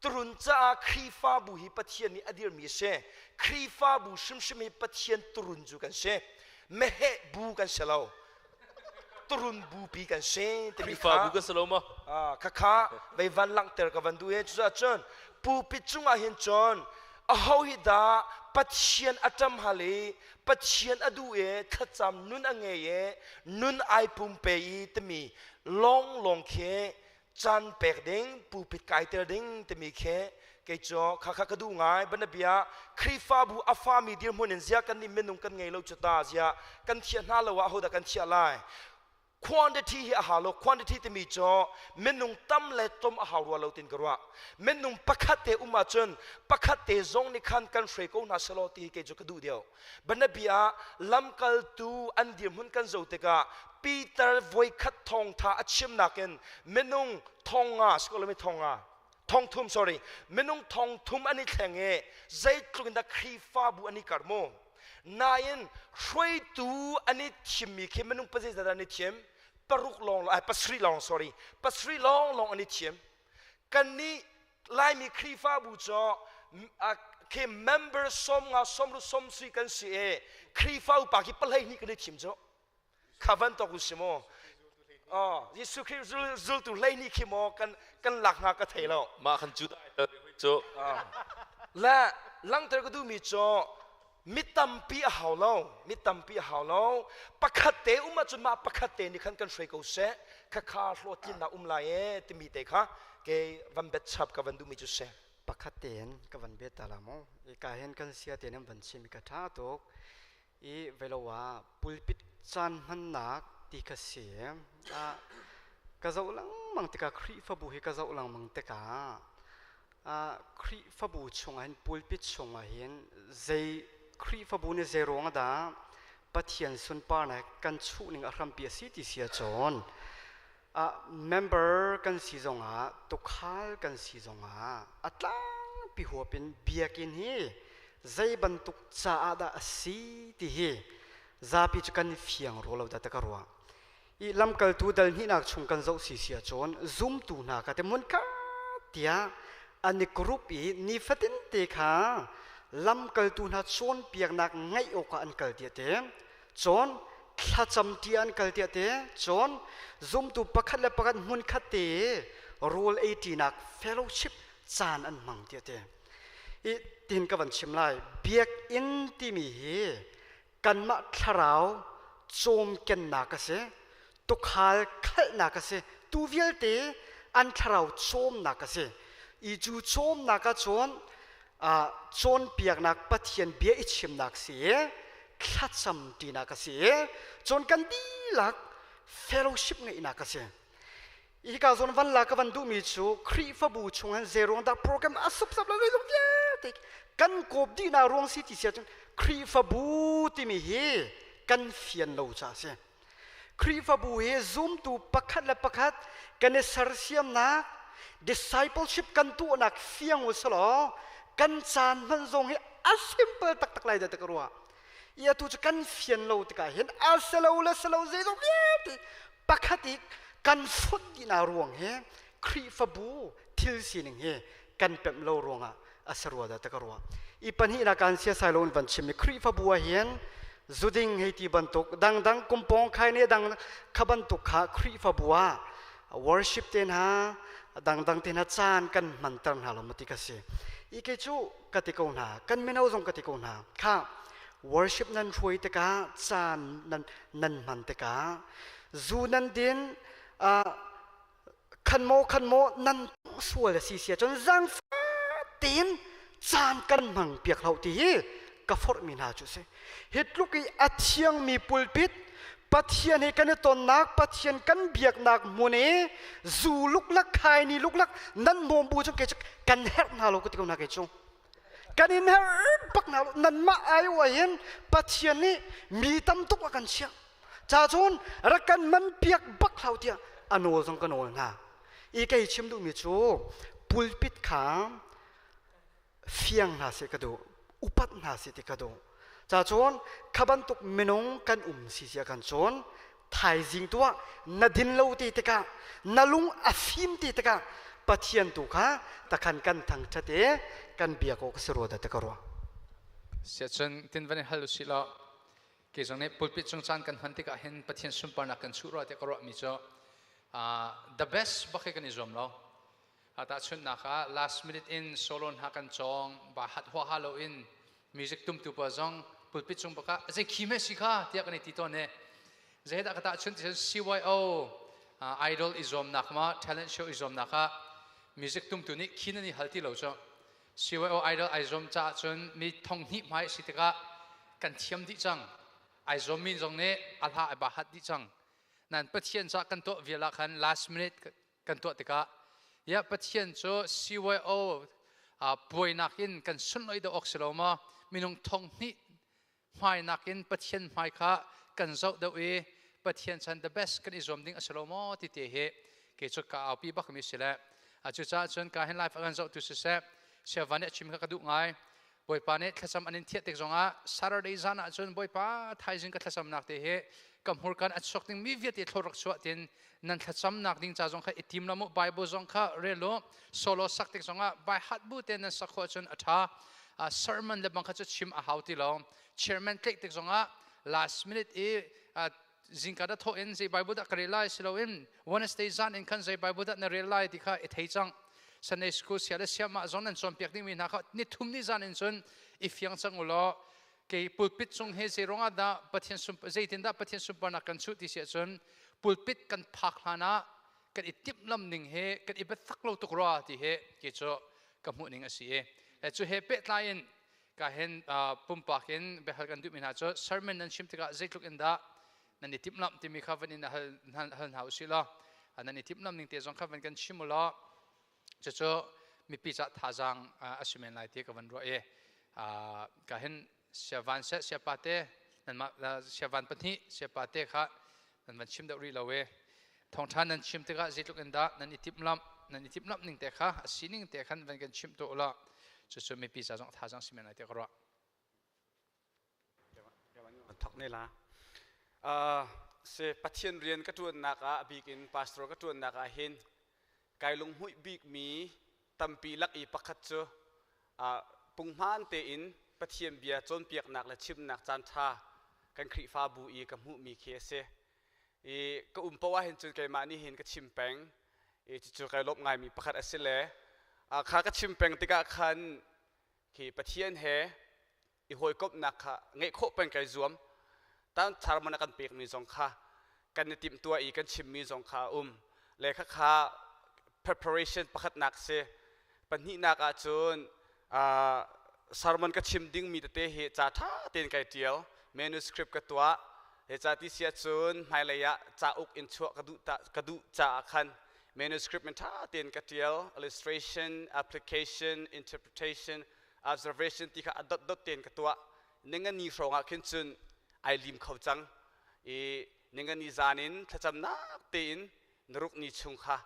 Turun caah Khrihfabu hi Pathian nih a dirmi a si. Khrihfabu hrimhrim hi Pathian turun cu kan si. Meheh bu kan si lo. Turun bupi kan si. Timi Khrihfabu kan si lo maw? Khakha vei van langhter ka van duh i cucaah cun pulpit cungah hin cun aho hi dah Pathian a ṭam hal i Pathian a duh i thlacam nun a ngei i nun ai pumpe i timi lawnglawng khi caan pek ding pulpit kaiter ding timi khi kei cu khakha ka duh ngai. Banabia Khrihfabu a fami dirhmun in zia kan nih minung kan ngei lo cu ta, zia kan thiah hna lo ah hodah kan thiah lai? Quantity hi a hau lo. Quantity timi cu minung tam le tlawm a hau rua lo tin ka ruah. Minung pakhat te um ahcun pakhat te zong nih khan kan hruai ko hna selaw ti hi kei cu ka duh deuh. Banabia lamkaltu an dirhmun kan zoh tikah Peter voikhat thawngtha a chimnak in minung 500 sikolomi 500 3000, sorry, minung 3000 an i thleng i zeitluk in dah Khrihfabu an i kar mu. Nain hruaitu an i thimmi khi minung pazeizat an i thim? Paruk lawng, ai, 7 lawng, sorry, 7 lawng lawng an i thim. Kannih Laimi Khrihfabu cu khi member 50, 60, 70 kan si i Khrihfa upa khi 12 kan i thim cu. Kha van tok u si mu. Oh, Jesuh Khrih zultu 12 khi maw kan lak hnga ka thei lo. Mah khan Judah cu. Le langhter ka duhmi cu mi tampi a hau lo, mi tampi a hau lo. Pakhat te um ahcun mah pakhat te nih khan kan hruai ko seh. Khakha hlawhtlinnak um lai e timi te kha ke van bet chap ka van duhmi cu si. Pakhat tein ka van bet ta la mu. Ka hen kan sia te nan van chim ka tha tuk. I veloa pulpit caan hmannak ti kha si. Ka zoh lengmang tikah, Khrihfabu hi ka zoh lengmang tikah, Khrihfabu chungah hin, pulpit chungah hin zei Khrihfabu nih zei ruang dah Pathian sunparnak kan chuh ning a hrampi a si ti si ahcun, member kan si zongah, tukhal kan si zongah, a tlangpi huap in biakinn hi zei bantuk caah dah a si ti hi zapi cu kan fiang rua lo dah ta ka ruah. I lamkaltu dal hnihnak chung kan zoh si si ahcun zumtu hna kha te hmun khat tiah an i group i nifatin te kha lamkaltu hna cawnpiaknak ngaih awkah an kal tiah te, cun thlacam ṭi an kal tiah te, cun zumtu pakhat le pakhat hmun khat te rawl ei ṭinak fellowship caan an hmang tiah te. I tin ka van chim lai, biakinn timi hi kanmah thlarau cawmkennak a si, tukhal khalhnak a si, tu vialte an thlarau cawmnak a si. I cu cawmnak ah cun cawnpiaknak, Pathian bia i chimnak si i thlacam ṭinak a si i cun kan dihlak fellowship ngeihnak a si. Hika zawn van la ka van duhmi cu Khrihfabu chung han zei ruang dah program a supsap lo zeizong vialte kan kawp dih na ruang si ti si ahcun Khrihfabu timi hi kan fian lo ca a si. Khrihfabu hi zumtu pakhat le pakhat kan i sersiamnak, discipleship kan tuahnak fiang u selaw kan caan hman zong hi a simple taktak lai dah ti ka ruah. I atu cu kan fian lo tikah hin a selo le selo zeizong vialte pakhat i kan fonh dihnak ruang hi Khrihfabu thil sining hi kan pemh lo ruangah a si rua dah ti ka ruah. I pahnihnak kan siasai lo in van chim i Khrihfabu ah hin zuding hei ti bantuk dangdang kumpong khai ne dang kha bantuk kha Khrihfabu ah worship te hna dangdang te hna caan kan hmanter hna lo ma ti ka si. I kei cu ka ti ko hna, kan mino zong ka ti ko hna kha, worship nan hruai tikah, caan nan hman tikah zu nan din khan maw khan maw nan sual a si sia cun zaangfah tein caan kan hmang piak hlah ti hi ka forhmi hna cu si. Hi tluk i a thiangmi pulpit, Pathian he kan i tonnak, Pathian kan biaknak hmun i zu luklak, khaini luklak nan mawm bu cu kei cu kan herh hna lo ka ti ko hna. Kei cu kan in herh bak hna lo. Nanmah ai hin Pathian nih mi tam tuk a kan chiah ca cun rak kan man piak bak hlau tiah a nawl zong ka nawl hna. I kei chim duhmi cu pulpit kha fiang hna seh ka duh, upat hna seh ti ka duh. Ca cun kha bantuk minung kan um si sia kan cun. Thaizing tu ah na din lo ti tikah, na lung a fim ti tikah Pathian tu kha takhan kan thangṭhat i kan biak awk a si rua dah ti ka ruah. Siahcun tin van in hal usih law kei zong nih pulpit cung caan kan hman tikah hin Pathian sunparnak kan chuh rua tiah ka ruahmi cu the best bak hi kan i zuam lo. Tahchunhnak ah last minute in solo hna kan cawng ba hat huaha lo in music tumtu pa zong pulpit cung bak ah zei khi me si kha tiah kan i ti tawn i zeidah ka tahchunh ti CYO idol i zuamnak ma talent show i zuamnak ah music tumtu nih khi nan i hal ti lo cu. CYO idol ai zuam caah cun mi thong hnih hmai si tikah kan thiam dih cang, ai zuammi zong nih a hla ai ba hat dih cang. Nan Pathian ca kan tuah vial ah khan last minute kan tuah tikah ya Pathian cu CYO puainak in kan sunlawih deuh awk si lo maw? Minung thong hnih hmai nakin Pathian hmai kha kan zoh deuh i Pathian chan the best kan i zuam ding a si lo maw ti te hi kei cu ka aupi bak mi si le. Cucaah cun ka hin life a kan zoh tu siseh, siavan nih a chim kha ka duh ngai. Bawipa nih thlacam an in thiah tik zongah Saturday zan ah cun Bawipa, thaizing ka thlacamnak te hi ka hmurkan a chuak ding mi vialte thlor rak chuah tin nan thlacamnak ding ca zong kha i tim la mu. Bible zong kha rel u. Solo sak tik zongah by heart bu te nan sak khawh cun a tha. Sermon le bang kha cu chim a hau ti lo. Chairman tlik tik zongah last minute i zingka da tho in zei Bible dah ka rel lai si loin Wednesday zan in khan zei Bible dah na rel lai ti kha i thei cang. Sunday school sia le siamah zong nan cawnpiak dingmi hna kha ni thum ni zan in cun i fiang cang u law kei pulpit cung he zei ruangah dah Pathian sum zeitin dah Pathian sunparnak kan chuh ti si ahcun pulpit kan phak hlan ah kan i timhlam ning he kan i biatak lo tuk rua ti he kei cu ka hmuh ning a si i cu he pehtlai in ka hin pumpak in biahal kan duhmi hna cu sermon nan chim tikah zeitluk in dah nan i timhlamh timi kha van in hal hal hna usih law nan i timhlamh ning te zong kha van kan chim u law cucu mipi ca thazaang a si men lai ti ka van ruah i ka hin siavan seh siapa te nanmah siavan pahnih siapa te kha nan van chim deuh rih lo i thawngṭha nan chim tikah zeitluk in dah nan i timhlamh, nan i timhlamh ning te kha a sining te khan van kan chimh tuah ulaw cucu mipi ca zong thazaang si men lai tiah ka ruah. Thok ne la. Se Pathian rian ka ṭuannak ah, a bik in pastor ka ṭuannak ah hin kai lunghmuih bik mi tampi lak i pakhat cu punghman tein Pathian bia cawnpiaknak le chimnak caan ṭha kan Khrihfabu i ka hmuhmi khi a si. I ka um poah hin cun keimah nih hin ka chim peng i cucu kai lawmh ngaimi pakhat a si le kha ka chim peng tikah khan khi Pathian he i hawikomhnak kha ngeih khawh peng kai zuam. Tan sermon a kan pekmi zong kha kan i timhtuah i kan chimmi zong kha a um le khakha preparation pakhatnak si. Pahnihnak ah cun sermon ka chim dingmi tete hi ca ṭha tein kai ṭial, manuscript ka tuah he. Ca ti si ahcun hmailei ah cauk in chuah ka duh ka duh caah khan manuscript in ṭha tein ka ṭial. Illustration, application, interpretation, observation ti kha a dotdot tein ka tuah. Ningani hrawng ah khin cun ai lim kho cang i ningani zan in thlacamnak tein naruk ni chung kha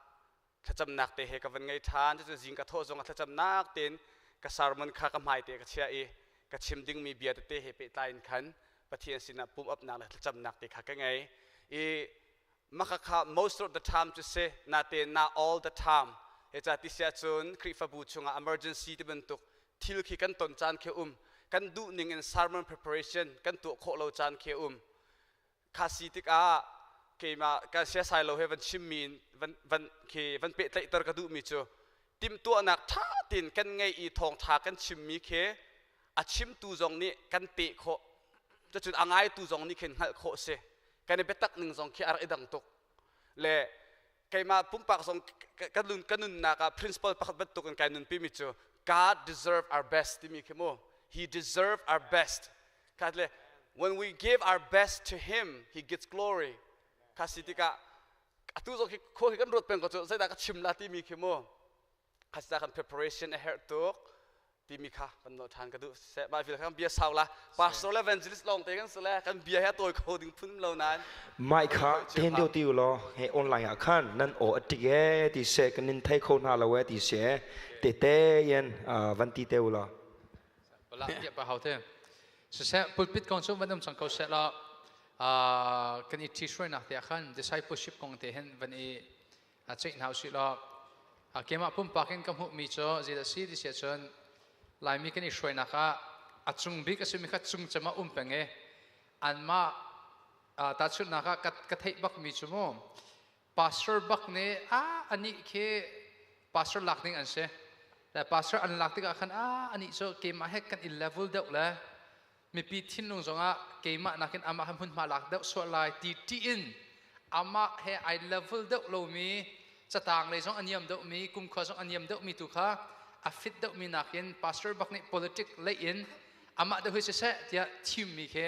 thlacamnak te he ka van ngei ṭhan. Cucu zing ka thawh zong ah thlacamnak tein ka sermon kha ka hmai te ka chiah i ka chim dingmi bia tete he pehtlai in khan Pathian sinah pumh upnak le thlacamnak te kha ka ngei i maka kha most of the time cu si natein na all the time he ca ti sia cun Khrihfabu chungah emergency ti bantuk thil khi kan ton caan khi um, kan duh ning in sermon preparation kan tuah khawh lo caan khi um. Kha si tikah keimah ka siasai lo he van chimmi in van van khi van pehtlaihter ka duhmi cu timhtuahnak ṭha tein kan ngei i thawngṭha kan chimmi khi a chimtu zong nih kan peh khawh, cucun a ngaitu zong nih khin hngalh khawh si. Kan i biatak ning zong khi a rak i dang tuk le keimah pumpak zong ka nun ka nunnak ah principle pakhat bantuk in kai nunpi mi cu God deserve our best timi khi mu. He deserve our best kha le when we give our best to him, he gets glory. Kha si tikah atu zong khi khua khi kan ruat peng ko cu zeidah ka chim la timi khi mu. Khasa kan preparation a herh tuk timi kha kan no than ka duh se ma vil kan bia sau la pastor le evangelist long te kan se le kan bia he toy kho ding phun lo nan. Mai kha ten deuh ti law he online ah khan nan aw atik e ti se kan nin thei kho hna lo e ti se te te yen van ti te u law. Bala ya pa hau te siseh pulpit kong cu van um cang ko se la. Kan i ṭhihruainak te ah khan discipleship kong te hin van i ceih hna usih law, keimah pumpak in ka hmuhmi cu zeidah si ti si ahcun, Laimi kan i hruainak ah a cung bik a simi kha cung cem ah um peng i anmah, tahchunhnak ah ka theih bakmi cu mu, pastor bak nih a anih khi pastor lak ding an si le pastor an lak tikah khan a anih cu keimah he kan i level deuh le mipi thinlung zongah keimah nakin amah he hmunhma lak deuh sual lai ti ṭih in amah he ai level deuh lomi, catang lei zong a niam deuhmi, kumkhua zong a niam deuhmi tu kha a fit deuhmi nakin pastor bak nih politic lei in amah deuh hi siseh tiah thimmi khi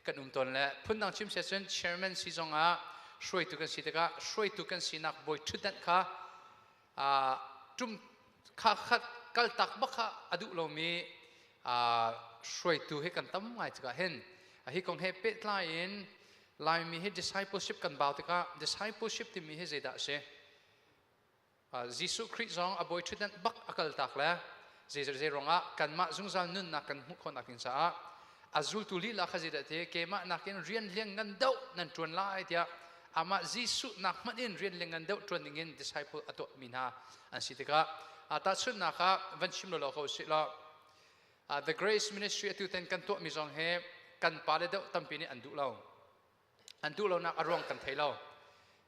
kan um tawn. Le phundang chim sia cun, chairman si zongah hruaitu kan si tikah hruaitu kan sinak bawi ṭhutdanh kha ṭum kha khat kaltak bak kha a duh lomi hruaitu hi kan tam ngai tikah hin, hi kong he pehtlai in Laimi hi discipleship kan bau tikah, discipleship timi hi zeidah a si? Jesuh Khrih zong a bawi ṭhutdan bak a kaltak le zei ruangah? Kanmah zungzal nunnak kan hmuh khawhnak ding caah a zultu lila kha zeidah ti, keimah nakin rian liang ngan deuh nan ṭuan lai tiah amah Jesuh nak hmanh in rian liang ngan deuh ṭuan ding in disciple a tuahmi hna an si tikah, tahchunhnak ah van chim lo ko sih law, The Grace Ministry atu ten kan tuahmi zong hi kan pale deuh tampi nih an duh lo. An duh lonak a ruang kan thei lo.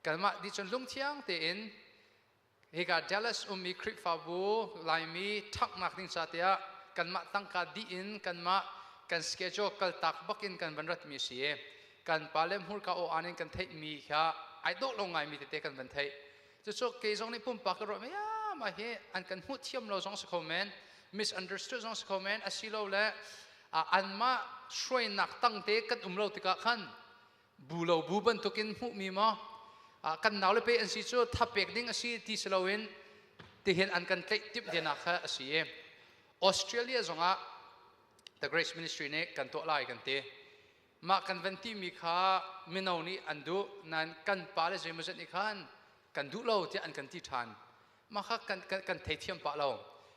Kanmah nih cun lungthiang tein hika Dallas ummi Khrihfabu Laimi ṭhaknak ding ca tiah kanmah tangka dih in, kanmah kan schedule kaltak bakin kan van ratmi a si i kan pale hmurka aw aan in kan theihmi kha ai dawh lo ngaimi tete kan van theih. Cucu kei zong nih pumpak ka ruah mi mah hi an kan hmuh thiam lo zong si kho men, misunderstood zong si kho men, asilole anmah hruainak tangte kan um lo tikah khan bu lo bu bantukin hmuhmi maw, kan nau le pe an si cu thapek ding a si ti si loin tihin an kan tlaih timh tinak kha a si i Australia zongah The Grace Ministry nih kan tuah lai kan ti. Mah kan van timi kha mino nih an duh nain kan pa le zeimawzat nih khan kan duh lo tiah an kan ti ṭhan. Mah kha kan theithiam pah lo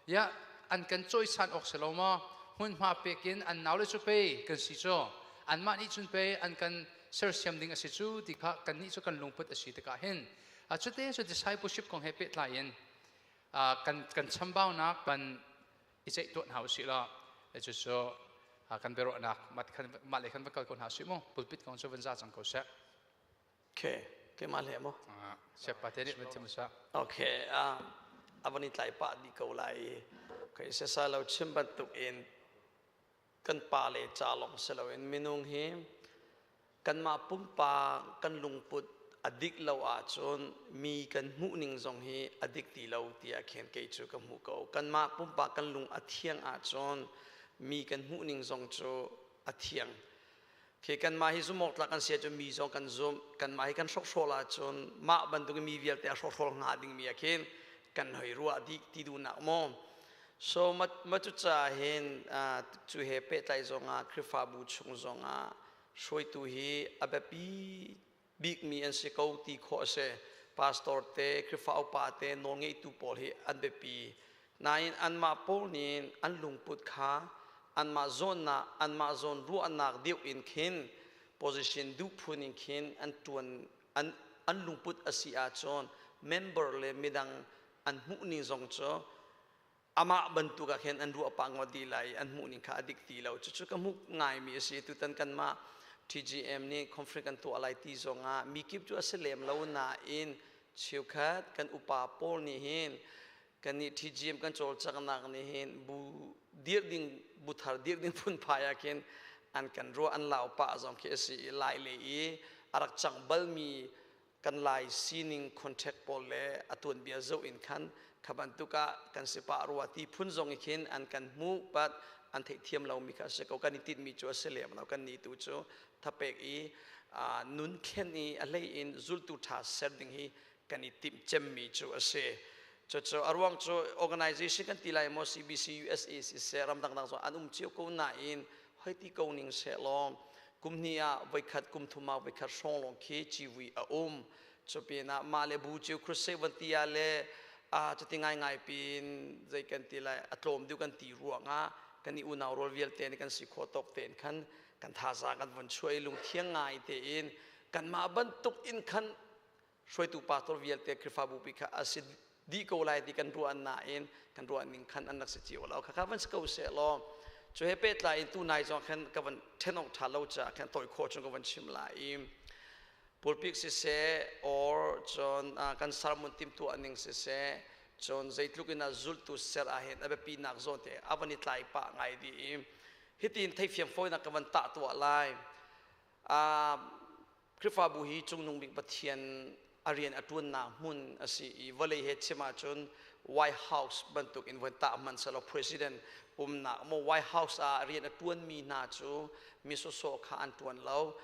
ya. An kan cawisan awk si lo maw? Hmunhma pek in an naule cu pei kan si cu, anmah nih cun pei an kan sersiam ding a si cu ti kha kannih cu kan lungput a si tikah hin, cute cu discipleship kong he pehtlai in kan chambaunak kan i ceih tuah hna usih law, cucu kan biaruahnak mah le khan va kal ko hna usih mu. Pulpit kong cu van za cang ko seh. Okay, keimah le maw? Siapa te nih van chim sa. Okay, a van i tlai pah dih ko lai. Okay, sesa lo chim bantuk in kan pa le ca lawng si loin minung hi kanmah pumpak kan lungput a dik lo ahcun mi kan hmuh ning zong hi a dik ti lo tiah khin kei cu ka hmuh ko. Kanmah pumpak kan lung a thiang ahcun mi kan hmuh ning zong cu a thiang. Khi kanmah hi zumh tlak kan si ahcun mi zong kan zumh. Kanmah hi kan hrokhrawl ahcun mah bantuk mi vialte a hrokhrawl hnga dingmi ah khin kan hoi ruah dih ti duhnak maw. So ma cu ca hin cu he pehtlai zongah Khrihfabu chung zongah hruaitu hi a biapi bikmi an si ko ti khawh a si. Pastor te, Khrihfa upa te, nawlngeitu pawl hi an biapi. Nain anmah pawl nih an lungput kha anmah zawnnak, anmah zawn ruahnak deuh in khin position duh phun in khin an tuan an lungput a si ahcun member le midang an hmuhning zong cu amah bantuk ah khin an ruah pah ngawt dih lai, an hmuhning kha a dik ti lo. Cucu ka hmuh ngaimi a si. Tutan kanmah TGM nih conference kan tuah lai ti zongah mi kip cu a si lem lo nain cheukhat kan upa pawl nih hin kannih TGM kan cawlcanghnak nih hin bu dirh ding, bu thar dirh ding phunphai ah khin an kan ruah, an lau pah zong khi a si i lai le i a rak cang balmi kan Lai sining contact pawl le a tuanbia zoh in khan kha bantuk ah kan si pah rua ti phun zong i khin an kan hmuh, but an theihthiam lomi kha a si ko. Kan i tinhmi cu a si lem lo. Kan nih tu cu thapek i nun thlen i a hlei in zultu ṭha ser ding hi kan i timh cemmi cu a si. Cucu a ruang cu organization kan ti lai maw, CBC USA siseh, ramdang dang zong an um cio ko nain hoi ti ko ning seh law, kum hnih ah voikhat, kum thum ah voikhat hrawng lawng khi civui a um. Cupin ah mah le bu cio crusade van ti ah le a cuti ngaingai pin zei kan ti lai, a tlawm deuh kan ti ruangah kan i unau rual vialte nih kan si khawh tawk tein khan. Kan thazaang kan von chuah i lungthiang ngai tein kanmah bantuk in khan hruaitu pastor vialte Khrihfabu pi kha a si dih ko lai ti kan ruah nain kan ruah ning khan an rak si cio lo. Khakha van si ko seh law cu he pehtlai in tu nai zong khan ka van then awk tha lo caah khan tawi khawh chung ka van chim lai i pulpit siseh or cun kan sermon timhtuah ning siseh cun zeitluk in a zultu ser ah hin a biapi nak zawn te a van i tlai pah ngai dih i hitin theifiang fawinak ka van tah tuah lai. Khrihfabu hi cungnung bik Pathian a rian a ṭuannak hmun a si i vawlei he chim ahcun White House bantuk in von tah hmanh selaw president umnak maw White House ah rian a ṭuanmi hna cu mi sawsawh kha an ṭuan lo,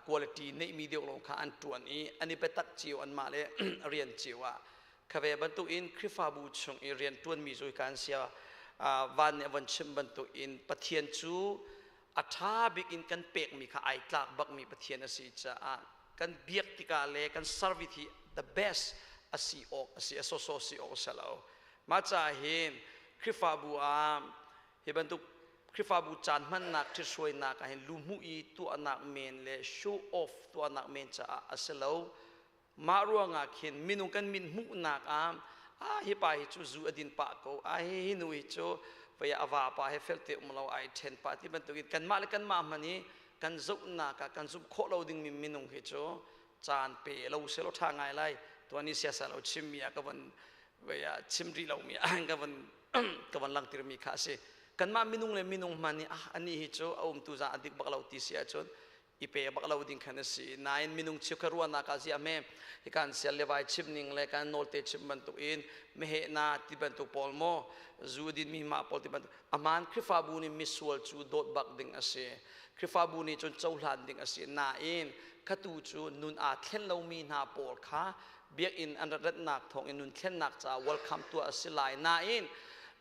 quality neihmi deuh lawng kha an ṭuan i an i biatak cio anmah le rian cio ah. Kha ve bantuk in Khrihfabu chung i rian ṭuanmi cu hika an sia van nih a von chim bantuk in Pathian cu a ṭha bik in kan pekmi kha ai tlak bakmi Pathian a si caah kan biak tikah le kan service hi the best a si awk a si, a sawsawh si awk a si lo. Mah caah hin Khrihfabu ah hi bantuk Khrihfabu caan hmannak ṭhithruainak ah hin luhmuh i tuahnak men le show off tuahnak men caah a si lo. Mah ruangah khin minung kan min hmuhnak ah ah hi pa hi cu zu a din pah ko, ah hi hi nu hi cu vei a vapa he felte um lo ai ṭhen pah ti bantukin kanmah le kanmah hmanh i kan zohnak ah kan zumh khawh lo dingmi minung hi cu caan pe lo selaw ṭha ngai lai. Tuan i siasa lo chimmi ah ka von vei ah chim rih lomi ah ka von ka von langhtermi kha a si. Kanmah minung le minung hmanh nih ah anih hi cu a umtu za a dik bak lo ti si ahcun i pe bak lo ding khan a si. Nain minung chiukhat ruahnak ah ziah me hi kan sial le vai chim ning le kan nawl te chim bantuk in meheh na ti bantuk pawl maw zu din mi ma pawl ti bantuk aman Khrihfabu nih misual cu dawt bak ding a si. Khrihfabu nih cun cohlan ding a si. Nain khatu cu nun aa thlen lomi hna pawl kha biakinn an rat ratnak thawng in nun thlennak caah welcome tuah a si lai. Nain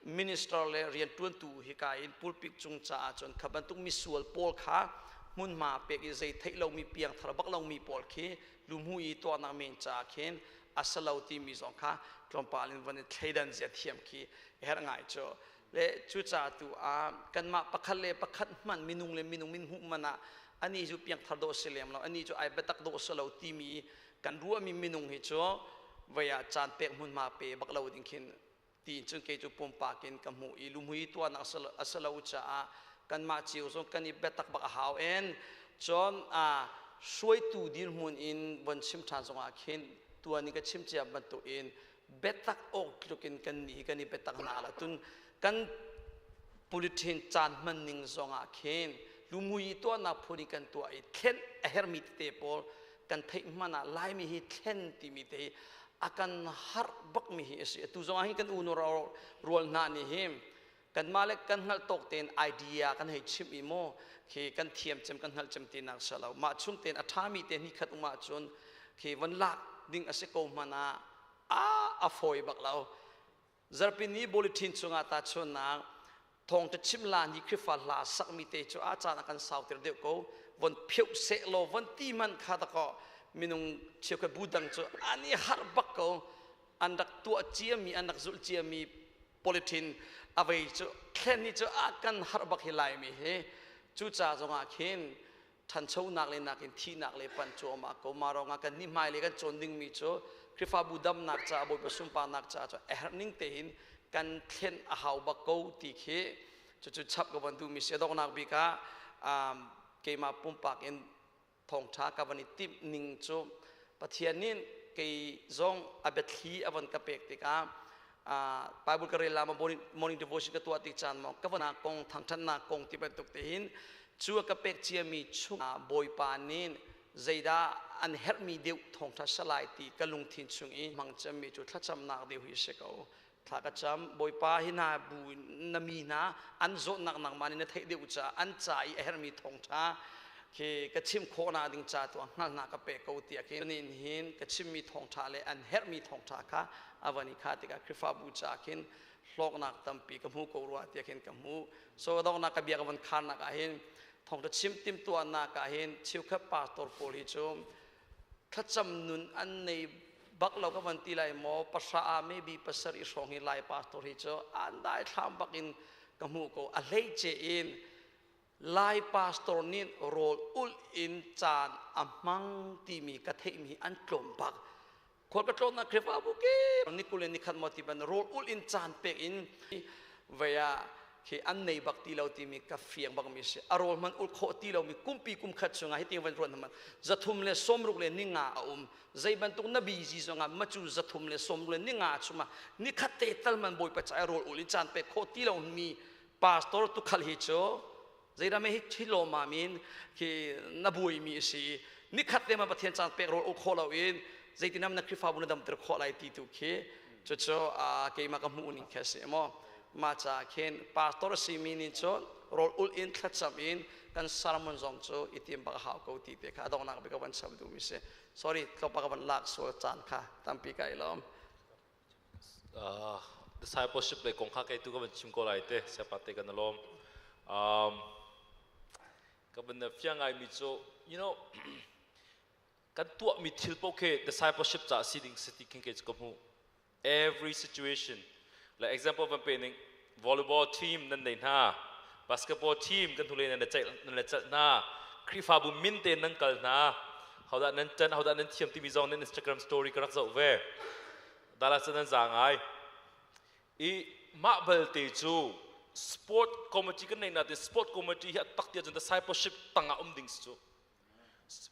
minister le rianṭuantu hika in pulpit cung caah cun kha bantuk misual pawl kha hmunhma pek i zei theih lomi piangthar bak lomi pawl khi luhmu i tuahnak men caah khin a si lo timi zong kha tlawmpal in von i thleidan zia thiam khi herh ngai cu. Le cucaah tu ah kanmah pakhat le pakhat hmanh minung le minung min hmuh man ah ani cu piangthar dawh si lem lo, ani cu ai biatak dawh si lo timi kan ruahmi minung hi cu vei ah caan pek hmunhma pe bak lo ding khin ti cun kei cu pumpak in ka hmuh i lumhui tuahnak a si lo caah kanmah cio zong kan i biatak bak a hau en. Cun a hruaitu dirhmun in von chim ṭhan zongah khin tuan in ka chim cia bantuk in biatak awk tluk in kan nih kan i biatak hna la tun kan bulletin caan hman ning zongah khin lumui tuahnak phun in kan tuah i thlen a hermi tete pawl kan theih hmanh ah Laimi hi thlen timi te hi a kan harh bakmi hi a si. Atu zongah hin kan unu rual hna nih hi kanmah le kan hngalh tawk tein idea kan hei chimh i maw khi kan thiam cem kan hngalh cem tinak si lo. Mah chung tein a ṭhami te ni khat um ahcun khi von lak ding a si ko hmanh ah a a fawi bak lo. Zarhpini bulletin chungah tahchunhnak thawngṭha chim la ni Khrihfa hla sakmi te cu a caan a kan sauter deuh ko. Von pheuh seh law von ti hmanh kha dakaw minung cheukhat bu dang cu an i harh bak ko. An rak tuah ciami, an rak zulh ciami politin a vei cu thlen ni cu a kan harh bak hi Laimi hi. Cuca zongah khin ṭhanchonak le nakin thihnak le panh cuahmah ko. Mah ruangah kan nih hmailei kan cawn dingmi cu Khrihfabu damnak caah, Bawipa sunparnak caah cu a herh ning tein kan thlen a hau bak ko ti khi cucu chap ka van duhmi si. A donghnak bik ah keimah pumpak in thawngṭha ka van i timh ning cu Pathian nih kei zong a biathli a van ka pek tikah Bible ka rel la ma morning devotion ka tuah tik caan maw ka van kong thangṭhatnak kong ti bantuk te hin cu a ka pek ciami chung Bawipa nih zeidah an herhmi deuh thawngṭha salai ti ka lungthin chung i hmang cemmi cu thlacamnak deuh hi si ko. Thla ka cam. Bawipa, hi hna bu na mi hna an zawtnak nangmah nih na theih deuh caah an ca i a herhmi thawngṭha khi ka chim khawhnak ding ca tu hngalhnak ka pe ko tiah khin nin hin ka chimmi thawngṭha le an herhmi thawngṭha kha a van i kha tikah Khrihfabu ca khin hlawknak tampi ka hmu ko rua tiah khin ka hmu. So donghnak ka bia ka van kharnak ah hin thawngṭha chim timhtuahnak ah hin cheukhat pastor pawl hi cu thlacam nun an nei bak lo ka van ti lai maw, 3 ah maybe 7 hrawng hi Lai pastor hi cu an dai thlam bak in ka hmu ko. A hleice in. Lai pastor nih rawl ulh in caan a hmang timi ka theihmi an tlawm bak. Khual ka tlawnnak Khrihfabu kip ni 20 le nikhat maw ti ban rawl ulh in caan pek in vei ah khi an nei bak ti lo timi ka fiang bak mi si. A rawl hman ulh khawh ti lomi kumpi kum khat chungah hi ting van ruat hman 365 a um. Zei bantuk na busy zongah macu 365 chungah nikhat te tal man Bawipa ca rawl ulh in caan pek khawh ti lo mi pastor tukhal hi cu zeidah me hi thilawma min khi na buai mi si nikhat te ma Pathian caan pek rawl u kho lo in zeitinam na Khrihfabu na damter khawh lai ti tu khi cucu keimah ka hmuh ning khi a si maw ma ca khin pastor si mi nih cun rawl ul in thlacam in kan sermon zong cu i tim bak hau ko ti te kha a donghnak bik ka van cham duh mi si. Sorry, tlawmpa ka van lak sual caan kha tampi ka i lawm. Discipleship le kong kha kei tu ka van chim ko lai te siapa te kan lawm. Ka van fiang ngai mi cu kan tuah mi thil paoh khi discipleship ca si ding si ti khin kei cu ka hmuh. Every situation, like example van pe ning, volleyball team nan nei hna, basketball team kan thule nan le chaih nan le chalh hna, Khrihfabu min te nan kal hna, hodah nan ṭan, hodah nan thiam timi zong nan Instagram story ka rak zoh ve. Dala cun nan za ngai. I mah balte cu sport committee kan nei na te, sport committee hi a tak tia cun discipleship tangah um ding si cu.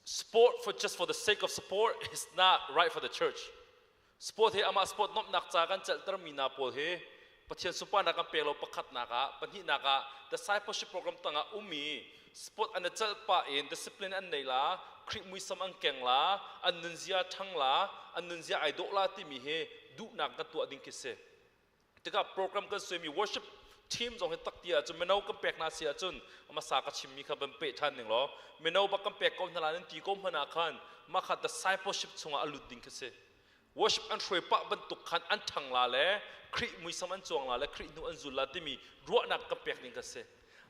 Sport for just for the sake of sport is not right for the church. Sport hi amah sport nomhnak ca kan celhter mi hna pawl hi Pathian sunparnak kan pek lo pakhatnak ah. Pahnihnak ah, discipleship program tangah ummi sport an i celh pah in discipline an nei la, Khrih muisam an keng la, an nunzia ṭhang la, an nunzia ai dawh la timi hi duhnak kan tuah ding khi si. Tikah program kan suaimi worship team zong hi tak ti ahcun mino kan pek hna si ahcun hmasa ka chimmi kha van peh ṭhan ning law, mino bak kan pek ko hna la nan ti ko hmanh ah khan mah kha discipleship chungah a lut ding khi si. Worship an hruai pah bantuk khan an ṭhang la le Khrih muisam an cuang la le Khrih hnu an zul la timi ruahnak kan pek ding kha si.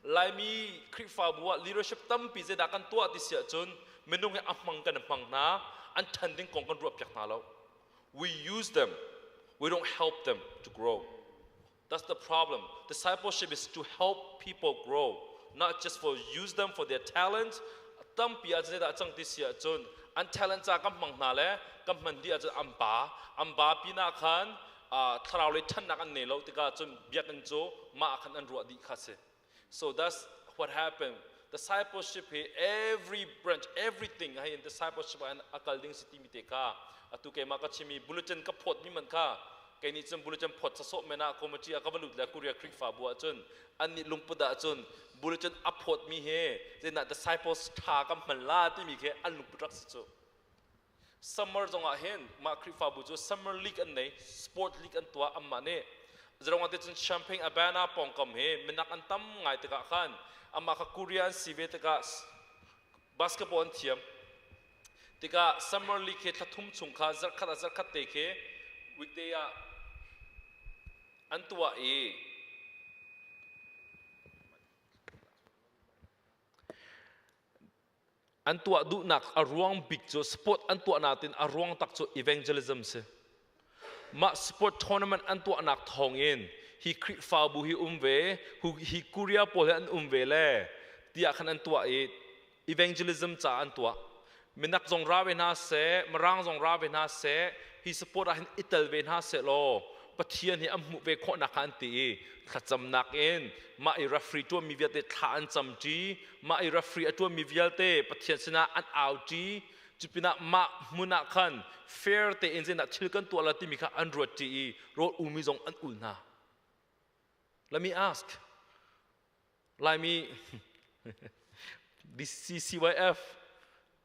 Laimi Khrihfabu ah leadership tampi zeidah kan tuah ti si ahcun minung hi a hmang kan hmang hna, an ṭhan ding kong kan ruah piak hna lo. We use them, we don't help them to grow. That's the problem. Discipleship is to help people grow, not just for use them for their talent. Tampi ah zeidah cang ti si ahcun an talent ca kan hmang hna le kan hman dih ahcun an ba an ba pinah khan thlarau lei ṭhannak an nei lo tikah cun biakinn cu mah khan an ruah dih kha si. So that's what happened. Discipleship hi every branch, everything hi in discipleship an akal ding si timi te kha atu keimah ka chimi bulletin ka phawt mi man kha kei nih cun bulletin phawt sasawh men ah committee ah ka va lut le Korea Khrihfabu ah cun an nih lungput ah cun bulletin a phawt mi he zeina disciples tha kan hman la timi khi an lungput rak si cu. Summer zongah hin mah Khrihfabu cu summer league an nei, sport league an tuah anmah nih. Zeruangah te cun Champagne Urbana pawngkam hi minak an tam ngai tikah khan amah kha Korea an si ve tikah basketball an thiam tikah summer league hi thla thum chung kha zarhkhat ah zarhkhat te khi weekday ah an tuah i an tuah duhnak a ruang bik cu, sport an tuah natin a ruang tak cu evangelism si. Mah sport tournament an tuahnak thawngin hi Khrihfabu hi um ve, hi Korea pawl hi an um ve le tiah khan an tuah i evangelism ca an tuah. Minak zong ra ve hna seh, Mirang zong ra ve hna seh, hi sport ah hin i tel ve hna seh law Pathian hi an hmuh ve khawhnak kha an ti i thlacamnak in mah i referee ṭuanmi vialte thla an camṭi, mah i referee a ṭuanmi vialte Pathian sinah an auṭi. Cupinah mah hmun ah khan fair tein zeidah thil kan tuah la timi kha an ruatṭi i rawl umi zong an ul hna. Let me ask, Laimi DCCYF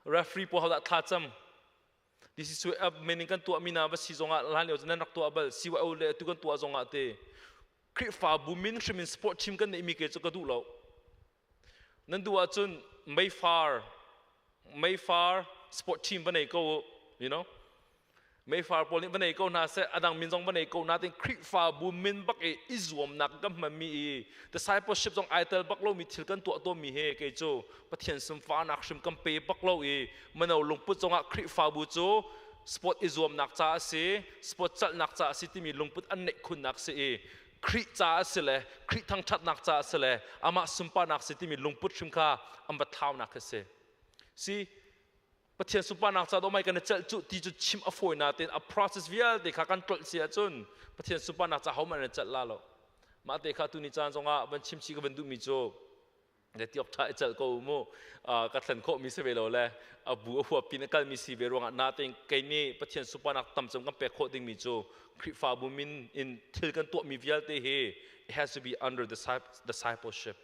referee pawl hodah thla cam? DCCYF mening kan tuah mi na va si zongah hlan lio nan rak tuah bal, CYO le atu kan tuah zongah te Khrihfabu min hrim in sport team kan neih mi ke cu ka duh lo. Nan duh ahcun meifar meifar sport team va nei ko u. Meifar pawl nih va nei ko hna seh, adang min zong va nei ko natin Khrihfabu min bak i i zuamnak kan hmanmi i discipleship zong ai tel bak lomi thil kan tuah tawnmi he kei cu Pathian sunfarnak hrim kan pe bak lo i mino lungput zongah Khrihfabu cu sport i zuamnak ca a si, sport calhnak ca a si timi lungput an neih khunnak si i. Khrih ca a si le Khrih thangṭhatnak ca a si le amah sunparnak si timi lungput hrim kha an va thlaunak khi si. Si Pathian sunparnak ca dawh mai kan i celh cu ti cu chim a fawi natein a process vialte kha kan tlolh si ahcun Pathian sunparnak ca hohmanh an i celh la lo. Mah te kha tuni caan zongah van chim chih ka van duhmi cu le tiok ṭha i celh ko u mu ka thlen khawhmi si ve lo le a bu a huap pin a kalmi si ve ruangah natein kei nih Pathian sunparnak tam cem kan pek khawh dingmi cu Khrihfabu min in thil kan tuahmi vialte hi it has to be under discipleship.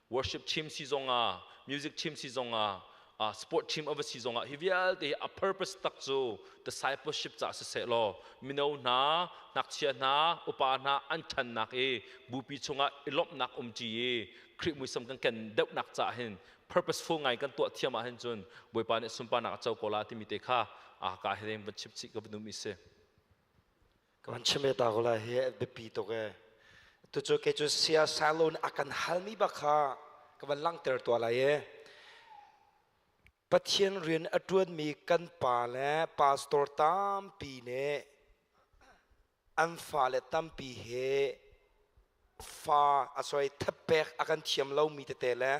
Worship team si zongah, music team si zongah, sport team a va si zongah hi vialte hi a purpose tak cu discipleship ca siseh law mino hna, ngakchia hna, upa hna an ṭhannak i bupi chungah i lawmhnak um ṭi i Khrih muisam kan ken deuhnak caah hin purposeful ngai kan tuah thiam ah hin cun Bawipa nih sunparnak a co ko la timi te kha a ka he van chip chih ka van um i si. Ka van chim ta ko lai hi biapi tuk e. Tu cu kei cu sia salon a kan halmi bak kha ka van langhter tua lai e. Pathian rian a ṭuanmi kan pa le pastor tampi nih an fale tampi he fa a sorry thapek a kan thiam lomi tete le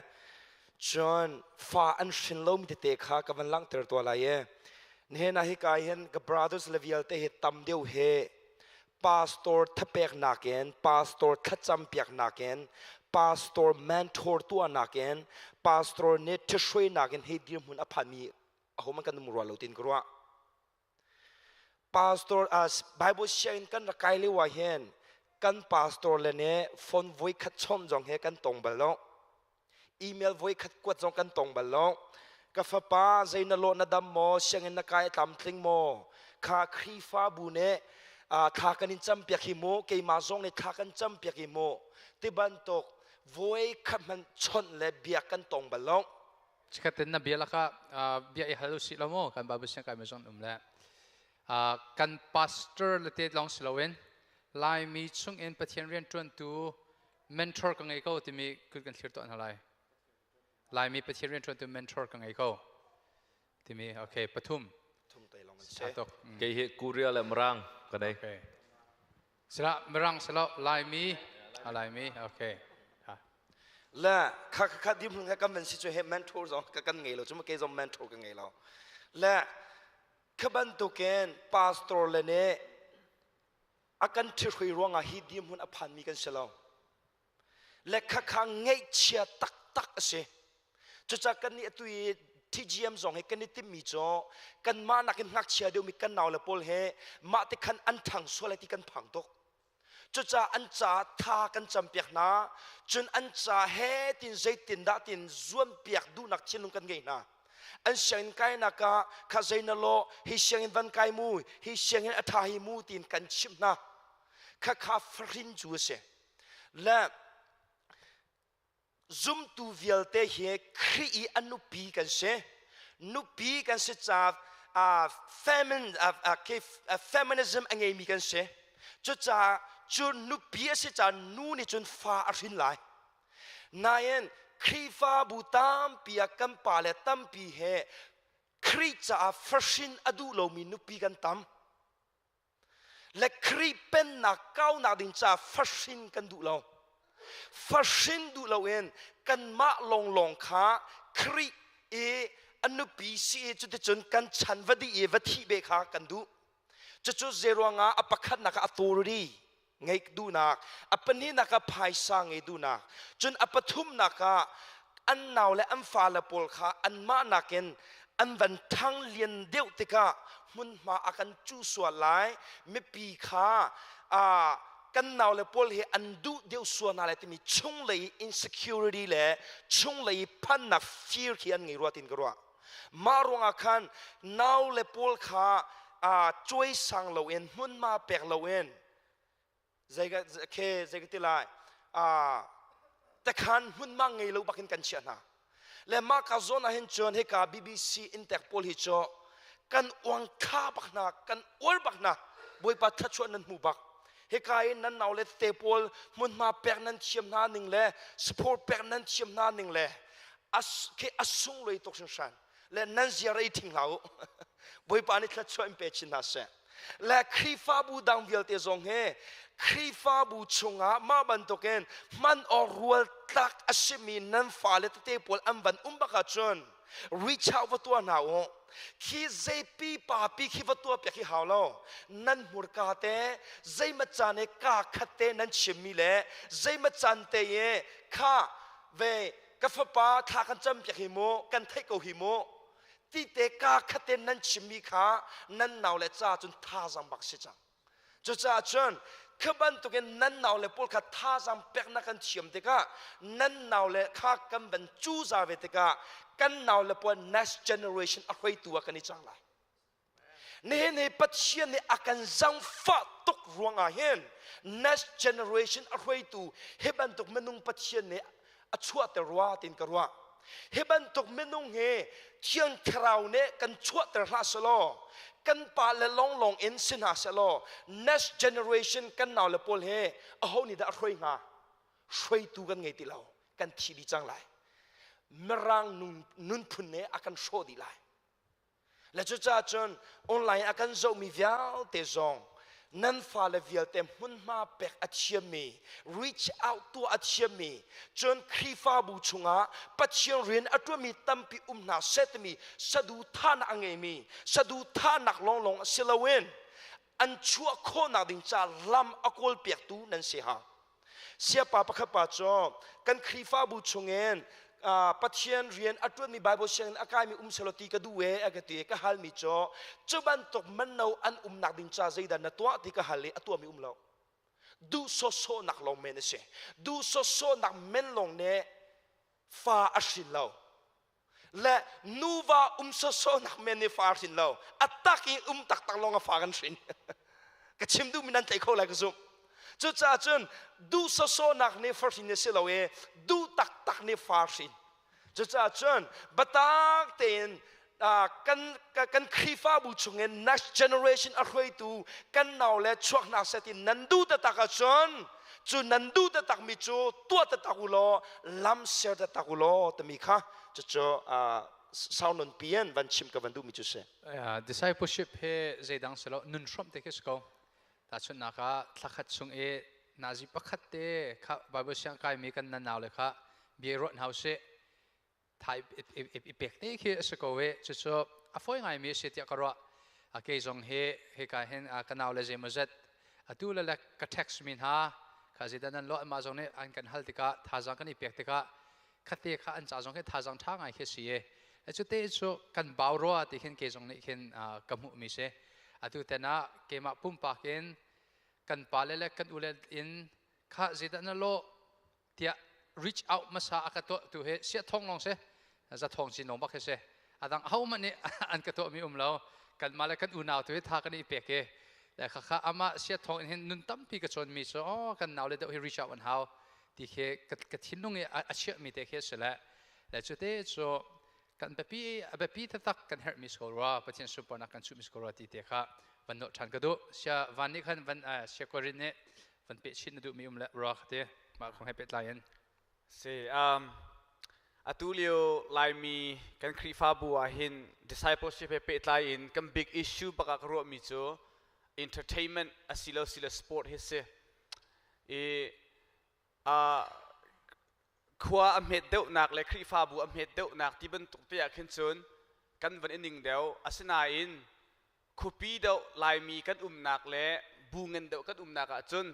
cun fa an hrin lomi tete kha ka van langhter tua lai e. Nihin ah hika hin ka brothers le vialte hi tam deuh he pastor thapek nakin pastor thlacam piak nakin pastor mentor tuah nakin pastor nih ṭhihruai nakin hi dirhmun a phanmi ahohmanh kan um rua lo tin ka ruah. Pastor as Bible sianginn kan rak kai lio ah hin kan pastor le nih phone voi khat chawnh zong he kan tong bal lo. Email voi khat kuat zong kan tong bal lo. Ka fapa zei na lawh na dam maw sianginn na kai a tlamtling maw kha Khrihfabu nih thla kan in campiak hi mu keimah zong nih thla kan campiak hi mu ti bantuk voi khat hmanh chawnh le bia kan tong bal lo. Chikkhat in na bia lakah bia i hal usih lo mu kan Bible siang kai mi zong um le kan pastor le te lawng si loin Laimi chung in Pathian rian ṭuantu mentor ka ngei ko timi kut kan thlir tuah hna lai. Laimi Pathian rian ṭuantu mentor ka ngei ko timi okay pathum. Kei hi Korea le Mirang ka nei. Okay. Sila Mirang silo Laimi Laimi okay. Le kha kha kha dim hung kan van si chu he mentor zong ka kan ngei lo chu ma ke zong mentor ka ngei lo. Le kha bantukin pastor le nih a kan ṭhihrui ruangah hi dirhmun a phanmi kan si lo. Le kha kha ngaihchia taktak a si. Cucaah kan nih atu i TGM zong hi kan i timmi cu kanmah nakin ngakchia deuhmi kan naule pawl he mah te khan an ṭhang sual lai ti kan phang tuk. Cucaah an ca tha kan campiak hna, cun an ca he tin zeitindah tin zuampiak duhnak thinlung kan ngei hna. An sianginn kainak ah kha zei na lawh, hi sianginn van kai mu, hi sianginn a ṭha hi mu tiin kan chimh hna. Khakha fahrin cu a si. Le zumtu vialte hi Khrih i a nupi kan si. Nupi kan si ca feminism a ngeimi kan si. Cucaah cu nupi a si caah nu nih cun fa a hrin lai. Nain Khrihfabu tampi ah kan pale tampi he Khrih caah fahrin a duh lomi nupi kan tam. Le Khrih pennak kaunak ding caah fahrin kan duh lo. Fahrin duh loin kanmah lawnglawng kha Khrih i a nupi si i cuticun kan chan va dih i va thih ve kha kan duh. Cucu zeiruangah a pakhatnak ah authority ngeih duhnak, a pahnihnak ah phaisa ngei duhnak, cun a pathumnak ah an nau le an fale pawl kha anmah nakin an van ṭhang lian deuh tikah hmunhma a kan cuh sual lai, mipi kha kan nau le pawl hi an duh deuh sual hna lai timi chunglei insecurity le chunglei phannak fear khi an ngei rua tin ka ruah. Mah ruangah khan nau le pawl kha cuaisang loin hmunhma pek loin zei ka khe zei ka ti lai takhan hmunhma ngei lo bakin kan chiah hna. Le mah ka zawn ah hin cun hika BBC intek pawl hi cu kan uang kha bak hna kan uar bak hna Bawipa thluachuah nan hmu bak. Hika in nan nau le te pawl hmunhma pek nan thiam hna ning le support pek nan thiam hna ning le as khi a sunglawi tuk hringhran le nan zia rei thing hlah u Bawipa nih thluachuah in pe chin hna seh le Khrihfabu dang vialte zong he. Khrihfabu chungah mah bantukin hman awk rual tlak a simi nan fale tete pawl an van um bak ahcun reach out va tuah hna u. Khi zeipi papi khi va tuah piak hi hau lo. Nan hmurka te zeimat caan i kaa khat te nan chimmi le zeimat caan te i kha ve ka fapa thla kan cam piak hi mu, kan theih ko hi mu ti te kaa khat te nan chimmi kha nan nau le ca cun thazaang bak si cang. Cucaah cun khi bantukin nan naule pawl kha thazaang peknak kan thiam tikah, nan naule kha kan van cuza ve tikah, kan naule pawl next generation a hruaitu ah kan i cang lai. Nihin hi Pathian nih a kan zangfah tuk ruangah hin next generation a hruaitu hi bantuk minung Pathian nih a chuahter rua tiin ka ruah. Hi bantuk minung hi Thiang Thlarau nih kan chuahter hlah selaw, kan pa le lawnglawng in si hna selaw, next generation kan nau le pawl he aho nih dah a hruai hnga? Hruaitu kan ngei ti lo, kan thi dih cang lai. Mirang nunphun nih a kan hrawh dih lai. Le cucaah cun online a kan zohmi vialte zong nan fale vialte hmunhma pek a thiammi, reach out tuah a thiammi, cun Khrihfabu chungah Pathian rian a ṭuanmi tampi um hna seh timi saduhthahnak a ngeimi, saduhthahnak lawnglawng si loin an chuah khawhnak ding ca lam a kawlpiaktu nan si hau. Siapa pakhat pa cu kan Khrihfabu chungin Pathian rian a ṭuanmi, Bible sianginn a kaimi um selaw ti ka duh e a ka ti. Ka halmi cu, cu bantuk mano an umnak ding ca zeidah na tuah ti ka hal i a tuahmi um lo. Duh sawsawhnak lawng men a si. Duh sawsawhnak men lawng nih fa a hrin lo. Le nuva um sawsawhnak men nih fa a hrin lo. A tak i um taktak lawng a fa kan hrin. Ka chim duhmi nan tlaih kho lai ka zumh. Cucaah cun duh sawsawhnak nih fa hrin a si lo i duh taktak nih fa hrin. Cucaah cun biatak tein kan Khrihfabu chungin next generation a hruaitu kan nau le chuak hna seh ti nan duh taktak ahcun, cu nan duh taktakmi cu tuah taktak u law, lam ser taktak u law timi kha cucu sau non pian van chim ka van duhmi cu si. Discipleship he zeidang si lo, nun hrawmh te khi si ko. Tahchunhnak ah, thlakhat chung i nazi pakhat te kha Bible siang kaimi kan nan nau le kha bia ruah hna usih, thai i pek te khi a si ko i cucu a fawi ngaimi a si tiah ka ruah. Kei zong hi hika hin ka nau le zeimawzet atu le lek ka text mi hna kha zeidah nan lawh, mah zong nih an kan hal tikah, thazaang kan i pek tikah, khate kha an ca zong khi thazaang ṭha ngai khi si i cu te cu kan bau rua ti khin kei zong nih khin ka hmuh mi si. Atu ten ah keimah pumpak in kan pale le kan ule in kha zeidah na lawh tiah reach out hmasa a ka tuah tu hi sia thong lawng si, za thong cin lawng bak hi si. Adang ho man nih an ka tuah mi um lo. Kan mah le kan unau tu hi tha kan i pek i le kha kha amah sia thong in hin nun tampi ka cawn mi cu, oh, kan nau le deuh hi reach out an hau ti khi ka thinlung i a chiah mi te khi si. Le le cu te cu kan biapi, a biapi taktak kan herh mi sko rua, Pathian sunparnak kan chuh mi sko rua ti te kha van nawh ṭhan ka duh. Sia van nih khan van sia korin nih van peh chin na duh mi um le rua kha ti mah kong he pehtlai in. Si atu lio Laimi kan Khrihfabu ah hin discipleship he pehtlai in kan big issue bak ah ka ruahmi cu entertainment asilo silo sport hi si i khua a hmet deuhnak le Khrihfabu a hmet deuhnak ti bantuk te ah khin cun kan van i ning deuh. Asinain khuapi deuh Laimi kan umnak le bu ngan deuh kan umnak ah cun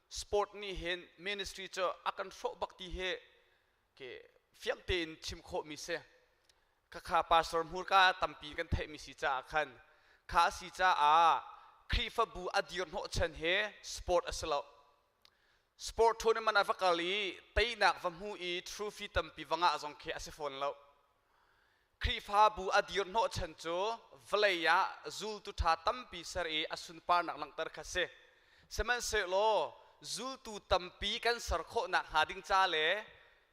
sport nih hin ministry cu a kan hrawh bak ti hi ke fiang tein chim khawhmi si. Khakha pastor hmurka tampi kan theihmi si caah khan kha a si caah Khrihfabu a dir hnawh chan he sport a si lo. Sport tournament ah va kal i teinak va hmu i trophy tampi va ngah zong khi a si fawn lo. Khrihfabu a dir hnawh chan cu vawlei ah zultu ṭha tampi ser i a sunparnak langhter kha si. Sihmanhsehlaw zultu tampi kan ser khawhnak hnga ding ca le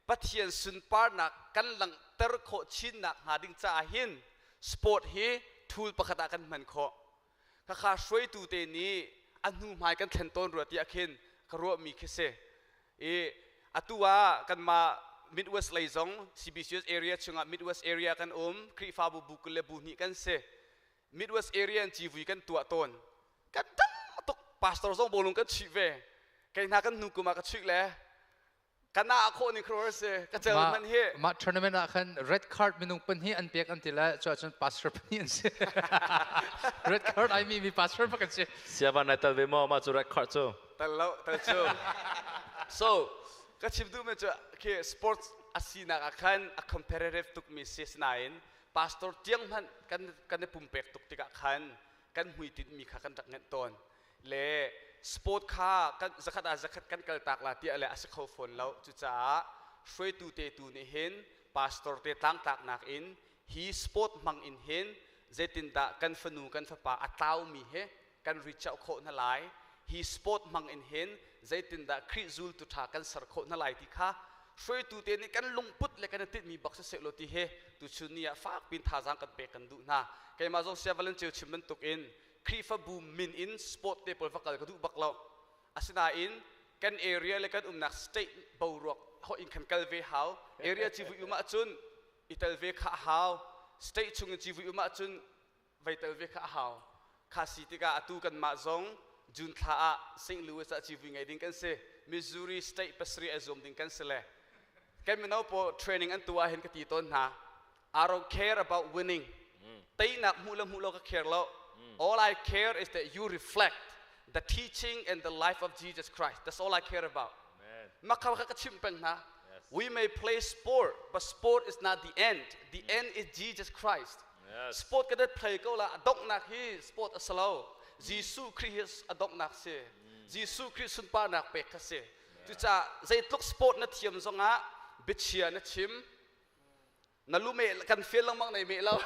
Pathian sunparnak kan langhter khawh chinnak hnga ding caah hin sport hi tool pakhat ah kan hman khawh. Khakha hruaitu te nih a hnu hmai kan thlen tawn rua tiah khin ka ruahmi khi si. I atu ah kanmah Midwest lei zong CBCUS area chungah Midwest area kan um, Khrihfabu bu 22 kan si. Midwest area in civui kan tuah tawn. Kan tam tuk, pastor zong bawlung kan chih ve. Kei hna kan hnu kum ah ka chuih le kana khawh ni khro se ka cel man hi. Ma tournament ah khan red card minung pahnih an pek an ti le cu ahcun pastor pahnih an si. Red card ai mi mi pastor pak an si. Siava nai tal ve maw ma cu red card cu? Tal lo, tal cu. So ka chim duh mi cu khi sports a sinak ah khan a competitive tuk mi si nain pastor tiang hmanh kan kan i pumpek tuk tikah khan kan hmuitinh mi kha kan rak ngenh tawn le sport kha kan zakhat ah zakhat kan kal tak la tiah le a si kho fawn lo. Cucaah hruaitu te tu nih hin pastor te tlangtlaknak in hi sport hmang in hin zeitindah kan fanu kan fapa a tlaumi he kan reach out khawh hna lai, hi sport hmang in hin zeitindah Khrih zultu ṭha kan ser khawh hna lai ti kha hruaitu te nih kan lungput le kan i tinhmi bak siseh law ti hi tuchun ni ah fak pin thazaang kan pek kan duh hna. Keimah zong sia valen ceu chim bantuk in Khrihfabu min in sport te pawl va kal ka duh bak lo. Asinain kan area le kan umnak state boruak ho in khan kal ve hau. Area civui um ahcun i tel ve kha a hau, state chung in civui um ahcun vei tel ve kha a hau. Kha si tikah atu kanmah zong June thla ah St. Louis ah civui ngei ding kan si. Missouri state pasarih ai zuam ding kan si le kan mino pawl training an tu ah hin ka ti tawn hna, I don't care about winning. Teinak hmuh le hmuh lo ka care lo. All I care is that you reflect the teaching and the life of Jesus Christ. That's all I care about. Makha ka chim peng hna. We may play sport, but sport is not the end. The end is Jesus Christ. Sport ka dat play ko la, donghnak hi sport a si lo. Jesuh Khrih hi a donghnak si. Jesuh Khrih sunparnak pek kha si. Cucaah zeitluk sport na thiam zongah biachia na chim, na lu meh kan fial lengmang nei meh lo,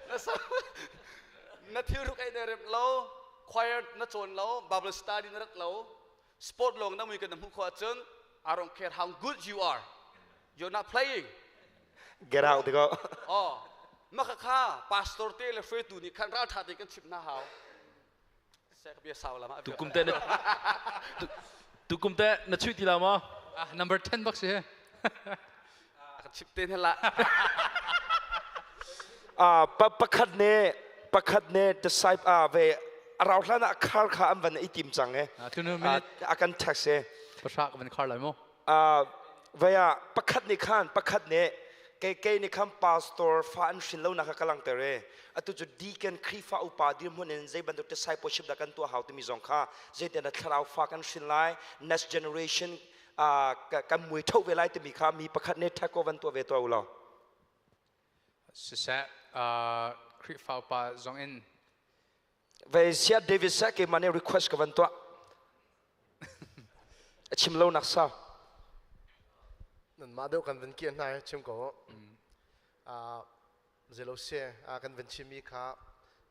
na sa na thilruk ei na rem lo, choir na cawn lo, Bible study na rat lo, sport lawng na mui kan na hmuh khawh ahcun, I don't care how good you are, you're not playing. Get out to go. Oh, maka kha pastor te le hruaitu nih khan raltha te kan chimh hna hau. Tukum te na tukum te na chuih ti la maw? Ah, number 10 bak si. Ka chip te hna la. Ah, pakhat ne pakhat ne disciple a ve arau hlan ah khar kha an van i tim cang e. Tunu minute a kan text e. Pasha ka van khar lai mu. Vaya pakhat nih khan pakhat nih kei kei nih khan pastor fa an hrin lo nak ka langter e. Atu cu deacon Khrihfa upa dirhmun in zei bantuk discipleship dah kan tuah hau timi zong kha zeitin dah thlarau fa kan hrin lai, next generation kan mui tho ve lai timi kha mi pakhat nih tackle van tuah ve tuah u law. Siseh, Khrihfa upa zong in Ve sia David sa ke mane request ka van tuah. A chim lo nak sa. Nan mah deuh kan van kian hna chim ko. Zelo se kan van chim mi kha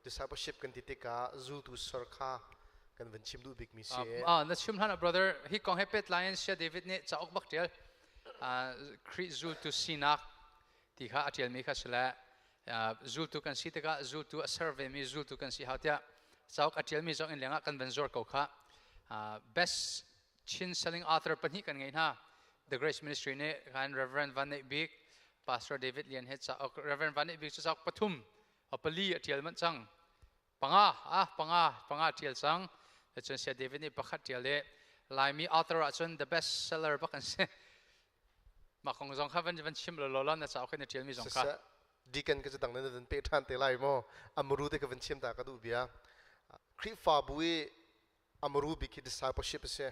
discipleship kan ti tikah zultu ser kha kan van chim duh bik mi si. Na chim hlan brother, hi kong he pet lai in sia David nih cauk bak tial Khrih zultu sinak ti kha a tialmi kha si le zultu kan si tikah zultu a ser vemi zultu kan si hau tiah cauk a ṭialmi zong in lengah kan van zuar ko kha. Best Chin selling author pahnih kan ngei hna, The Grace Ministry nih khan Reverend Van Neih Bik, Pastor David Lian he. Cauk Reverend Van Neih Bik cu cauk pathum pali a ṭial manh cang, panga ah panga panga ṭial cang. Cun Sia David nih pakhat ṭial i Laimi author ahcun the best seller bak an si. Mah kong zong kha van chim lo law, na cauk in na ṭialmi zong kha. Deacon ka dang nan pe ṭhan te lai maw? Amaru te ka van chim ta ka duh bia. Khrihfabu i amaru bik hi discipleship a si.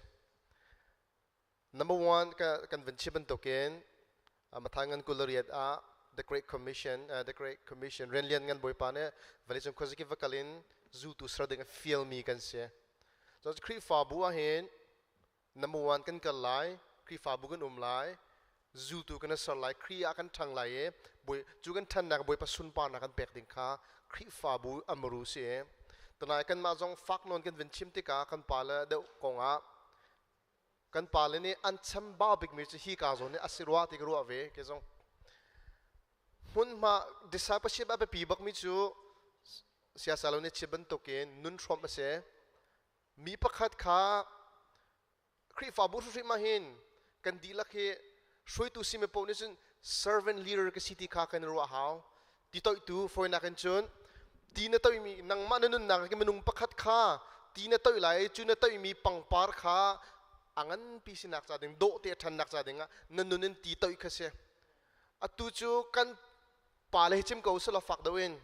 Number one ka kan van chim bantukin Matthai ngan 28 ah the Great Commission, the Great Commission rian lian ngan Bawipa nih vawleicung khuazakip va kal in zultu ser ding a fialmi kan si. So Khrihfabu ah hin number one kan kal lai, Khrihfabu kan um lai, zultu kan ser lai, Khrih ah kan ṭhang lai i bawi cu kan ṭhannak Bawipa sunparnak kan pek ding kha Khrihfabu amaru si. Tunai kanmah zong fak nawn kan vun chim tikah kan pale deuh kongah kan pale nih an chambau bikmi cu hi ka zawn nih a si rua ti ka ruah ve. Ke zong hmunhma discipleship a biapi bakmi cu siasalo nih chim bantukin nun hrawmh a si. Mi pakhat kha Khrihfabu hrimhrim ah hin kan dihlak hi hruaitu simi paoh nih cun servant leader ka si ti kha kan i ruah hau. Ti toihtu fawinak in cun ti na toihmi nangmah na nunnak ki minung pakhat kha Ti na toih lai, cu na toihmi pangpar kha a nganpi sinak ca ding, dawh te a ṭhannak ca ding ah na nun in ti toih kha si. Atu cu kan pale hi chim ko selaw fak deuh in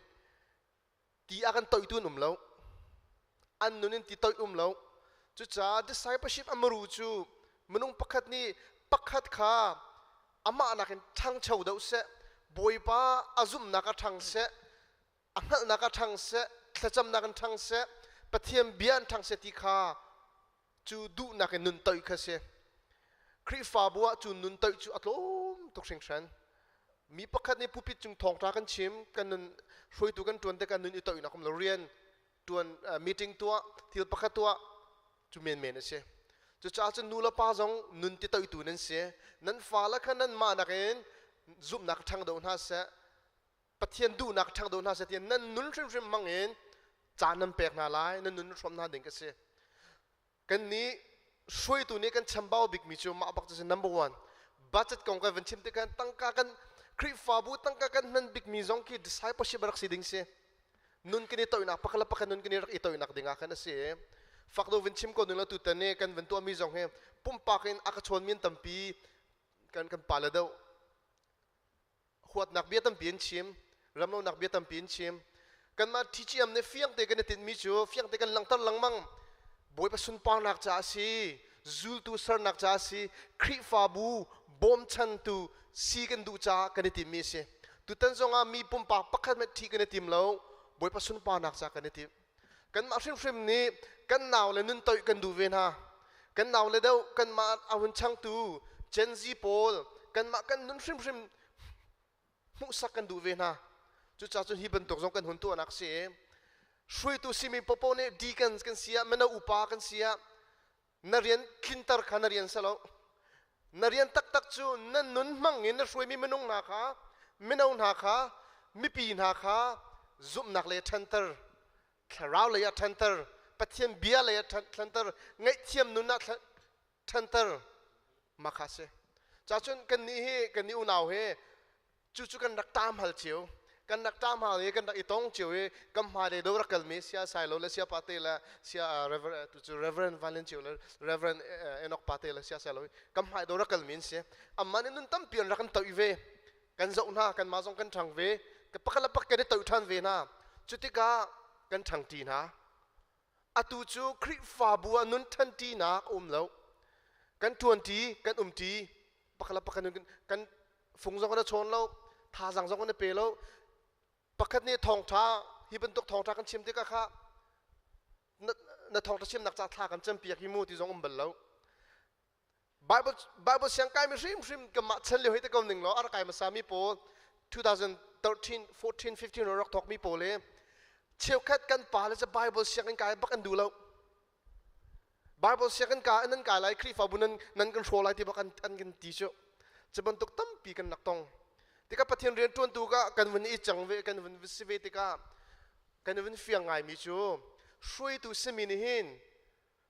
ti a kan toihtu an um lo. An nun in ti toih um lo. Cucaah discipleship a maru cu minung pakhat nih pakhat kha amah nakin ṭhangcho deuh seh, Bawipa a zumhnak a ṭhang seh, a hngalhnak a ṭhang seh, thlacamnak in ṭhang seh, Pathian bia in ṭhang seh ti kha cu duhnak in nun toih kha si. Khrihfabu ah cu nun toih cu a tlawm tuk hringhran. Mi pakhat nih pulpit cung thawngṭha kan chim, kan nun hruaitu kan ṭuan tikah nun i toihnak um lo rian ṭuan meeting tuah, thil pakhat tuah cu menmen a si. Cucaah cun nu le pa zong nun ti toihtu nan si. Nan fale kha nanmah nakin zumhnak ṭhang deuh hna seh, Pathian duhnak ṭhang deuh hna seh tiah nan nun hrimhrim hmang in caan nan pek hna lai, nan nun hrawm hna ding ka si. Kan nih hruaitu nih kan chambau bikmi cu mah bak cu si number one. Budget kong kan van chim tikah tangka kan Khrihfabu tangka kan hman bikmi zong khi discipleship rak si ding si. Nun kan i toihnak pakhat le pakhat nun kan i rak i toihnak ding ah khan a si. Fak do vin chim ko ning la tutan ni kan van tuahmi zong hi pumpak in a ka chawnmi an tampi kan kan pale deuh Huatnak bia tampi an chim, ramlonak bia tampi an chim. Kanmah TGM nih fiangte kan i tinhmi cu fiangte kan langhter lengmang. Bawipa sunparnak caah a si, zultu sernak caah a si, Khrihfabu bawmchantu si kan duh caah kan i timmi a si. Tutan zongah mi pumpak pakhat hmanh ṭhi kan i tim lo, Bawipa sunparnak caah kan i tim. Kanmah hrimhrim nih kan nau le nun toih kan duh ve hna. Kan nau le deuh kanmah a hun changtu Gen Z pawl kanmah kan nun hrimhrim hmuhsak kan duh ve hna. Cucaah cun hi bantuk zong kan hun tuahnak si. Hruaitu simi popo nih deacons kan si ah, mino upa kan si ah, na rian tlinter kha na rian si lo. Na rian taktak cu na nun hmang in na hruaimi minung hna kha, mino hna kha, mipi hna kha zumhnak lei ah ṭhanter, thlarau lei ah ṭhanter, Pathian bia lei ah ṭhanter, ngaihthiam nun ah ṭhanter mah kha si. Cacun kannih hi kannih unau hi cucu kan rak ṭam hal cio kan rak ṭam hal i kan rak i tong cio i kan hmailei do rak kalmi sia sailo le sia pate le sia reverend tu cu reverend Valen cio le reverend Enoch pate le sia sailo kan hmai do rak kalmi an si amah nih nun tampi an rak kan toih ve kan zoh hna kan mah zong kan ṭhang ve pakhat le pakhat kan i toih ṭhan ve hna cutikah kan ṭhang ṭi hna atu cu Khrihfabu ah nun ṭhanṭinak a um lo kan ṭuanṭi kan umṭi pakhat le pakhat kan fung zong kan chawn lo thazang zong kan pe lo pakhat nih thawngṭha hi bantuk thawngṭha kan chim tikah kha na thawngṭha chimnak ca thla kan campiak hi mu ti zong um bal lo Bible Bible siang kai mi hrimhrim kanmah chan lio hei te ko ning law a rak kai hmasa mi pawl 2013 14 15 rak thawk mi pawl hi cheukhat kan pa le cu Bible sianginn kai bak an duh lo Bible sianginn ka nan kai lai Khrihfabu nan nan kan hraw lai ti bak an an kan ti cu cu bantuk tampi kan rak tong tikah Pathian rian ṭuantu ka kan vun i cang ve kan vun si ve tikah kan vun fiang ngai mi cu hruaitu simi nih hin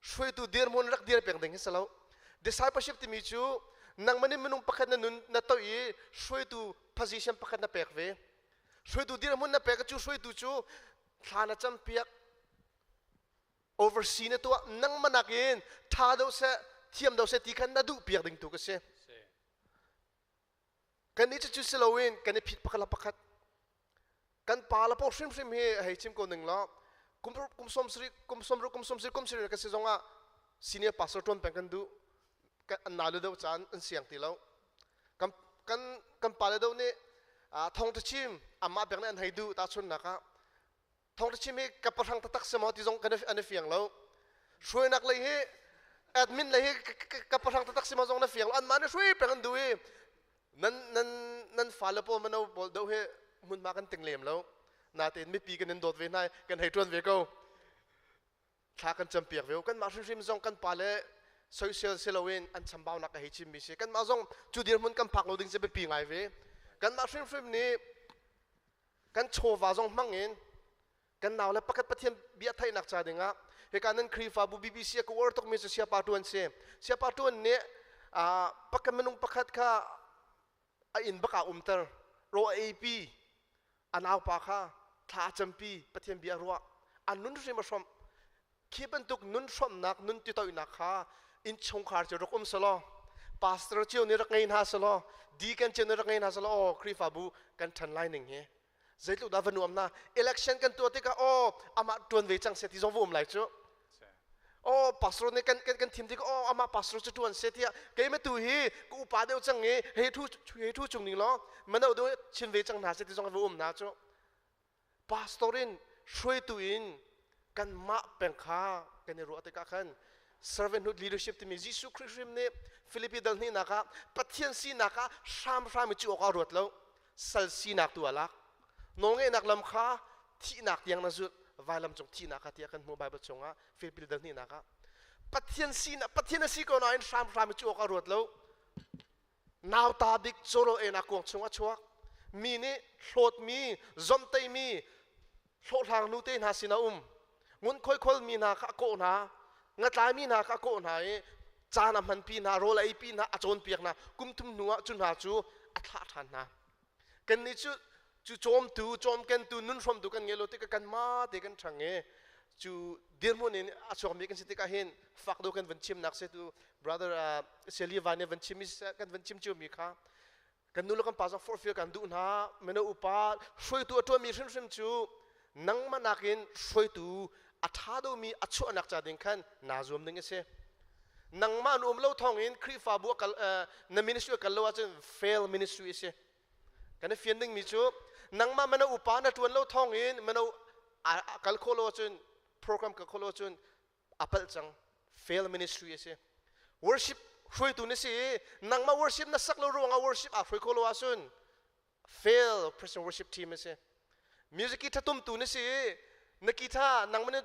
hruaitu dirhmun rak dir peng ding hi si lo discipleship timi cu nangmah nih minung pakhat na nun na toih i hruaitu position pakhat na pek ve hruaitu dirhmun na pek cu hruaitu cu thla na campiak oversee na tuah nangmah nakin tha deuh seh thiam deuh seh ti khan na duh piak ding tu ka si kan nih cu si loin kan i phit pakhat le pakhat kan pa le paw hrimhrim hi hei chim ko ning law kum kum som sari kum som ru kum som sari kum sari ka si zongah senior pastor tuan peng kan duh kan an na lu deuh caan an siang ti lo kan kan kan pa le deuh nih thong ta chim amah bek nih an hei duh ta chun nak ah thawngṭha chim hi ka pahrang taktak si maw ti zong kan an i fiang lo hruainak lei hi admin lei hi ka pahrang taktak si maw zong na fiang lo anmah nih hruai peng an duh i nan nan nan fale pawl mano pawl deuh hi hmunhma kan ting lem lo natein mipi kan in dawt ve hna kan hei ṭuan ve ko thla kan campiak ve kanmah hrimhrim zong kan pale soisel si loin an chambaunak a hei chimmi si kanmah zong cu dirhmun kan phak lo ding cu biapi ngai ve kanmah hrimhrim nih kan chawva zong hmang in kan nau le pakhat Pathian bia theihnak ca dingah hika nan Khrihfabu BBC a ka uar tukmi cu siapa tuan si siapa tuan nih pakhat minung pakhat kha a inn bak ah umter ro a eipi a naupa kha thla a campi Pathian bia ruah an nun hrim a hrawmh. Khi bantuk nun hrawmnak, nun titoihnak kha innchungkhar cu rak um selaw, pastor cio nih rak ngei hna selaw, deacon cio nih rak ngei hna selaw, aw Khrihfabu kan ṭhan lai ning hi zeitluk dah va nuam na. Election kan tuah tikah, aw amah ṭuan ve cang seh ti zong va um lai cu. Aw pastor nih kan thim tikah, aw amah pastor cu ṭuan seh tiah, keimah tu hi ka upa deuh cang i hei ṭhu hei ṭhu chung ning law mano deuh chin ve cang hna seh ti zong va um hna cu. Pastor in, hruaitu in kanmah peng kha kan i ruah tikah khan servanthood leadership timi Jesuh Khrih hrim nih Filipi dal hnihnak ah Pathian sinak ah hramhram i cu awk ah ruat lo, sal sinak tu a lak. Nawlngeihnak lam kha thihnak tiang na zulh, vailam cung thihnak kha tiah kan hmuh Bible chungah Filipi dal hnihnak ah. Pathian sinak, Pathian a si ko nain hramhram i cu awk ah ruat lo. Nauta bik cawrawl einak kuang chung a chuak. Mi nih hlawtmi, zomhteimi, hlawhhlang nu te hna sin a um. Ngunkhuai kholmi hna kha a kawh hna. Ngatlaimi hna kha a kawh hna i caan a hmanpi hna, rawl a eipi hna, a cawnpiak hna. Kum thum hnu ah cu hna cu a thlah ṭhan hna. Kannih cu cu cawmtu, cawmkentu, nunhrawmtu kan ngei lo tikah kanmah te kan ṭhang i cu dirhmun in a chuakmi kan si tikah hin fak deuh kan van chimnak si tu brother Seliva nih van chim kan van chim ciomi kha kan nu le kan pa zong forhfial kan duh hna. Mino upa hruaitu a ṭuanmi hrimhrim cu nangmah nakin hruaitu a ṭha deuhmi a chuahnak ca ding khan naa zuam ding a si. Nangmah nu um lo thawngin Khrihfabu a kal, na ministry a kal lo ahcun fail ministry a si. Kan i fian dingmi cu nangmah mino upa na ṭuan lo thawngin mino a kal khawh lo ahcun, program kal khawh lo ahcun a palh cang, fail ministry a si. Worship hruaitu na si i nangmah worship na sak lo ruangah worship aa hruai khawh lo ahcun fail Christian worship team a si. Music ki tumtu na si i na guitar nangmah nih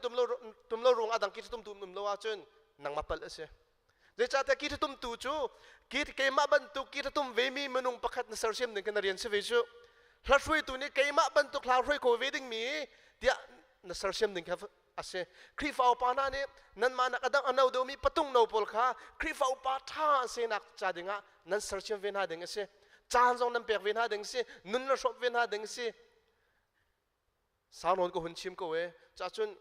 tum lo ruangah adang guitar tumtu um lo ahcun nangmah palh a si. Zeicahtiah guitar tumtu cu keimah bantuk guitar tum vemi minung pakhat na sersiam ding kha na rian si ve cu. Hla hruaitu nih keimah bantuk hla hruai ko ve dingmi tiah na sersiam ding kha a si. Khrihfa upa hna nih nanmah nak adang a no deuhmi patung no pawl kha Khrihfa upa ṭha an sinak ca dingah nan sersiam ve hna ding a si. Caan zong nan pek ve hna ding a si. Nun na hrawmh ve hna ding a si. Sau nawn ka hun chim ko e. Cacun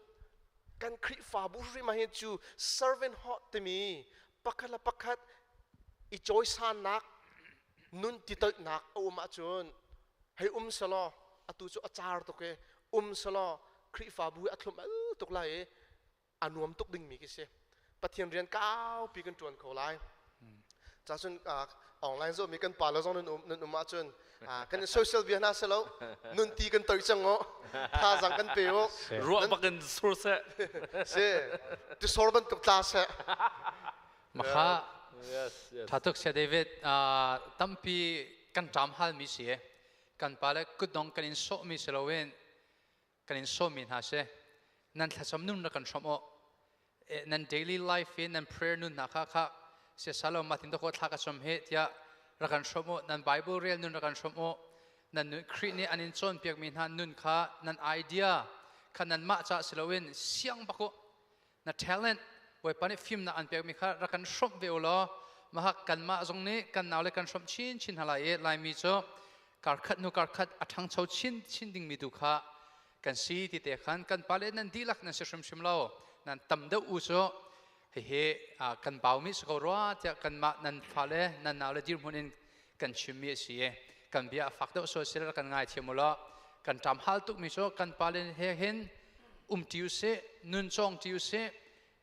kan Khrihfabu hrim ah hin cu servant heart timi pakhat le pakhat i cawisannak, nun titoihnak a um ahcun hei um selaw, atu cu a car tuk i, um selaw Khrihfabu hi a thlum al tuk lai i a nuam tuk dingmi khi si. Pathian rian kaupi kan ṭuan kho lai. Cacun online zohmi kan pa le zong nan um ahcun kan in social bia hna selo, nun ti kan toi cang o, thazang kan pe o. Ruah bak in sur seh. Si tisor bantuk tla seh. Makha tha tuk sia David. Tampi kan ṭam halmi si, kan pa le kutdong kan in sawhmi si loin kan in sawmmi hna si. Nan thlacam nun ra kan hrawm o, nan daily life in nan prayer nun hna kha sia salo matin to ko thla ka chom he tiah ra kan hrawm o, nan Bible rel nun ra kan hrawm o, nan nun Khrih nih an in cawnpiak mi hna nun kha, nan idea kha nan mah ca si loin siang bak u. Na talent, Bawipa nih fimnak an pekmi kha rak kan hrawmh ve u law mah kanmah zong nih kan naule kan hrawmh chin chin hna lai i Laimi cu karkhat hnu karkhat a ṭhangcho chin chin dingmi tu kha kan si ti te khan. Kan pale nan dihlak nan si hrimhrim lo, nan tam deuh u cu hihi kan baumi si ko rua tiah kanmah nan fale nan naule dirhmun in kan chimmi a si i kan bia a fak deuh sual sila kan ngaithiam u law kan ṭam hal tukmi cu kan pale he hin um ṭi u sih, nun cawng ṭi u sih.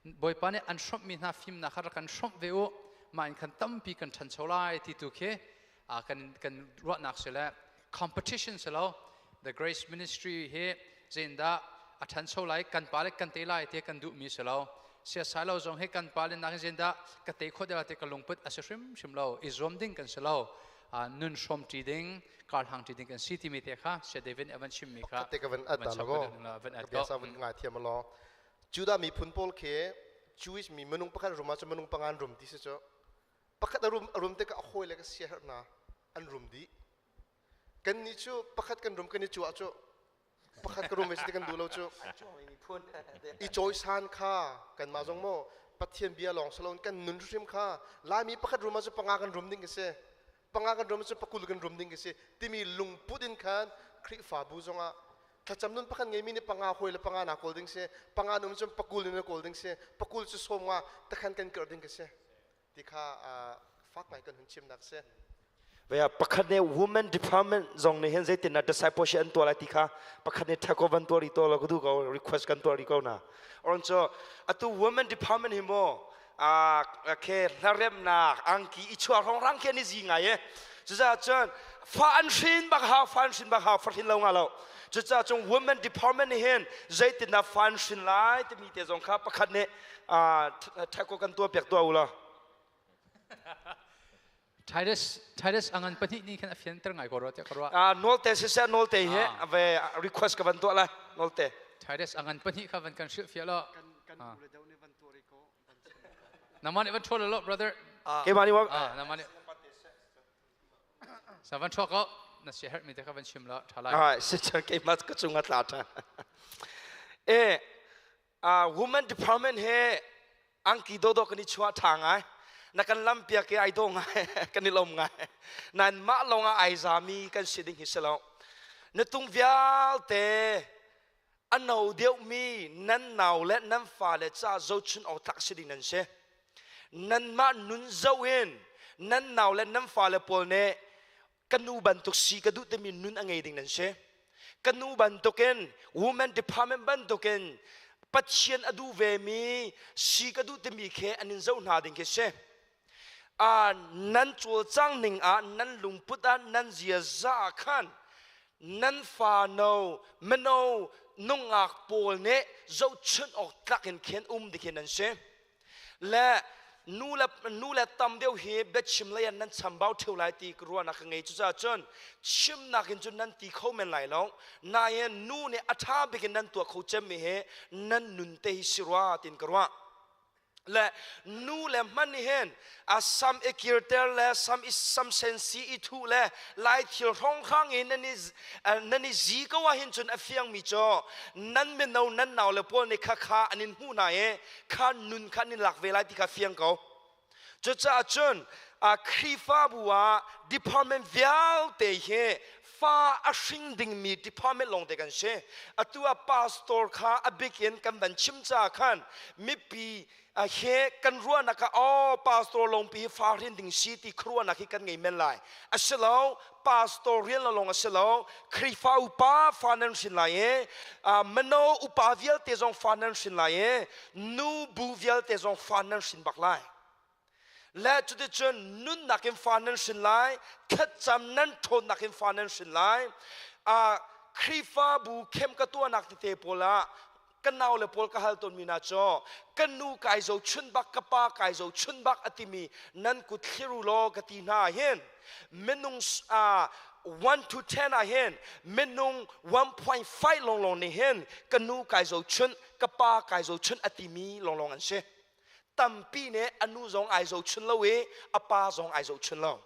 Bawipa nih an hrawmhmi hna fimnak kha rak kan hrawmh ve u, mah in khan tampi kan ṭhancho lai ti tu khi kan ruahnak si le competition si lo. The Grace Ministry hi zeindah a ṭhancho lai, kan pa le kan te lai ti kan duhmi si lo. Siasai lo zong hi kan pa le nakin zeindah ka te khawh deuh ti ka lungput a si hrimhrim lo. I zuam ding kan si lo, nun hrawm ṭi ding, karhlang ṭi ding kan si timi te kha Saya David nih a van chimmi kha te ka van at da lago van ka biasa van ngai thiam lo. Judah miphun pawl khi Jewish mi minung pakhat rum ah cu minung panga an rum ti si cu. Pakhat a rum, a rum tikah a hawi le ka sia herh hna, an rum dih. Kan nih cu pakhat kan rum kan i cuah cu pakhat ka rum ve si ti kan duh lo cu. I cawisan kha kanmah zong maw Pathian bia lawng si loin kan nun hrim kha Laimi pakhat rum ah cu panga kan rum ding ka si, panga kan rum cu pakul kan rum ding ka si timi lungput in khan Khrihfabu zongah. Thlacam nun pakhat ngeimi nih panga hawi le panga na kawl ding si. Panga num cun pakul in na kawl ding si. Pakul cu sawm nga takhan kan kirh ding ka si. Ti kha fak ngai kan hun chimnak si. Vaya pakhat ne women department zong nih hin zeitin na discipleship an tuah lai ti kha pakhat nih thako van tuah ri to lo ka du ko request kan tuah ri ko na. Oron cho atu women department hi mo a ke hlaremnak angki i chuah rong rang khi an i zi ngai e. Cucaah cun fa an hrin bak hau fa an hrin bak hau fa hrin lo nga lo. Cucaah cun women department nih hin zeitin dah fa an hrin lai timi te zong kha pakhat nih thako kan tuah piak tuah u law. Titus Titus angan pahnih nih khan a fianter ngai ko rua tiah ka ruah. Nolte siseh nolte hi ve request ka van tuah lai nolte. Titus angan pahnih kha van kan hrilh fiah lo. Nangmah nih van ṭhawl lo brother. Keimah nih Nangmah nih. Sa van ṭhuak ko. Na sia herh mi te kha van chim la ṭha lai. Ah, si keimah ka cung a tla ṭha. Eh, women department he angki dawdawh kan i chuah ṭha ngai na kan lampiak i ai dawh ngai kan i lawm ngai nain mah lawng ah ai zami kan si ding hi si lo na tung vialte a no deuhmi nan nau le nan fale ca zohchun awk tlak si ding nan si nanmah nun zoh in nan nau le nan fale pawl nih ka nu bantuk si ka duh timi nun a ngei ding nan si ka nu bantukin women department bantukin Pathian a duh ve mi si ka duh timi khi an in zoh hna ding khi si a nan cawlcang ning ah nan lungput ah nan ziaza ah khan nan fa no mino nungak pawl nih zohchunh awk tlak in khin um ding khi nan si Le nu le nu le tam deuh hi biachim lei ah nan chambau ṭheo lai ti ka ruahnak ka ngei. Cucaah cun chimnak in cun nan ti kho men lai lo. Nain nu nih a ṭha bik in nan tuah kho cemmi hi nan nun te hi si rua tiin ka ruah. Le nu le hman nih hin a sam i kirter le sam i sam sensi i thuh le lai thil hrawnghrang in nan i nan i zi ko ah hin cun a fiangmi cu nan mino nan nau le pawl nih kha kha an in hmuh hna i kha nun kha nan lak ve lai ti kha fiang ko. Cucaah cun Khrihfabu ah department vialte hi fa a hring dingmi department lawngte kan si. Atu ah pastor kha a bik in kan van chim caah khan mipi he kan ruahnak ah oh pastor lawngpi hi fa hrin ding si ti khuaruahnak hi kan ngei men lai. A si lo, pastor rian lawng a si lo, Khrihfa upa fa nan hrin lai i mino upa vialte zong fa nan hrin lai i nu bu vialte zong fa nan hrin bak lai. Le cuticun nunnak in fa nan hrin lai, thlacam nan ṭhawnnak in fa nan hrin lai. Khrihfabu khem ka tuahnak tete pawl ah ka nau le pawl ka hal tawnmi hna cu ka nu kai zo chun bak ka pa kai zo chun bak a timi nan kut thlir u law ka ti hna hin minung 1 to 10 ah hin minung 1.5 lawnglawng nih hin ka nu kai zo chun ka pa kai zo chun a timi lawnglawng an si. Tampi nih a nu zong ai zo chun lo i a pa zong ai zo chun lo.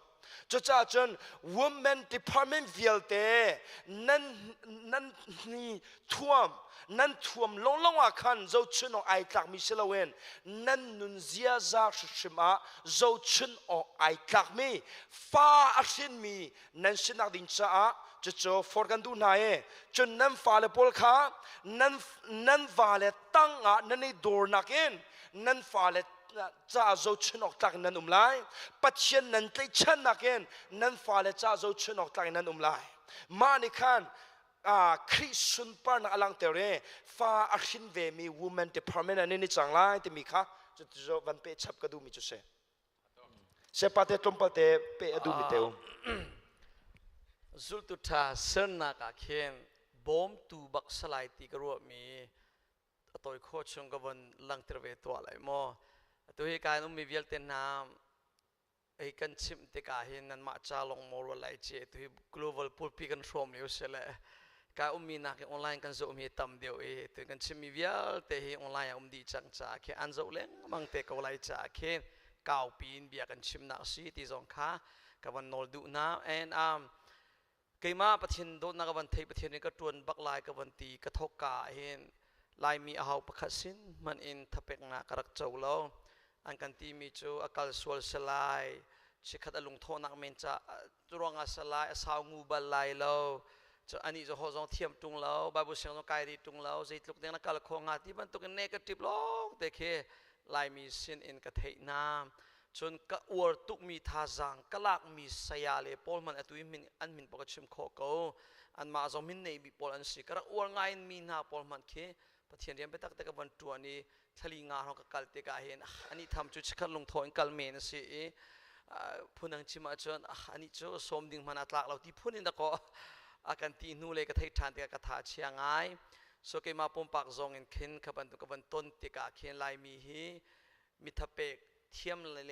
Cucaah cun women department vialte nan nan hni thuam nan thuam lawnglawng ah khan zohchun awk ai tlakmi si loin nan nun ziaza hrimhrim ah zohchun awk ai tlakmi fa a hrinmi nan sinak ding caah cucu for kan duh hna i cun nan fale pawl kha nan nan vale tang ah nan i dawrnak in nan fale caah zohchun awk tlak in nan um lai. Pathian nan tlaihchannak in nan fale caah zohchun awk tlak in nan um lai. Mah nih khan Khrih sunparnak a langhter i fa a hrin vemi woman department ah nan i cang lai timi kha cucu van pe chap ka duhmi cu si. Sepa te tlawmpal te pe a duhmi te um. Zultu ṭha sernak ah khin bawmtu bak salai ti ka ruahmi a tawi khawh chung ka von langhter ve tuah lai maw. Atu hi kai ummi vialte hna ei kan chimh tikah hin nanmah ca lawng maw rual lai ci tu hi global pulpi kan hrawm lio si le ka ummi nak in online kan zoh mi tam deuh i tu kan chimmi vialte hi online ah um dih cang caah khi an zoh lengmang te ko lai caah khi kaupi in bia kan chimnak si ti zong kha ka van nawl duh hna. And keimah Pathian dawtnak ka van theih, Pathian in ka ṭuan bak lai ka van ti ka thawk ka ah hin Laimi ahau pakhat sin hmanh in thapeknak ka rak co lo. An kan timi cu a kal sual salai, chikkhat a lungthawhnak men ca ruangah salai, a sau ngu bal lai lo. Cu ani cu ho zong thiam tung lo, Bible siang zong kai rih tung lo, zeitluk ding na kal kho hnga ti bantukin negative lawng te khi Laimi sin in ka theih hna. Cun ka uar tukmi thazaang ka lakmi saya le pawl hmanh atu i min an min pawl ka chim khawh ko. Anmah zong min nei mi pawl an si. Ka rak uar ngai in mi hna pawl hmanh khi Pathian rian biatak te ka von ṭuan i thlali nga hrawng ka kal tikah hin anih tham cu chikkhat lungtho in kal men a si i phunang chim ahcun anih cu sawm ding hmanh a tlak lo ti phun in dakaw a kan ti hnu le ka thei ṭhan tikah ka tha a chia ngai. So keimah pumpak zong in khin kha bantuk ka von ton tikah khin Laimi hi mithapek thiam le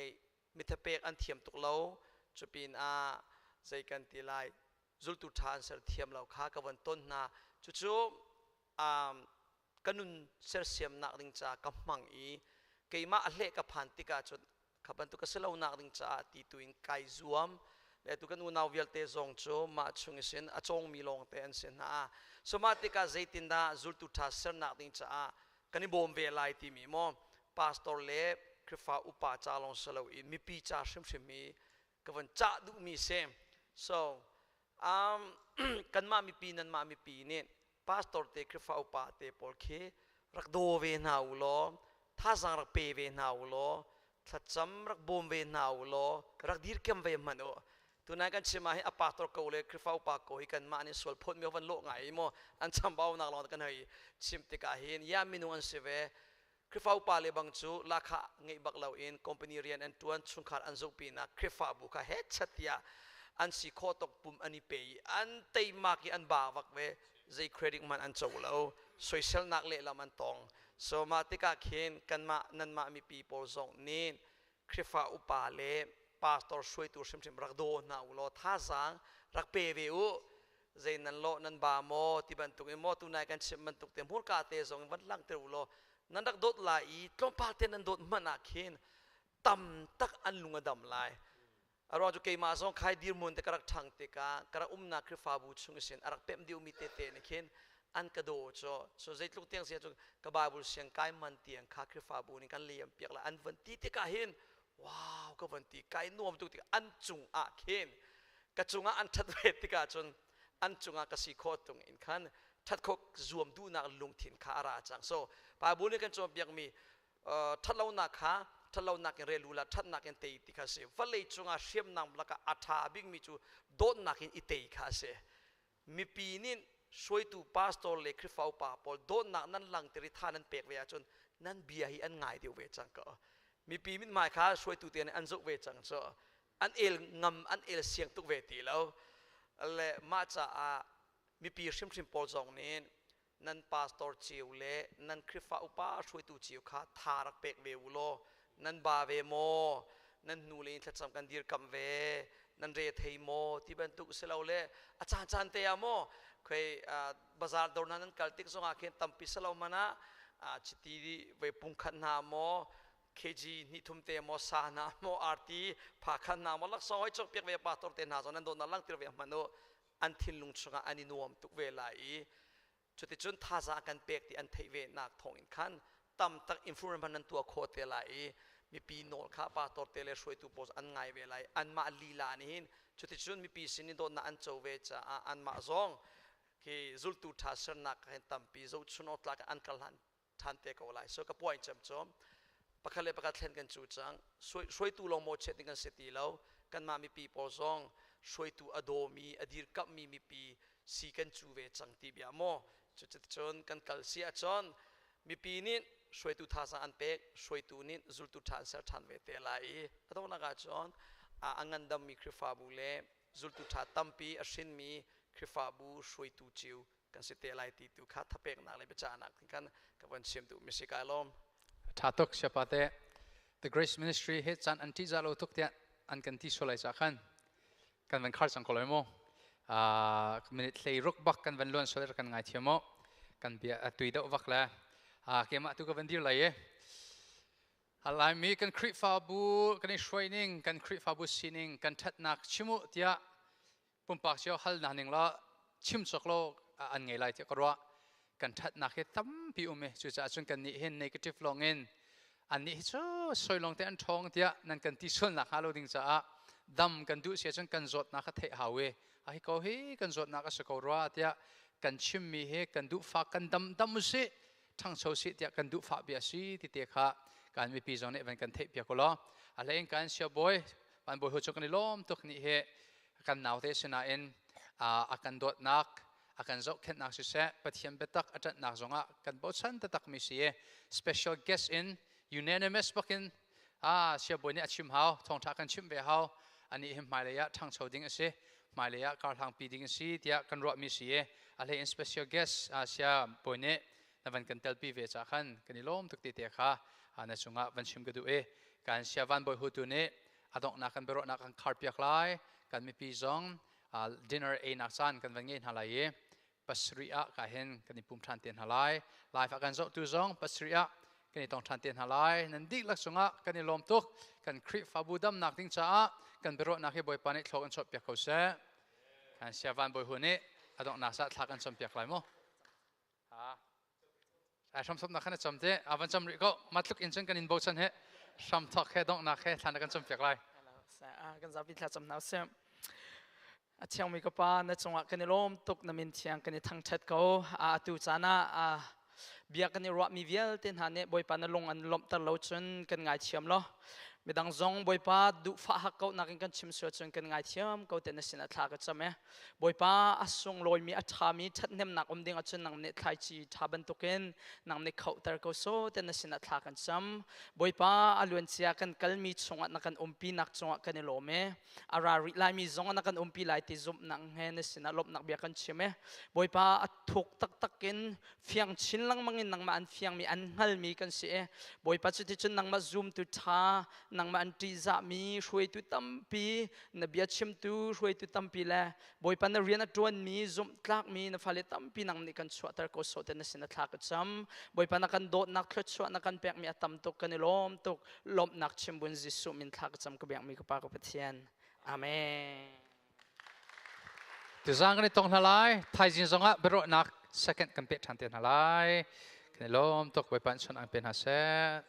mithapek an thiam tuk lo. Cupin ah zei kan ti lai, zultu ṭha an ser thiam lo kha ka von ton hna. Cucu ka nun sersiamnak ding caah ka hmang i keimah a hleh ka phan tikah cun kha bantuk ka si lonak ding caah ti tu in kai zuam. Le tu kan unau vialte zong cu mah chung isin a cawngmi lawngte an si hna. So mah tikah zeitindah zultu ṭha sernak ding caah kan i bawm ve lai timi maw pastor le Khrihfa upa ca lawng si loin mipi ca hrimhrim hi ka von cah duhmi si. So kanmah mipi, nanmah mipi nih pastor te, Khrihfa upa te pawl khi rak daw ve hna u law, thazaang rak pe ve hna u law, thlacam rak bawm ve hna u law, rak dirkem ve hmanh u. Tunai kan chim ah hin a pastor ko le Khrihfa upa ko hi kanmah nih sual phawt mi van lawh ngai maw an chambau nak lawng kan hei chim tikah hin ya minung an si ve. Khrihfa upa le bang cu lahkhah ngeih bak loin company rian an ṭuan, chungkhar an zoh pinah Khrihfabu kha hetchat tiah an si khawh tawk pum an i pe i an teimak i an ba vak ve. Zei credit hmanh an co lo, soiselnak lehlam an tong. So mah tikah khin kanmah nanmah mipi pawl zong nih Khrihfa upa le pastor hruaitu hrimhrim rak daw hna u law thazaang rak pe ve u. Zei nan lawh, nan ba maw ti bantuk in maw tunai kan chim bantuk te hmurka te zong van langhter u law nan rak dawt lai i tlawmpal te nan dawt hmanh ah khin tam tak an lung a dam lai. A ruang cu keimah zong khai dirhmun te ka rak ṭhang tikah ka rak umnak Khrihfabu chung isin a rak pemh deuhmi tete nih khin an ka daw cu. So zeitluk tiang sia cu ka Bible siang kai man tiang kha Khrihfabu nih kan liam piak la an van ti tikah hin wow ka van ti, kai nuam tuk tik. An cung ah khin ka cungah an ṭhat ve tikah cun an cungah ka si khawh tung in khan ṭhat khawh zuam duhnak lungthin kha a ra cang. So Bible nih kan cawnpiakmi ṭhatlonak kha ṭhatlonak in rel u la ṭhatnak in tei ti kha a si. Vawlei cungah hriamnam lakah a ṭha bikmi cu dawtnak in i tei kha a si. Mipi nih hruaitu pastor le Khrihfa upa pawl dawtnak nan langhter i tha nan pek ve ahcun nan bia hi an ngai deuh ve cang ko. Mipi mithmai kha hruaitu te nih an zoh ve cang cu an el ngam, an el siang tuk ve ti lo. Le mah caah mipi hrimhrim pawl zong nih nan pastor cio le nan Khrihfa upa hruaitu cio kha tha rak pek ve u law nan ba ve maw, nan hnu le thlacam kan dirkamh ve, nan re thei maw ti bantuk si lo le a caan caan te ah maw khoi bazar dawr hna nan kal tik zongah khin tampi si lo hmanh ah chiti ve pungkhat hna maw, kg hnih thum te maw, sa hna maw, arti pha khan hna maw laksawng hoi cawk piak ve pastor te hna zong nan dawtnak langhter ve hmanh u. An thinlung chungah an i nuam tuk ve lai i cuticun thazaang kan pek ti an theih ve nak thawng in khan tam tak influence hman nan tuah khawh te lai i mipi nawl kha pastor te le hruaitu pawl an ngai ve lai. Anmah lila nih hin cuticun mipi sin in dawtnak an co ve caah anmah zong khi zultu ṭha sernak hin tampi zohchun awk tlak an kal hlan ṭhan te ko lai. So ka point cem cu pakhat le pakhat thlen kan cu cang. Hruaitu lawng mawhchiat ding kan si ti lo. Kanmah mipi pawl zong hruaitu a dawmi, a dirkamhmi mipi si kan cu ve cang ti bia maw. Cuticun kan kal si ahcun mipi nih hruaitu thazaang an pek, hruaitu nih zultu ṭha an ser ṭhan ve te lai i a donghnak ahcun a ngandammi Khrihfabu le zultu ṭha tampi a hrinmi Khrihfabu hruaitu cio kan si te lai ti tu kha thapeknak le biacahnak kan ka van chim duh mi si. Kai lawm. Tha tuk siapa te. The Grace Ministry he chan an ṭih za lo tuk tiah an kan ti sual lai ca khan kan van khar cang ko lai mu. Minute hlei ruk bak kan van luan sual, kan ngai thiam mu. Kan bia tui deuh vak le keimah tu ka van dir lai i Laimi kan Khrihfabu kan i hruai ning, kan Khrihfabu sining, kan ṭhatnak chimu tiah pumpak cio hal hna ning law chim cawk lo an ngei lai tiah ka ruah. Kan ṭhatnak hi tampi um i cucaah cun kan nih hin negative lawng in an nih hi cu soi lawng te an ṭhawng tiah nan kan ti sualnak hnga lo ding caah dam kan duh si ahcun kan zawtnak kha theih hau i. A hi ko hi kan zawtnak a si ko rua tiah kan chimmi hi kan duhfak kan dam dam usih ṭhangcho sih tiah kan duhfah bia si ti te kha kan mipi zong nih van kan theih piak ulaw a hlei in kan siabawi van bawi hu cu kan i lawm tuk ni hi kan naute sinain a kan dawtnak a kan zohkhenhnak siseh Pathian biatak a ṭanhnak zongah kan bochan taktak mi si special guest in unanimous bakin a siabawi nih a chim hau thawngṭha kan chimh ve hau ani hi hmailei ah ṭhangcho ding a si hmailei ah karhlangpi ding a si tiah kan ruahmi si i a hlei in special guest sia bawi nih na van kan telpi ve ca khan kan i lawm tuk ti te kha na cungah van chim ka duh i kan sia van bawi hu tu nih a donghnak kan biaruahnak kan kharpiak lai kan mipi zong dinner einak caan kan van ngei hna lai i pasarih ah ka hin kan i pum ṭhan te hna lai. Live ah kan zohtu zong pasarih ah kan i tong ṭhan te hna lai. Nan dihlak cungah kan i lawm tuk. Kan Khrihfabu damnak ding caah kan biaruahnak hi Bawipa nih thlawk in chuahpiak ko seh. Kan sia van bawi hu nih a donghnak sa thla kan campiak lai mu. Ha. Ai hram thoknak khan a cam te. A van cam rih ko. Matluk in cun kan in bochan he. Hram thok he donghnak he thlan kan campiak lai. Kan zapi thla cam hna usih. A thiangmi ka Pa, na cungah kan i lawm tuk, na min thiang kan i thangṭhat ko. Atu caan ah bia kan i ruahmi vialte hna nih Bawipa na lung an lawmhter lo cun kan ngaithiam law. Midang zong Bawipa duhfah hak ko nakin kan chim sual cun kan ngaithiam ko te na sinah thla ka cam e. Bawipa a sunglawimi a ṭhami ṭhathnemnak um ding ahcun nang nih thlaici ṭha bantukin nang nih khohter ko so te na sinah thla kan cam. Bawipa a luancia kan kalmi chungah na kan umpinak cungah kan i lawm e. A ra rih laimi zong na kan umpi lai ti zumhnak he na sinah lawmhnak bia kan chim e. Bawipa a thuk taktak in fiang chin lengmang in nangmah an fiangmi an hngalmi kan si e. Bawipa cuticun nangmah zumtu ṭha, nangmah an ṭihzahmi hruaitu tampi, na bia chimtu hruaitu tampi le Bawipa na rian a ṭuanmi zumhtlakmi na fale tampi nang nih kan chuahter ko sawh te na sin a thla ka cam. Bawipa na kan dawtnak thluachuah na kan pekmi a tam tuk kan i lawm tuk. Lawmhnak chim bun Jesuh min thla ka cam ka biakmi ka Pa ka Pathian. Amen. Tuzang kan i tong hna lai. Thaizing zongah biaruahnak second kan peh ṭhan te hna lai. Kan i lawm tuk. Bawipa in chawnh an pe hna seh.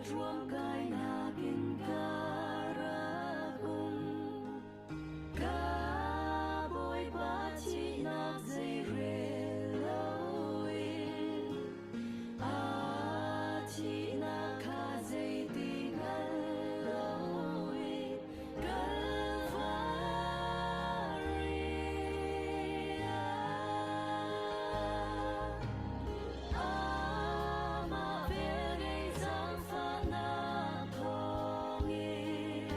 Ruamkainak in ka rak um. Ka Bawipa thihnak zeirel loin a thihnak kha zeiti hngal loin Kalvari ah amah velngeih zaangfahnak thawngin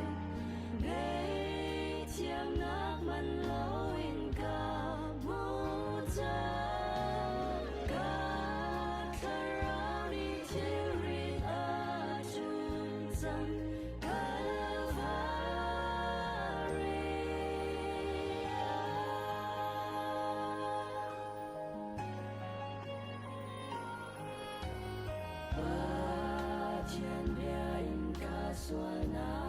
ngaihthiamnak man loin ka hmu cang. Ka thlarau nih thilrit a ṭhun cang. Kalvari ah Pathian bia in ka sualnak.